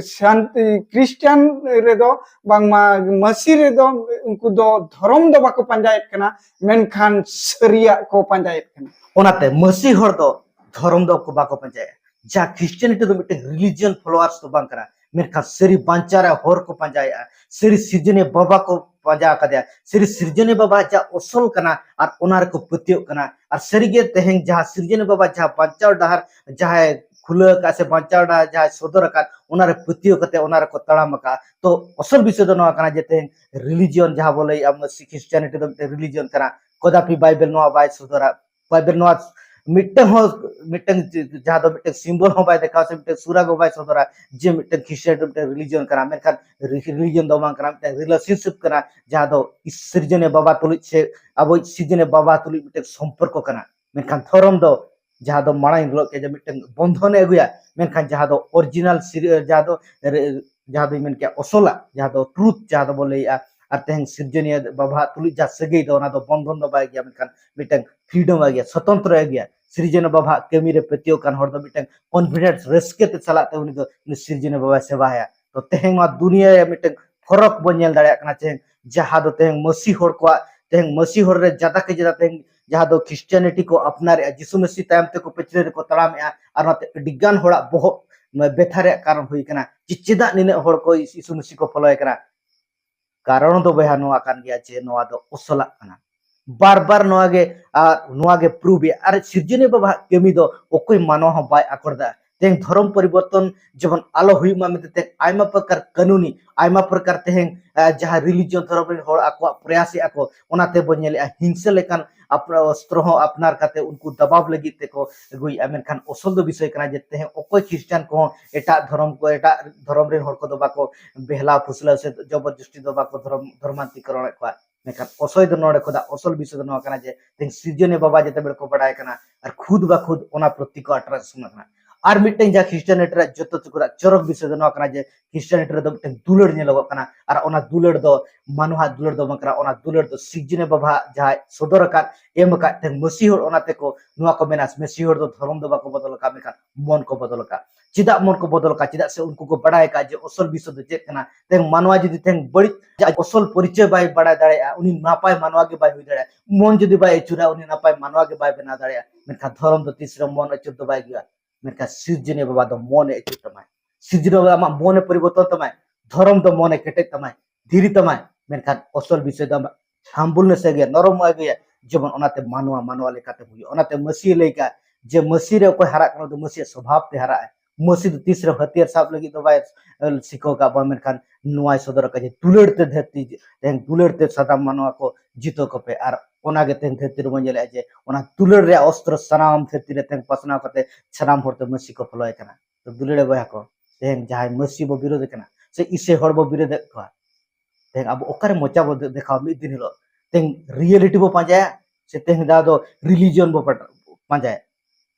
ᱥᱟᱱ- ᱠᱷᱨᱤᱥᱴᱟᱱ ᱨᱮᱫᱚ ᱵᱟᱝᱢᱟ ᱢᱟᱹᱥᱤ ᱨᱮᱫᱚ ᱩᱱᱠᱩ ᱫᱚ ᱫᱷᱚᱨᱚᱢ ᱫᱚ ᱵᱟᱠᱚ ᱯᱟᱸᱡᱟᱭᱮᱫ ᱠᱟᱱᱟ, ᱢᱮᱱᱠᱷᱟᱱ ᱥᱟᱹᱨᱤᱭᱟᱜ ᱠᱚ ᱯᱟᱸᱡᱟᱭᱮᱫ ᱠᱟᱱᱟ᱾ ᱚᱱᱟᱛᱮ ᱢᱟᱹᱥᱤ ᱦᱚᱲ ᱫᱚ ᱫᱷᱚᱨᱚᱢ ᱫᱚ ᱠᱚ ᱵᱟᱠᱚ ᱯᱟᱸᱡᱟᱭᱟ᱾ ᱡᱟᱦᱟᱸ ᱠᱷᱨᱤᱥᱴᱤᱭᱟᱱᱤᱴᱤ ᱫᱚ ᱢᱤᱫᱴᱮᱱ ᱨᱤᱞᱤᱡᱤᱭᱚᱱ ᱯᱷᱚᱞᱳᱣᱟᱨᱥ ᱫᱚ ᱵᱟᱝ ᱠᱟᱱᱟ, ᱢᱮᱱᱠᱷᱟᱱ ᱥᱟᱹᱨᱤ ᱵᱟᱧᱪᱟᱣ ᱨᱮ ᱦᱚᱨ ᱠᱚ ᱯᱟᱸᱡᱟᱭᱮᱫᱼᱟ, ᱥᱟᱹᱨᱤ ᱥᱤᱨᱡᱚᱱᱤᱭᱟᱹ ᱵᱟᱵᱟ ᱠᱚ ᱯᱟᱸᱡᱟ ᱟᱠᱟᱫᱮᱭᱟ, ᱥᱟᱹᱨᱤ ᱥᱤᱨᱡᱚᱱᱤᱭᱟᱹ ᱵᱟᱵᱟ ᱡᱟᱦᱟᱸ ᱚᱥᱚᱞ ᱠᱟᱱᱟ ᱟᱨ ᱚᱱᱟ ᱨᱮᱠᱚ ᱯᱟᱹᱛᱭᱟᱹᱜ ᱠᱟᱱᱟ᱾ ᱟᱨ ᱥᱟᱹᱨᱤᱜᱮ ᱛᱮᱦᱮᱧ ᱡᱟᱦᱟᱸ ᱥᱤᱨᱡᱚᱱᱤᱭᱟᱹ ᱵᱟᱵᱟ ᱡᱟᱦᱟᱸ ᱵᱟᱧᱪᱟᱣ ᱰᱟᱦᱟᱨ ᱡᱟᱦᱟᱸᱭ ᱠᱷᱩᱞᱟᱹᱣ ᱟᱠᱟᱫ ᱥᱮ ᱵᱟᱧᱪᱟᱣ ᱰᱟᱦᱟᱨ ᱡᱟᱦᱟᱸᱭ ᱥᱚᱫᱚᱨ ᱟᱠᱟᱫ ᱚᱱᱟᱨᱮ ᱯᱟᱹᱛᱭᱟᱹᱣ ᱠᱟᱛᱮ ᱚᱱᱟ ᱨᱮᱠᱚ ᱛᱟᱲᱟᱢ ᱟᱠᱟᱫᱼᱟ᱾ ᱛᱚ ᱚᱥᱚᱞ ᱵᱤᱥᱚᱭ ᱫᱚ ᱱᱚᱣᱟ ᱠᱟᱱᱟ ᱡᱮ ᱛᱮᱦᱮᱧ ᱨᱤᱞᱤᱡᱤᱭᱚᱱ ᱡᱟᱦᱟᱸ ᱵᱚ ᱞᱟᱹᱭᱮᱫᱼᱟ ᱢᱟᱹᱥᱤ ᱠᱷᱨᱤᱥᱴᱤᱭᱟᱱᱤᱴᱤ ᱫᱚ ᱢᱤᱫᱴᱮᱱ ᱨᱤᱞᱤᱡᱤᱭᱚᱱ ᱠᱟᱱᱟ, ᱠᱚᱫᱟᱯᱤ ᱵᱟᱭᱵᱮᱞ ᱱᱚᱣᱟ ᱵᱟᱭ ᱥᱚᱫᱚᱨᱟ᱾ ᱵᱟᱭᱵᱮᱞ ᱱᱚᱣᱟ ᱢᱤᱫᱴᱟᱝ ᱦᱚᱸ, ᱢᱤᱫᱴᱟᱝ ᱡᱟᱦᱟᱸ ᱫᱚ ᱢᱤᱫᱴᱟᱝ ᱥᱤᱢᱵᱚᱞ ᱦᱚᱸ ᱵᱟᱭ ᱫᱮᱠᱷᱟᱣᱟ ᱥᱮ ᱢᱤᱫᱴᱟᱝ ᱥᱩᱨᱟᱜ ᱦᱚᱸ ᱵᱟᱭ ᱥᱚᱫᱚᱨᱟ ᱡᱮ ᱢᱤᱫᱴᱟᱝ ᱠᱷᱨᱤᱥᱴᱟᱱ ᱫᱚ ᱢᱤᱫᱴᱟᱝ ᱨᱤᱞᱤᱡᱤᱭᱚᱱ ᱠᱟᱱᱟ, ᱢᱮᱱᱠᱷᱟᱱ ᱨᱤᱞᱤᱡᱤᱭᱚᱱ ᱫᱚ ᱵᱟᱝ ᱠᱟᱱᱟ, ᱢᱤᱫᱴᱟᱝ ᱨᱤᱞᱮᱥᱚᱱᱥᱤᱯ ᱠᱟᱱᱟ, ᱡᱟᱦᱟᱸ ᱫᱚ ᱥᱤᱨᱡᱚᱱᱤᱭᱟᱹ ᱵᱟᱵᱟ ᱛᱩᱞᱩᱡ ᱥᱮ ᱟᱵᱚ ᱥᱤᱨᱡᱚᱱᱤᱭᱟᱹ ᱵᱟᱵᱟ ᱛᱩᱞᱩᱡ ᱢᱤᱫᱴᱟᱝ ᱥᱚᱢᱯᱚᱨᱠᱚ ᱠᱟᱱᱟ᱾ ᱢᱮᱱᱠᱷᱟᱱ ᱫᱷᱚᱨᱚᱢ ᱫᱚ ᱡᱟᱦᱟᱸ ᱫᱚ ᱢᱟᱲᱟᱝ ᱧᱮᱞᱚᱜ ᱠᱮᱫ ᱡᱮ ᱢᱤᱫᱴᱟᱝ ᱵᱚᱱᱫᱷᱚᱱᱮ ᱟᱹᱜᱩᱭᱟ, ᱢᱮᱱᱠᱷᱟᱱ ᱡᱟᱦᱟᱸ ᱫᱚ ᱚᱨᱤᱡᱤᱱᱟᱞ ᱡᱟᱦᱟᱸ ᱫᱚ ᱡᱟᱦᱟᱸ ᱫᱚᱧ ᱢᱮᱱ ᱠᱮᱭᱟ ᱚᱥᱚᱞᱟᱜ, ᱡᱟᱦᱟᱸ ᱫᱚ ᱴᱨᱩᱛᱷ ᱡᱟᱦᱟᱸ ᱫᱚᱵᱚ ᱞᱟᱹᱭᱮᱜᱼᱟ, ᱟᱨ ᱛᱮᱦᱮᱧ ᱥᱤᱨᱡᱚᱱᱤᱭᱟᱹ ᱵᱟᱵᱟᱣᱟᱜ ᱛᱩᱞᱩᱡ ᱡᱟᱦᱟᱸ ᱥᱟᱹᱜᱟᱹᱭ ᱫᱚ ᱚᱱᱟ ᱫᱚ ᱵᱚᱱᱫᱷᱚᱱ ᱫᱚ ᱵᱟᱭ ᱟᱹᱜᱩᱭᱟ, ᱢᱮᱱᱠᱷᱟᱱ ᱢᱤᱫᱴᱟᱝ ᱯᱷᱨᱤᱰᱚᱢ ᱟᱹᱜᱩᱭᱟ, ᱥᱚᱛᱚᱱᱛᱨᱚ ᱟᱹᱜᱩᱭᱟ᱾ ᱥᱤᱨᱡᱚᱱᱤᱭᱟᱹ ᱵᱟᱵᱟᱣᱟᱜ ᱠᱟᱹᱢᱤ ᱨᱮ ᱯᱟᱹᱛᱭᱟᱹᱣ ᱠᱟᱱ ᱦᱚᱲ ᱫᱚ ᱢᱤᱫᱴᱟᱝ ᱠᱚᱱᱯᱷᱤᱰᱮᱱᱥ, ᱨᱟᱹᱥᱠᱟᱹ ᱛᱮ ᱪᱟᱞᱟᱜ ᱛᱮ ᱩᱱᱤ ᱫᱚ ᱩᱱᱤ ᱥᱤᱨᱡᱚᱱᱤᱭᱟᱹ ᱵᱟᱵᱟᱭ ᱥᱮᱵᱟᱭᱟ᱾ ᱛᱚ ᱛᱮᱦᱮᱧ ᱱᱚᱣᱟ ᱫᱩᱱᱤᱭᱟᱹ ᱨᱮ ᱢᱤᱫᱴᱟᱝ ᱯᱷᱚᱨᱚᱠ ᱵᱚᱱ ᱧᱮᱞ ᱫᱟᱲᱮᱭᱟᱜ ᱠᱟᱱᱟ ᱡᱮ ᱡᱟᱦᱟᱸ ᱫᱚ ᱛᱮᱦᱮᱧ ᱢᱟᱹᱥᱤ ᱦᱚᱲ ᱠᱚᱣᱟᱜ, ᱛᱮᱦᱮᱧ ᱢᱟᱹᱥᱤ ᱦᱚᱲ ᱨᱮ ᱡᱟᱫᱟ ᱠᱮ ᱡᱟᱫᱟ ᱛᱮᱦᱮᱧ ᱡᱟᱦᱟᱸ ᱫᱚ ᱠᱷᱨᱤᱥᱴᱤᱭᱟᱱᱤᱴᱤ ᱠᱚ ᱟᱯᱱᱟᱨᱮᱜᱼᱟ, ᱡᱤᱥᱩ ᱢᱟᱹᱥᱤ ᱛᱟᱭᱚᱢ ᱛᱮᱠᱚ ᱯᱟᱹᱪᱷᱞᱟᱹ ᱨᱮᱠᱚ ᱛᱟᱲᱟᱢᱮᱜᱼᱟ, ᱟᱨ ᱚᱱᱟᱛᱮ ᱟᱹᱰᱤ ᱜᱟᱱ ᱦᱚᱲᱟᱜ ᱵᱚᱦᱚᱜ ᱵᱮᱛᱷᱟ ᱨᱮᱭᱟᱜ ᱠᱟᱨᱚᱱ ᱦᱩᱭ ᱠᱟᱱᱟ ᱡᱮ ᱪᱮᱫᱟᱜ ᱱᱤᱱᱟᱹᱜ ᱦᱚᱲ ᱠᱚ ᱡᱤᱥᱩ ᱢᱟᱹᱥᱤ ᱠᱚ ᱯᱷᱚᱞᱚᱭᱮ ᱠᱟᱱᱟ᱾ ᱠᱟᱨᱚᱱ ᱫᱚ ᱵᱚᱭᱦᱟ ᱱᱚᱣᱟ ᱠᱟᱱ ᱜᱮᱭᱟ ᱡᱮ ᱱᱚᱣᱟ ᱫᱚ ᱚᱥᱚᱞᱟᱜ ᱠᱟᱱᱟ᱾ ᱵᱟᱨ ᱵᱟᱨ ᱱᱚᱣᱟ ᱜᱮ, ᱟᱨ ᱱᱚᱣᱟ ᱜᱮ ᱯᱨᱩᱵᱷ ᱮ, ᱟᱨ ᱥᱤᱨᱡᱚᱱᱤᱭᱟᱹ ᱵᱟᱵᱟᱣᱟᱜ ᱠᱟᱹᱢᱤ ᱫᱚ ᱚᱠᱚᱭ ᱢᱟᱱᱣᱟ ᱦᱚᱸ ᱵᱟᱭ ᱟᱠᱚᱴ ᱫᱟ᱾ ᱛᱮᱦᱮᱧ ᱫᱷᱚᱨᱚᱢ ᱯᱚᱨᱤᱵᱚᱨᱛᱚᱱ ᱡᱮᱢᱚᱱ ᱟᱞᱚ ᱦᱩᱭᱩᱜ ᱢᱟ ᱢᱮᱱᱛᱮ ᱛᱮᱦᱮᱧ ᱟᱭᱢᱟ ᱯᱨᱚᱠᱟᱨ ᱠᱟᱹᱱᱩᱱᱤ, ᱟᱭᱢᱟ ᱯᱨᱚᱠᱟᱨ ᱛᱮᱦᱮᱧ, ᱟᱸ, ᱡᱟᱦᱟᱸ ᱨᱤᱞᱤᱡᱤᱭᱚᱱ ᱫᱷᱚᱨᱚᱢ ᱨᱮᱱ ᱦᱚᱲ ᱟᱠᱚᱣᱟᱜ ᱯᱨᱚᱭᱟᱥᱮᱜᱼᱟ ᱠᱚ, ᱚᱱᱟ ᱛᱮᱵᱚᱱ ᱧᱮᱞᱮᱜᱼᱟ ᱦᱤᱝᱥᱟᱹ ᱞᱮᱠᱟᱱ ᱟᱯᱱᱟᱨ ᱚᱥᱛᱨᱚ ᱦᱚᱸ ᱟᱯᱱᱟᱨ ᱠᱟᱛᱮ ᱩᱱᱠᱩ ᱫᱟᱵᱟᱣ ᱞᱟᱹᱜᱤᱫ ᱛᱮᱠᱚ ᱟᱹᱜᱩᱭᱮᱜᱼᱟ᱾ ᱢᱮᱱᱠᱷᱟᱱ ᱚᱥᱚᱞ ᱫᱚ ᱵᱤᱥᱚᱭ ᱠᱟᱱᱟ ᱡᱮ ᱛᱮᱦᱮᱧ ᱚᱠᱚᱭ ᱠᱷᱨᱤᱥᱴᱟᱱ ᱠᱚᱦᱚᱸ ᱮᱴᱟᱜ ᱫᱷᱚᱨᱚᱢ ᱠᱚ, ᱮᱴᱟᱜ ᱫᱷᱚᱨᱚᱢ ᱨᱮᱱ ᱦᱚᱲ ᱠᱚᱫᱚ ᱵᱟᱠᱚ ᱵᱮᱦᱞᱟ ᱯᱷᱩᱥᱞᱟᱹᱣ ᱥᱮ ᱡᱚᱵᱚᱨᱡᱚᱥᱴᱤ ᱫᱚ ᱵᱟᱠᱚ ᱫᱷᱚᱨᱚᱢ, ᱫᱷᱚᱨᱢᱟᱱᱛᱤᱠᱚᱨᱚᱱᱮᱫ ᱠᱚᱣᱟ᱾ ᱢᱮᱱᱠᱷᱟᱱ ᱚᱥᱚᱭ ᱫᱚ ᱱᱚᱰᱮ ᱠᱷᱚᱱᱟᱜ ᱚᱥᱚᱞ ᱵᱤᱥᱚᱭ ᱫᱚ ᱱᱚᱣᱟ ᱠᱟᱱᱟ ᱡᱮ ᱛᱮᱦᱮᱧ ᱥᱤᱨᱡᱚᱱᱤᱭᱟᱹ ᱵᱟᱵᱟ ᱡᱮᱛᱮ ᱵᱮᱲ ᱠᱚ ᱵᱟᱲᱟᱭ ᱠᱟᱱᱟ ᱟᱨ ᱠᱷᱩᱫ ᱵᱟ ᱠᱷᱩᱫ ᱚᱱᱟ ᱯᱨᱚᱛᱤ ᱠᱚ ᱟᱴᱨᱟᱥ ᱥᱩᱱᱟ ᱠᱟᱱᱟ᱾ ᱟᱨ ᱢᱤᱫᱴᱮᱱ ᱡᱟᱦᱟᱸ ᱠᱷᱨᱤᱥᱴᱟᱱᱤᱴᱤ ᱨᱮᱭᱟᱜ ᱡᱚᱛᱚ ᱪᱩᱠᱩᱨᱟᱜ ᱪᱚᱨᱚᱠ ᱵᱤᱥᱚᱭ ᱫᱚ ᱱᱚᱣᱟ ᱠᱟᱱᱟ ᱡᱮ ᱠᱷᱨᱤᱥᱴᱟᱱᱤᱴᱤ ᱨᱮᱫᱚ ᱢᱤᱫᱴᱮᱱ ᱫᱩᱞᱟᱹᱲ ᱧᱮᱞᱚᱜᱚᱜ ᱠᱟᱱᱟ, ᱟᱨ ᱚᱱᱟ ᱫᱩᱞᱟᱹᱲ ᱫᱚ ᱢᱟᱱᱣᱟᱜ ᱫᱩᱞᱟᱹᱲ ᱫᱚ ᱵᱟᱝ ᱠᱟᱱᱟ, ᱚᱱᱟ ᱫᱩᱞᱟᱹᱲ ᱫᱚ ᱥᱤᱨᱡᱚᱱᱤᱭᱟᱹ ᱵᱟᱵᱟᱣᱟᱜ ᱡᱟᱦᱟᱸᱭ ᱥᱚᱫᱚᱨ ᱟᱠᱟᱫ, ᱮᱢ ᱟᱠᱟᱫ ᱛᱮ ᱢᱟᱹᱥᱤ ᱦᱚᱲ ᱚᱱᱟ ᱛᱮᱠᱚ ᱱᱚᱣᱟ ᱠᱚ ᱢᱮᱱᱟ, ᱢᱟᱹᱥᱤ ᱦᱚᱲ ᱫᱚ ᱫᱷᱚᱨᱚᱢ ᱫᱚ ᱵᱟᱠᱚ ᱵᱚᱫᱚᱞ ᱟᱠᱟᱫ, ᱢᱮᱱᱠᱷᱟᱱ ᱢᱚᱱ ᱠᱚ ᱵᱚᱫᱚᱞ ᱟᱠᱟᱫ᱾ ᱪᱮᱫᱟᱜ ᱢᱚᱱ ᱠᱚ ᱵᱚᱫᱚᱞ ᱟᱠᱟᱫ? ᱪᱮᱫᱟᱜ ᱥᱮ ᱩᱱᱠᱩ ᱠᱚ ᱵᱟᱲᱟᱭ ᱟᱠᱟᱫ ᱡᱮ ᱚᱥᱚᱞ ᱵᱤᱥᱚᱭ ᱫᱚ ᱪᱮᱫ ᱠᱟᱱᱟ᱾ ᱛᱮᱦᱮᱧ ᱢᱟᱱᱣᱟ ᱡᱩᱫᱤ ᱛᱮᱦᱮᱧ ᱵᱟᱹᱲᱤᱡ ᱟᱡ ᱚᱥᱚᱞ ᱯᱚᱨᱤᱪᱚᱭ ᱵᱟᱭ ᱵᱟᱲᱟᱭ ᱫᱟᱲᱮᱭᱟᱜᱼᱟ, ᱩᱱᱤ ᱱᱟᱯᱟᱭ ᱢᱟᱱᱣᱟ ᱜᱮ ᱵᱟᱭ ᱦᱩᱭ ᱫᱟᱲᱮᱭᱟᱜᱼᱟ᱾ ᱢᱚᱱ ᱡᱩᱫᱤ ᱵᱟᱭ ᱟᱹᱪᱩᱨᱟ, ᱩᱱᱤ ᱱᱟᱯᱟᱭ ᱢᱟᱱᱣᱟ ᱜᱮ ᱵᱟᱭ ᱵᱮᱱᱟᱣ ᱫᱟᱲᱮᱭᱟᱜᱼᱟ᱾ ᱢᱮᱱᱠᱷᱟᱱ ᱫᱷᱚᱨᱚᱢ ᱫᱚ ᱛᱤᱥ ᱨᱮᱦᱚᱸ ᱢᱚᱱ ᱟᱹᱪᱩᱨ ᱫᱚ ᱵᱟᱭ ᱦᱩᱭᱩᱜᱼᱟ᱾ ᱢᱮᱱᱠᱷᱟᱱ ᱥᱤᱨᱡᱚᱱᱤᱭᱟᱹ ᱵᱟᱵᱟ ᱫᱚ ᱢᱚᱱᱮ ᱟᱹᱪᱩᱨ ᱛᱟᱢᱟᱭ, ᱥᱤᱨᱡᱚᱱᱤᱭᱟᱹ ᱵᱟᱵᱟ ᱟᱢᱟᱜ ᱢᱚᱱᱮ ᱯᱚᱨᱤᱵᱚᱨᱛᱚᱱ ᱛᱟᱢᱟᱭ, ᱫᱷᱚᱨᱚᱢ ᱫᱚ ᱢᱚᱱᱮ ᱠᱮᱴᱮᱡ ᱛᱟᱢᱟᱭ, ᱫᱷᱤᱨᱤ ᱛᱟᱢᱟᱭ᱾ ᱢᱮᱱᱠᱷᱟᱱ ᱚᱥᱚᱞ ᱵᱤᱥᱚᱭ ᱫᱚ ᱟᱢᱟᱜ ᱦᱟᱢᱵᱩᱞᱱᱮᱥ ᱮ ᱟᱹᱜᱩᱭᱟ, ᱱᱚᱨᱚᱢ ᱮ ᱟᱹᱜᱩᱭᱟ, ᱡᱮᱢᱚᱱ ᱚᱱᱟᱛᱮ ᱢᱟᱱᱣᱟ ᱢᱟᱱᱣᱟ ᱞᱮᱠᱟᱛᱮ ᱦᱩᱭᱩᱜᱼᱟ᱾ ᱚᱱᱟᱛᱮ ᱢᱟᱹᱥᱤᱭ ᱞᱟᱹᱭ ᱠᱟᱜᱼᱟ ᱡᱮ ᱢᱟᱹᱥᱤ ᱨᱮ ᱚᱠᱚᱭ ᱦᱟᱨᱟᱜ ᱠᱟᱱᱟ, ᱩᱱᱤ ᱫᱚ ᱢᱟᱹᱥᱤᱭᱟᱜ ᱥᱚᱵᱷᱟᱵ ᱛᱮ ᱦᱟᱨᱟᱜᱼᱟ᱾ ᱢᱟᱹᱥᱤ ᱫᱚ ᱛᱤᱥ ᱨᱮᱦᱚᱸ ᱦᱟᱹᱛᱭᱟᱹᱨ ᱥᱟᱵ ᱞᱟᱹᱜᱤᱫ ᱫᱚ ᱵᱟᱭ, ᱮ, ᱥᱤᱠᱷᱟᱹᱣ ᱠᱟᱜ ᱵᱚᱱᱟ, ᱢᱮᱱᱠᱷᱟᱱ ᱱᱚᱣᱟᱭ ᱥᱚᱫᱚᱨ ᱟᱠᱟᱫ ᱡᱮ ᱫᱩᱞᱟᱹᱲ ᱛᱮ ᱫᱷᱟᱹᱨᱛᱤ, ᱛᱮᱦᱮᱧ ᱫᱩᱞᱟᱹᱲ ᱛᱮ ᱥᱟᱱᱟᱢ ᱢᱟᱱᱣᱟ ᱠᱚ ᱡᱤᱛᱟᱹᱣ ᱠᱚᱯᱮ᱾ ᱟᱨ ᱚᱱᱟᱜᱮ ᱛᱮᱦᱮᱧ ᱫᱷᱟᱹᱨᱛᱤ ᱨᱮᱵᱚᱱ ᱧᱮᱞᱮᱫᱼᱟ ᱡᱮ ᱚᱱᱟ ᱫᱩᱞᱟᱹᱲ ᱨᱮᱭᱟᱜ ᱚᱥᱛᱨᱚ ᱥᱟᱱᱟᱢ ᱫᱷᱟᱹᱨᱛᱤ ᱨᱮ ᱛᱮᱦᱮᱧ ᱯᱟᱥᱱᱟᱣ ᱠᱟᱛᱮ ᱥᱟᱱᱟᱢ ᱦᱚᱲᱛᱮ ᱢᱟᱹᱥᱤ ᱠᱚ ᱯᱷᱚᱞᱚᱭᱮ ᱠᱟᱱᱟ᱾ ᱛᱚ ᱫᱩᱞᱟᱹᱲ ᱵᱚᱭᱦᱟ ᱠᱚ, ᱛᱮᱦᱮᱧ ᱡᱟᱦᱟᱸᱭ ᱢᱟᱹᱥᱤ ᱵᱚ ᱵᱤᱨᱳᱫᱮ ᱠᱟᱱᱟ ᱥᱮ ᱤᱥᱟᱹᱭ ᱦᱚᱲ ᱵᱚ ᱵᱤᱨᱳᱫᱮᱫ ᱠᱚᱣᱟ, ᱛᱮᱦᱮᱧ ᱟᱵᱚ ᱚᱠᱟᱨᱮ ᱢᱚᱪᱟ ᱵᱚ ᱫᱮᱠᱷᱟᱣᱟ ᱢᱤᱫ ᱫᱤᱱ ᱦᱤᱞᱳᱜ? ᱛᱮᱦᱮᱧ ᱨᱤᱭᱮᱞᱤᱴᱤ ᱵᱚ ᱯᱟᱸᱡᱟᱭᱟ ᱥᱮ ᱛᱮᱦᱮᱧ ᱡᱟᱦᱟᱸ ᱫᱚ ᱨᱤᱞᱤᱡᱤᱭᱚᱱ ᱵᱚ ᱯᱟᱸᱡᱟᱭᱟ?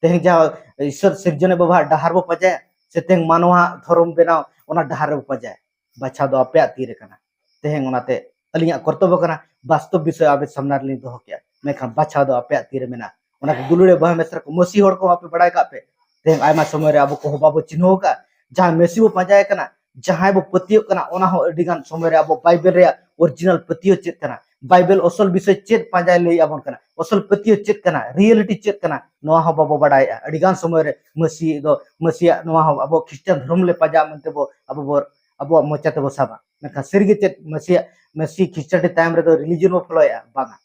ᱛᱮᱦᱮᱧ ᱡᱟᱦᱟᱸ ᱤᱥᱥᱚᱨ ᱥᱤᱨᱡᱚᱱᱮ ᱵᱟᱵᱟᱣᱟᱜ ᱰᱟᱦᱟᱨ ᱵᱚ ᱯᱟᱸᱡᱟᱭᱟ ᱥᱮ ᱛᱮᱦᱮᱧ ᱢᱟᱱᱣᱟ ᱫᱷᱚᱨᱚᱢ ᱵᱮᱱᱟᱣ ᱚᱱᱟ ᱰᱟᱦᱟᱨ ᱨᱮᱵᱚ ᱯᱟᱸᱡᱟᱭᱟ? ᱵᱟᱪᱷᱟᱣ ᱫᱚ ᱟᱯᱮᱭᱟᱜ ᱛᱤ ᱨᱮ ᱠᱟᱱᱟ᱾ ᱛᱮᱦᱮᱧ ᱚᱱᱟᱛᱮ ᱟᱹᱞᱤᱧᱟᱜ ᱠᱚᱨᱛᱚᱵᱵᱚ ᱠᱟᱱᱟ, ᱵᱟᱥᱛᱚᱵ ᱵᱤᱥᱚᱭ ᱟᱵᱮ ᱥᱟᱢᱱᱟ ᱨᱮᱞᱤᱧ ᱫᱚᱦᱚ ᱠᱮᱜᱼᱟ, ᱢᱮᱱᱠᱷᱟᱱ ᱵᱟᱪᱷᱟᱣ ᱫᱚ ᱟᱯᱮᱭᱟᱜ ᱛᱤ ᱨᱮ ᱢᱮᱱᱟᱜᱼᱟ᱾ ᱚᱱᱟᱛᱮ ᱫᱩᱞᱟᱹᱲᱤᱭᱟᱹ ᱵᱚᱭᱦᱟ ᱢᱤᱥᱨᱟ ᱠᱚ, ᱢᱟᱹᱥᱤ ᱦᱚᱲ ᱠᱚ ᱟᱯᱮ ᱵᱟᱲᱟᱭ ᱠᱟᱜ ᱯᱮ, ᱛᱮᱦᱮᱧ ᱟᱭᱢᱟ ᱥᱚᱢᱚᱭ ᱨᱮ ᱟᱵᱚ ᱠᱚᱦᱚᱸ ᱵᱟᱵᱚ ᱪᱤᱱᱦᱟᱹᱣ ᱟᱠᱟᱫᱼᱟ᱾ ᱡᱟᱦᱟᱸ ᱢᱟᱹᱥᱤ ᱵᱚ ᱯᱟᱸᱡᱟᱭᱮ ᱠᱟᱱᱟ, ᱡᱟᱦᱟᱸᱭ ᱵᱚ ᱯᱟᱹᱛᱭᱟᱹᱜ ᱠᱟᱱᱟ, ᱚᱱᱟ ᱦᱚᱸ ᱟᱹᱰᱤ ᱜᱟᱱ ᱥᱚᱢᱚᱭ ᱨᱮ ᱟᱵᱚ ᱵᱟᱭᱵᱮᱞ ᱨᱮᱭᱟᱜ ᱚᱨᱤᱡᱤᱱᱟᱞ ᱯᱟᱹᱛᱭᱟᱹᱣ ᱪᱮᱫ ᱠᱟᱱᱟ, ᱵᱟᱭᱵᱮᱞ ᱚᱥᱚᱞ ᱵᱤᱥᱚᱭ ᱪᱮᱫ ᱯᱟᱸᱡᱟᱭ ᱞᱟᱹᱭ ᱟᱵᱚᱱ ᱠᱟᱱᱟ, ᱚᱥᱚᱞ ᱯᱟᱹᱛᱭᱟᱹᱣ ᱪᱮᱫ ᱠᱟᱱᱟ, ᱨᱤᱭᱮᱞᱤᱴᱤ ᱪᱮᱫ ᱠᱟᱱᱟ, ᱱᱚᱣᱟ ᱦᱚᱸ ᱵᱟᱵᱚ ᱵᱟᱲᱟᱭᱮᱜᱼᱟ᱾ ᱟᱹᱰᱤ ᱜᱟᱱ ᱥᱚᱢᱚᱭ ᱨᱮ ᱢᱟᱹᱥᱤ ᱫᱚ, ᱢᱟᱹᱥᱤᱭᱟᱜ ᱱᱚᱣᱟ ᱦᱚᱸ ᱟᱵᱚ ᱠᱷᱨᱤᱥᱴᱟᱱ ᱫᱷᱚᱨᱚᱢ ᱞᱮ ᱯᱟᱸᱡᱟᱜᱼᱟ ᱢᱮᱱᱛᱮ ᱵᱚ, ᱟᱵᱚ ᱵᱚ, ᱟᱵᱚᱣᱟᱜ ᱢᱚᱪᱟ ᱛᱮᱵᱚ ᱥᱟᱵᱟ᱾ ᱢᱮᱱᱠᱷᱟᱱ ᱥᱟᱹᱨᱤᱜᱮ ᱪᱮᱫ ᱢᱟᱹᱥᱤᱭᱟᱜ, ᱢᱟᱹᱥᱤ ᱠᱷᱨᱤᱥᱴᱟᱱ ᱛᱟᱭᱚᱢ ᱨᱮᱫᱚ ᱨᱤᱞᱤᱡᱤᱭᱚᱱ ᱵᱚ ᱯᱷᱚᱞᱚᱭᱮᱜᱼᱟ? ᱵᱟᱝᱟ᱾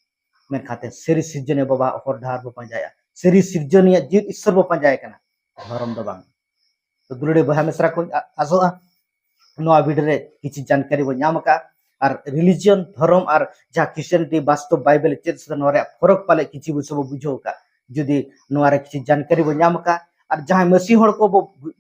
ᱢᱮᱱᱠᱷᱟᱱ ᱛᱮ ᱥᱟᱹᱨᱤ ᱥᱤᱨᱡᱚᱱᱤᱭᱟᱹ ᱵᱟᱵᱟ ᱦᱚᱨ ᱰᱟᱦᱟᱨ ᱵᱚ ᱯᱟᱸᱡᱟᱭᱟ, ᱥᱟᱹᱨᱤ ᱥᱤᱨᱡᱚᱱᱤᱭᱟᱹ ᱡᱤᱣᱤᱫ ᱤᱥᱥᱚᱨ ᱵᱚ ᱯᱟᱸᱡᱟᱭᱮ ᱠᱟᱱᱟ, ᱫᱷᱚᱨᱚᱢ ᱫᱚ ᱵᱟᱝ᱾ ᱛᱚ ᱫᱩᱞᱟᱹᱲᱤᱭᱟᱹ ᱵᱚᱭᱦᱟ ᱢᱤᱥᱨᱟ ᱠᱚ, ᱟ-, ᱟᱥᱚᱜᱼᱟ ᱱᱚᱣᱟ ᱵᱷᱤᱰᱤᱭᱳ ᱨᱮ ᱠᱤᱪᱷᱩ ᱡᱟᱱᱠᱟᱨᱤ ᱵᱚ ᱧᱟᱢ ᱟᱠᱟᱫᱼᱟ, ᱟᱨ ᱨᱤᱞᱤᱡᱤᱭᱚᱱ, ᱫᱷᱚᱨᱚᱢ, ᱟᱨ ᱡᱟᱦᱟᱸ ᱠᱷᱨᱤᱥᱴᱟᱱᱤᱴᱤ ᱵᱟᱥᱛᱚᱵ ᱵᱟᱭᱵᱮᱞ ᱪᱮᱫ ᱥᱟᱛᱮ ᱱᱚᱣᱟ ᱨᱮᱭᱟᱜ ᱯᱷᱚᱨᱚᱠ ᱯᱟᱞᱮ ᱠᱤᱪᱷᱩ ᱵᱚᱪᱷᱚᱨ ᱵᱚ ᱵᱩᱡᱷᱟᱹᱣ ᱟᱠᱟᱫ᱾ ᱡᱩᱫᱤ ᱱᱚᱣᱟ ᱨᱮ ᱠᱤᱪᱷᱩ ᱡᱟᱱᱠᱟᱨᱤ ᱵᱚ ᱧᱟᱢ ᱟᱠᱟᱫ, ᱟᱨ ᱡᱟᱦᱟᱸᱭ ᱢᱟᱹᱥᱤ ᱦᱚᱲ ᱠᱚ ᱵᱚ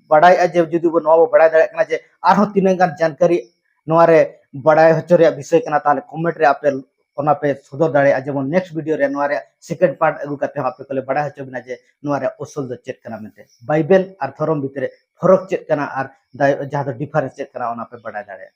ᱵᱟᱲᱟᱭᱮᱫᱼᱟ ᱡᱮ ᱡᱩᱫᱤ ᱵᱚ ᱱᱚᱣᱟ ᱵᱚ ᱵᱟᱲᱟᱭ ᱫᱟᱲᱮᱭᱟᱜ ᱠᱟᱱᱟ ᱡᱮ ᱟᱨᱦᱚᱸ ᱛᱤᱱᱟᱹᱜ ᱜᱟᱱ ᱡᱟᱱᱠᱟᱨᱤ ᱱᱚᱣᱟ ᱨᱮ ᱵᱟᱲᱟᱭ ᱦᱚᱪᱚ ᱨᱮᱭᱟᱜ ᱵᱤᱥᱚᱭ ᱠᱟᱱᱟ, ᱛᱟᱦᱚᱞᱮ ᱠᱚᱢᱮᱱᱴ ᱨᱮ ᱟᱯᱮ ᱚᱱᱟ ᱯᱮ ᱥᱚᱫᱚᱨ ᱫᱟᱲᱮᱭᱟᱜᱼᱟ᱾ ᱡᱮᱢᱚᱱ ᱱᱮᱠᱥᱴ ᱵᱷᱤᱰᱤᱭᱳ ᱨᱮ ᱱᱚᱣᱟ ᱨᱮᱭᱟᱜ ᱥᱮᱠᱮᱱᱰ ᱯᱟᱨᱴ ᱟᱹᱜᱩ ᱠᱟᱛᱮ ᱦᱚᱸ ᱟᱯᱮ ᱠᱚᱞᱮ ᱵᱟᱲᱟᱭ ᱦᱚᱪᱚ ᱵᱮᱱᱟ ᱡᱮ ᱱᱚᱣᱟ ᱨᱮᱭᱟᱜ ᱚᱥᱚᱞ ᱫᱚ ᱪᱮᱫ ᱠᱟᱱᱟ ᱢᱮᱱᱛᱮ, ᱵᱟᱭᱵᱮᱞ ᱟᱨ ᱫᱷᱚᱨᱚᱢ ᱵᱷᱤᱛᱨᱤ ᱨᱮ ᱯᱷᱚᱨᱚᱠ ᱪᱮᱫ ᱠᱟᱱᱟ ᱟᱨ ᱫᱟᱭ-, ᱡᱟᱦᱟᱸ ᱫᱚ ᱰᱤᱯᱷᱟᱨᱮᱱᱥ ᱪᱮᱫ ᱠᱟᱱᱟ, ᱚᱱᱟ ᱯᱮ ᱵᱟᱲᱟᱭ ᱫᱟᱲᱮᱭᱟᱜᱼᱟ᱾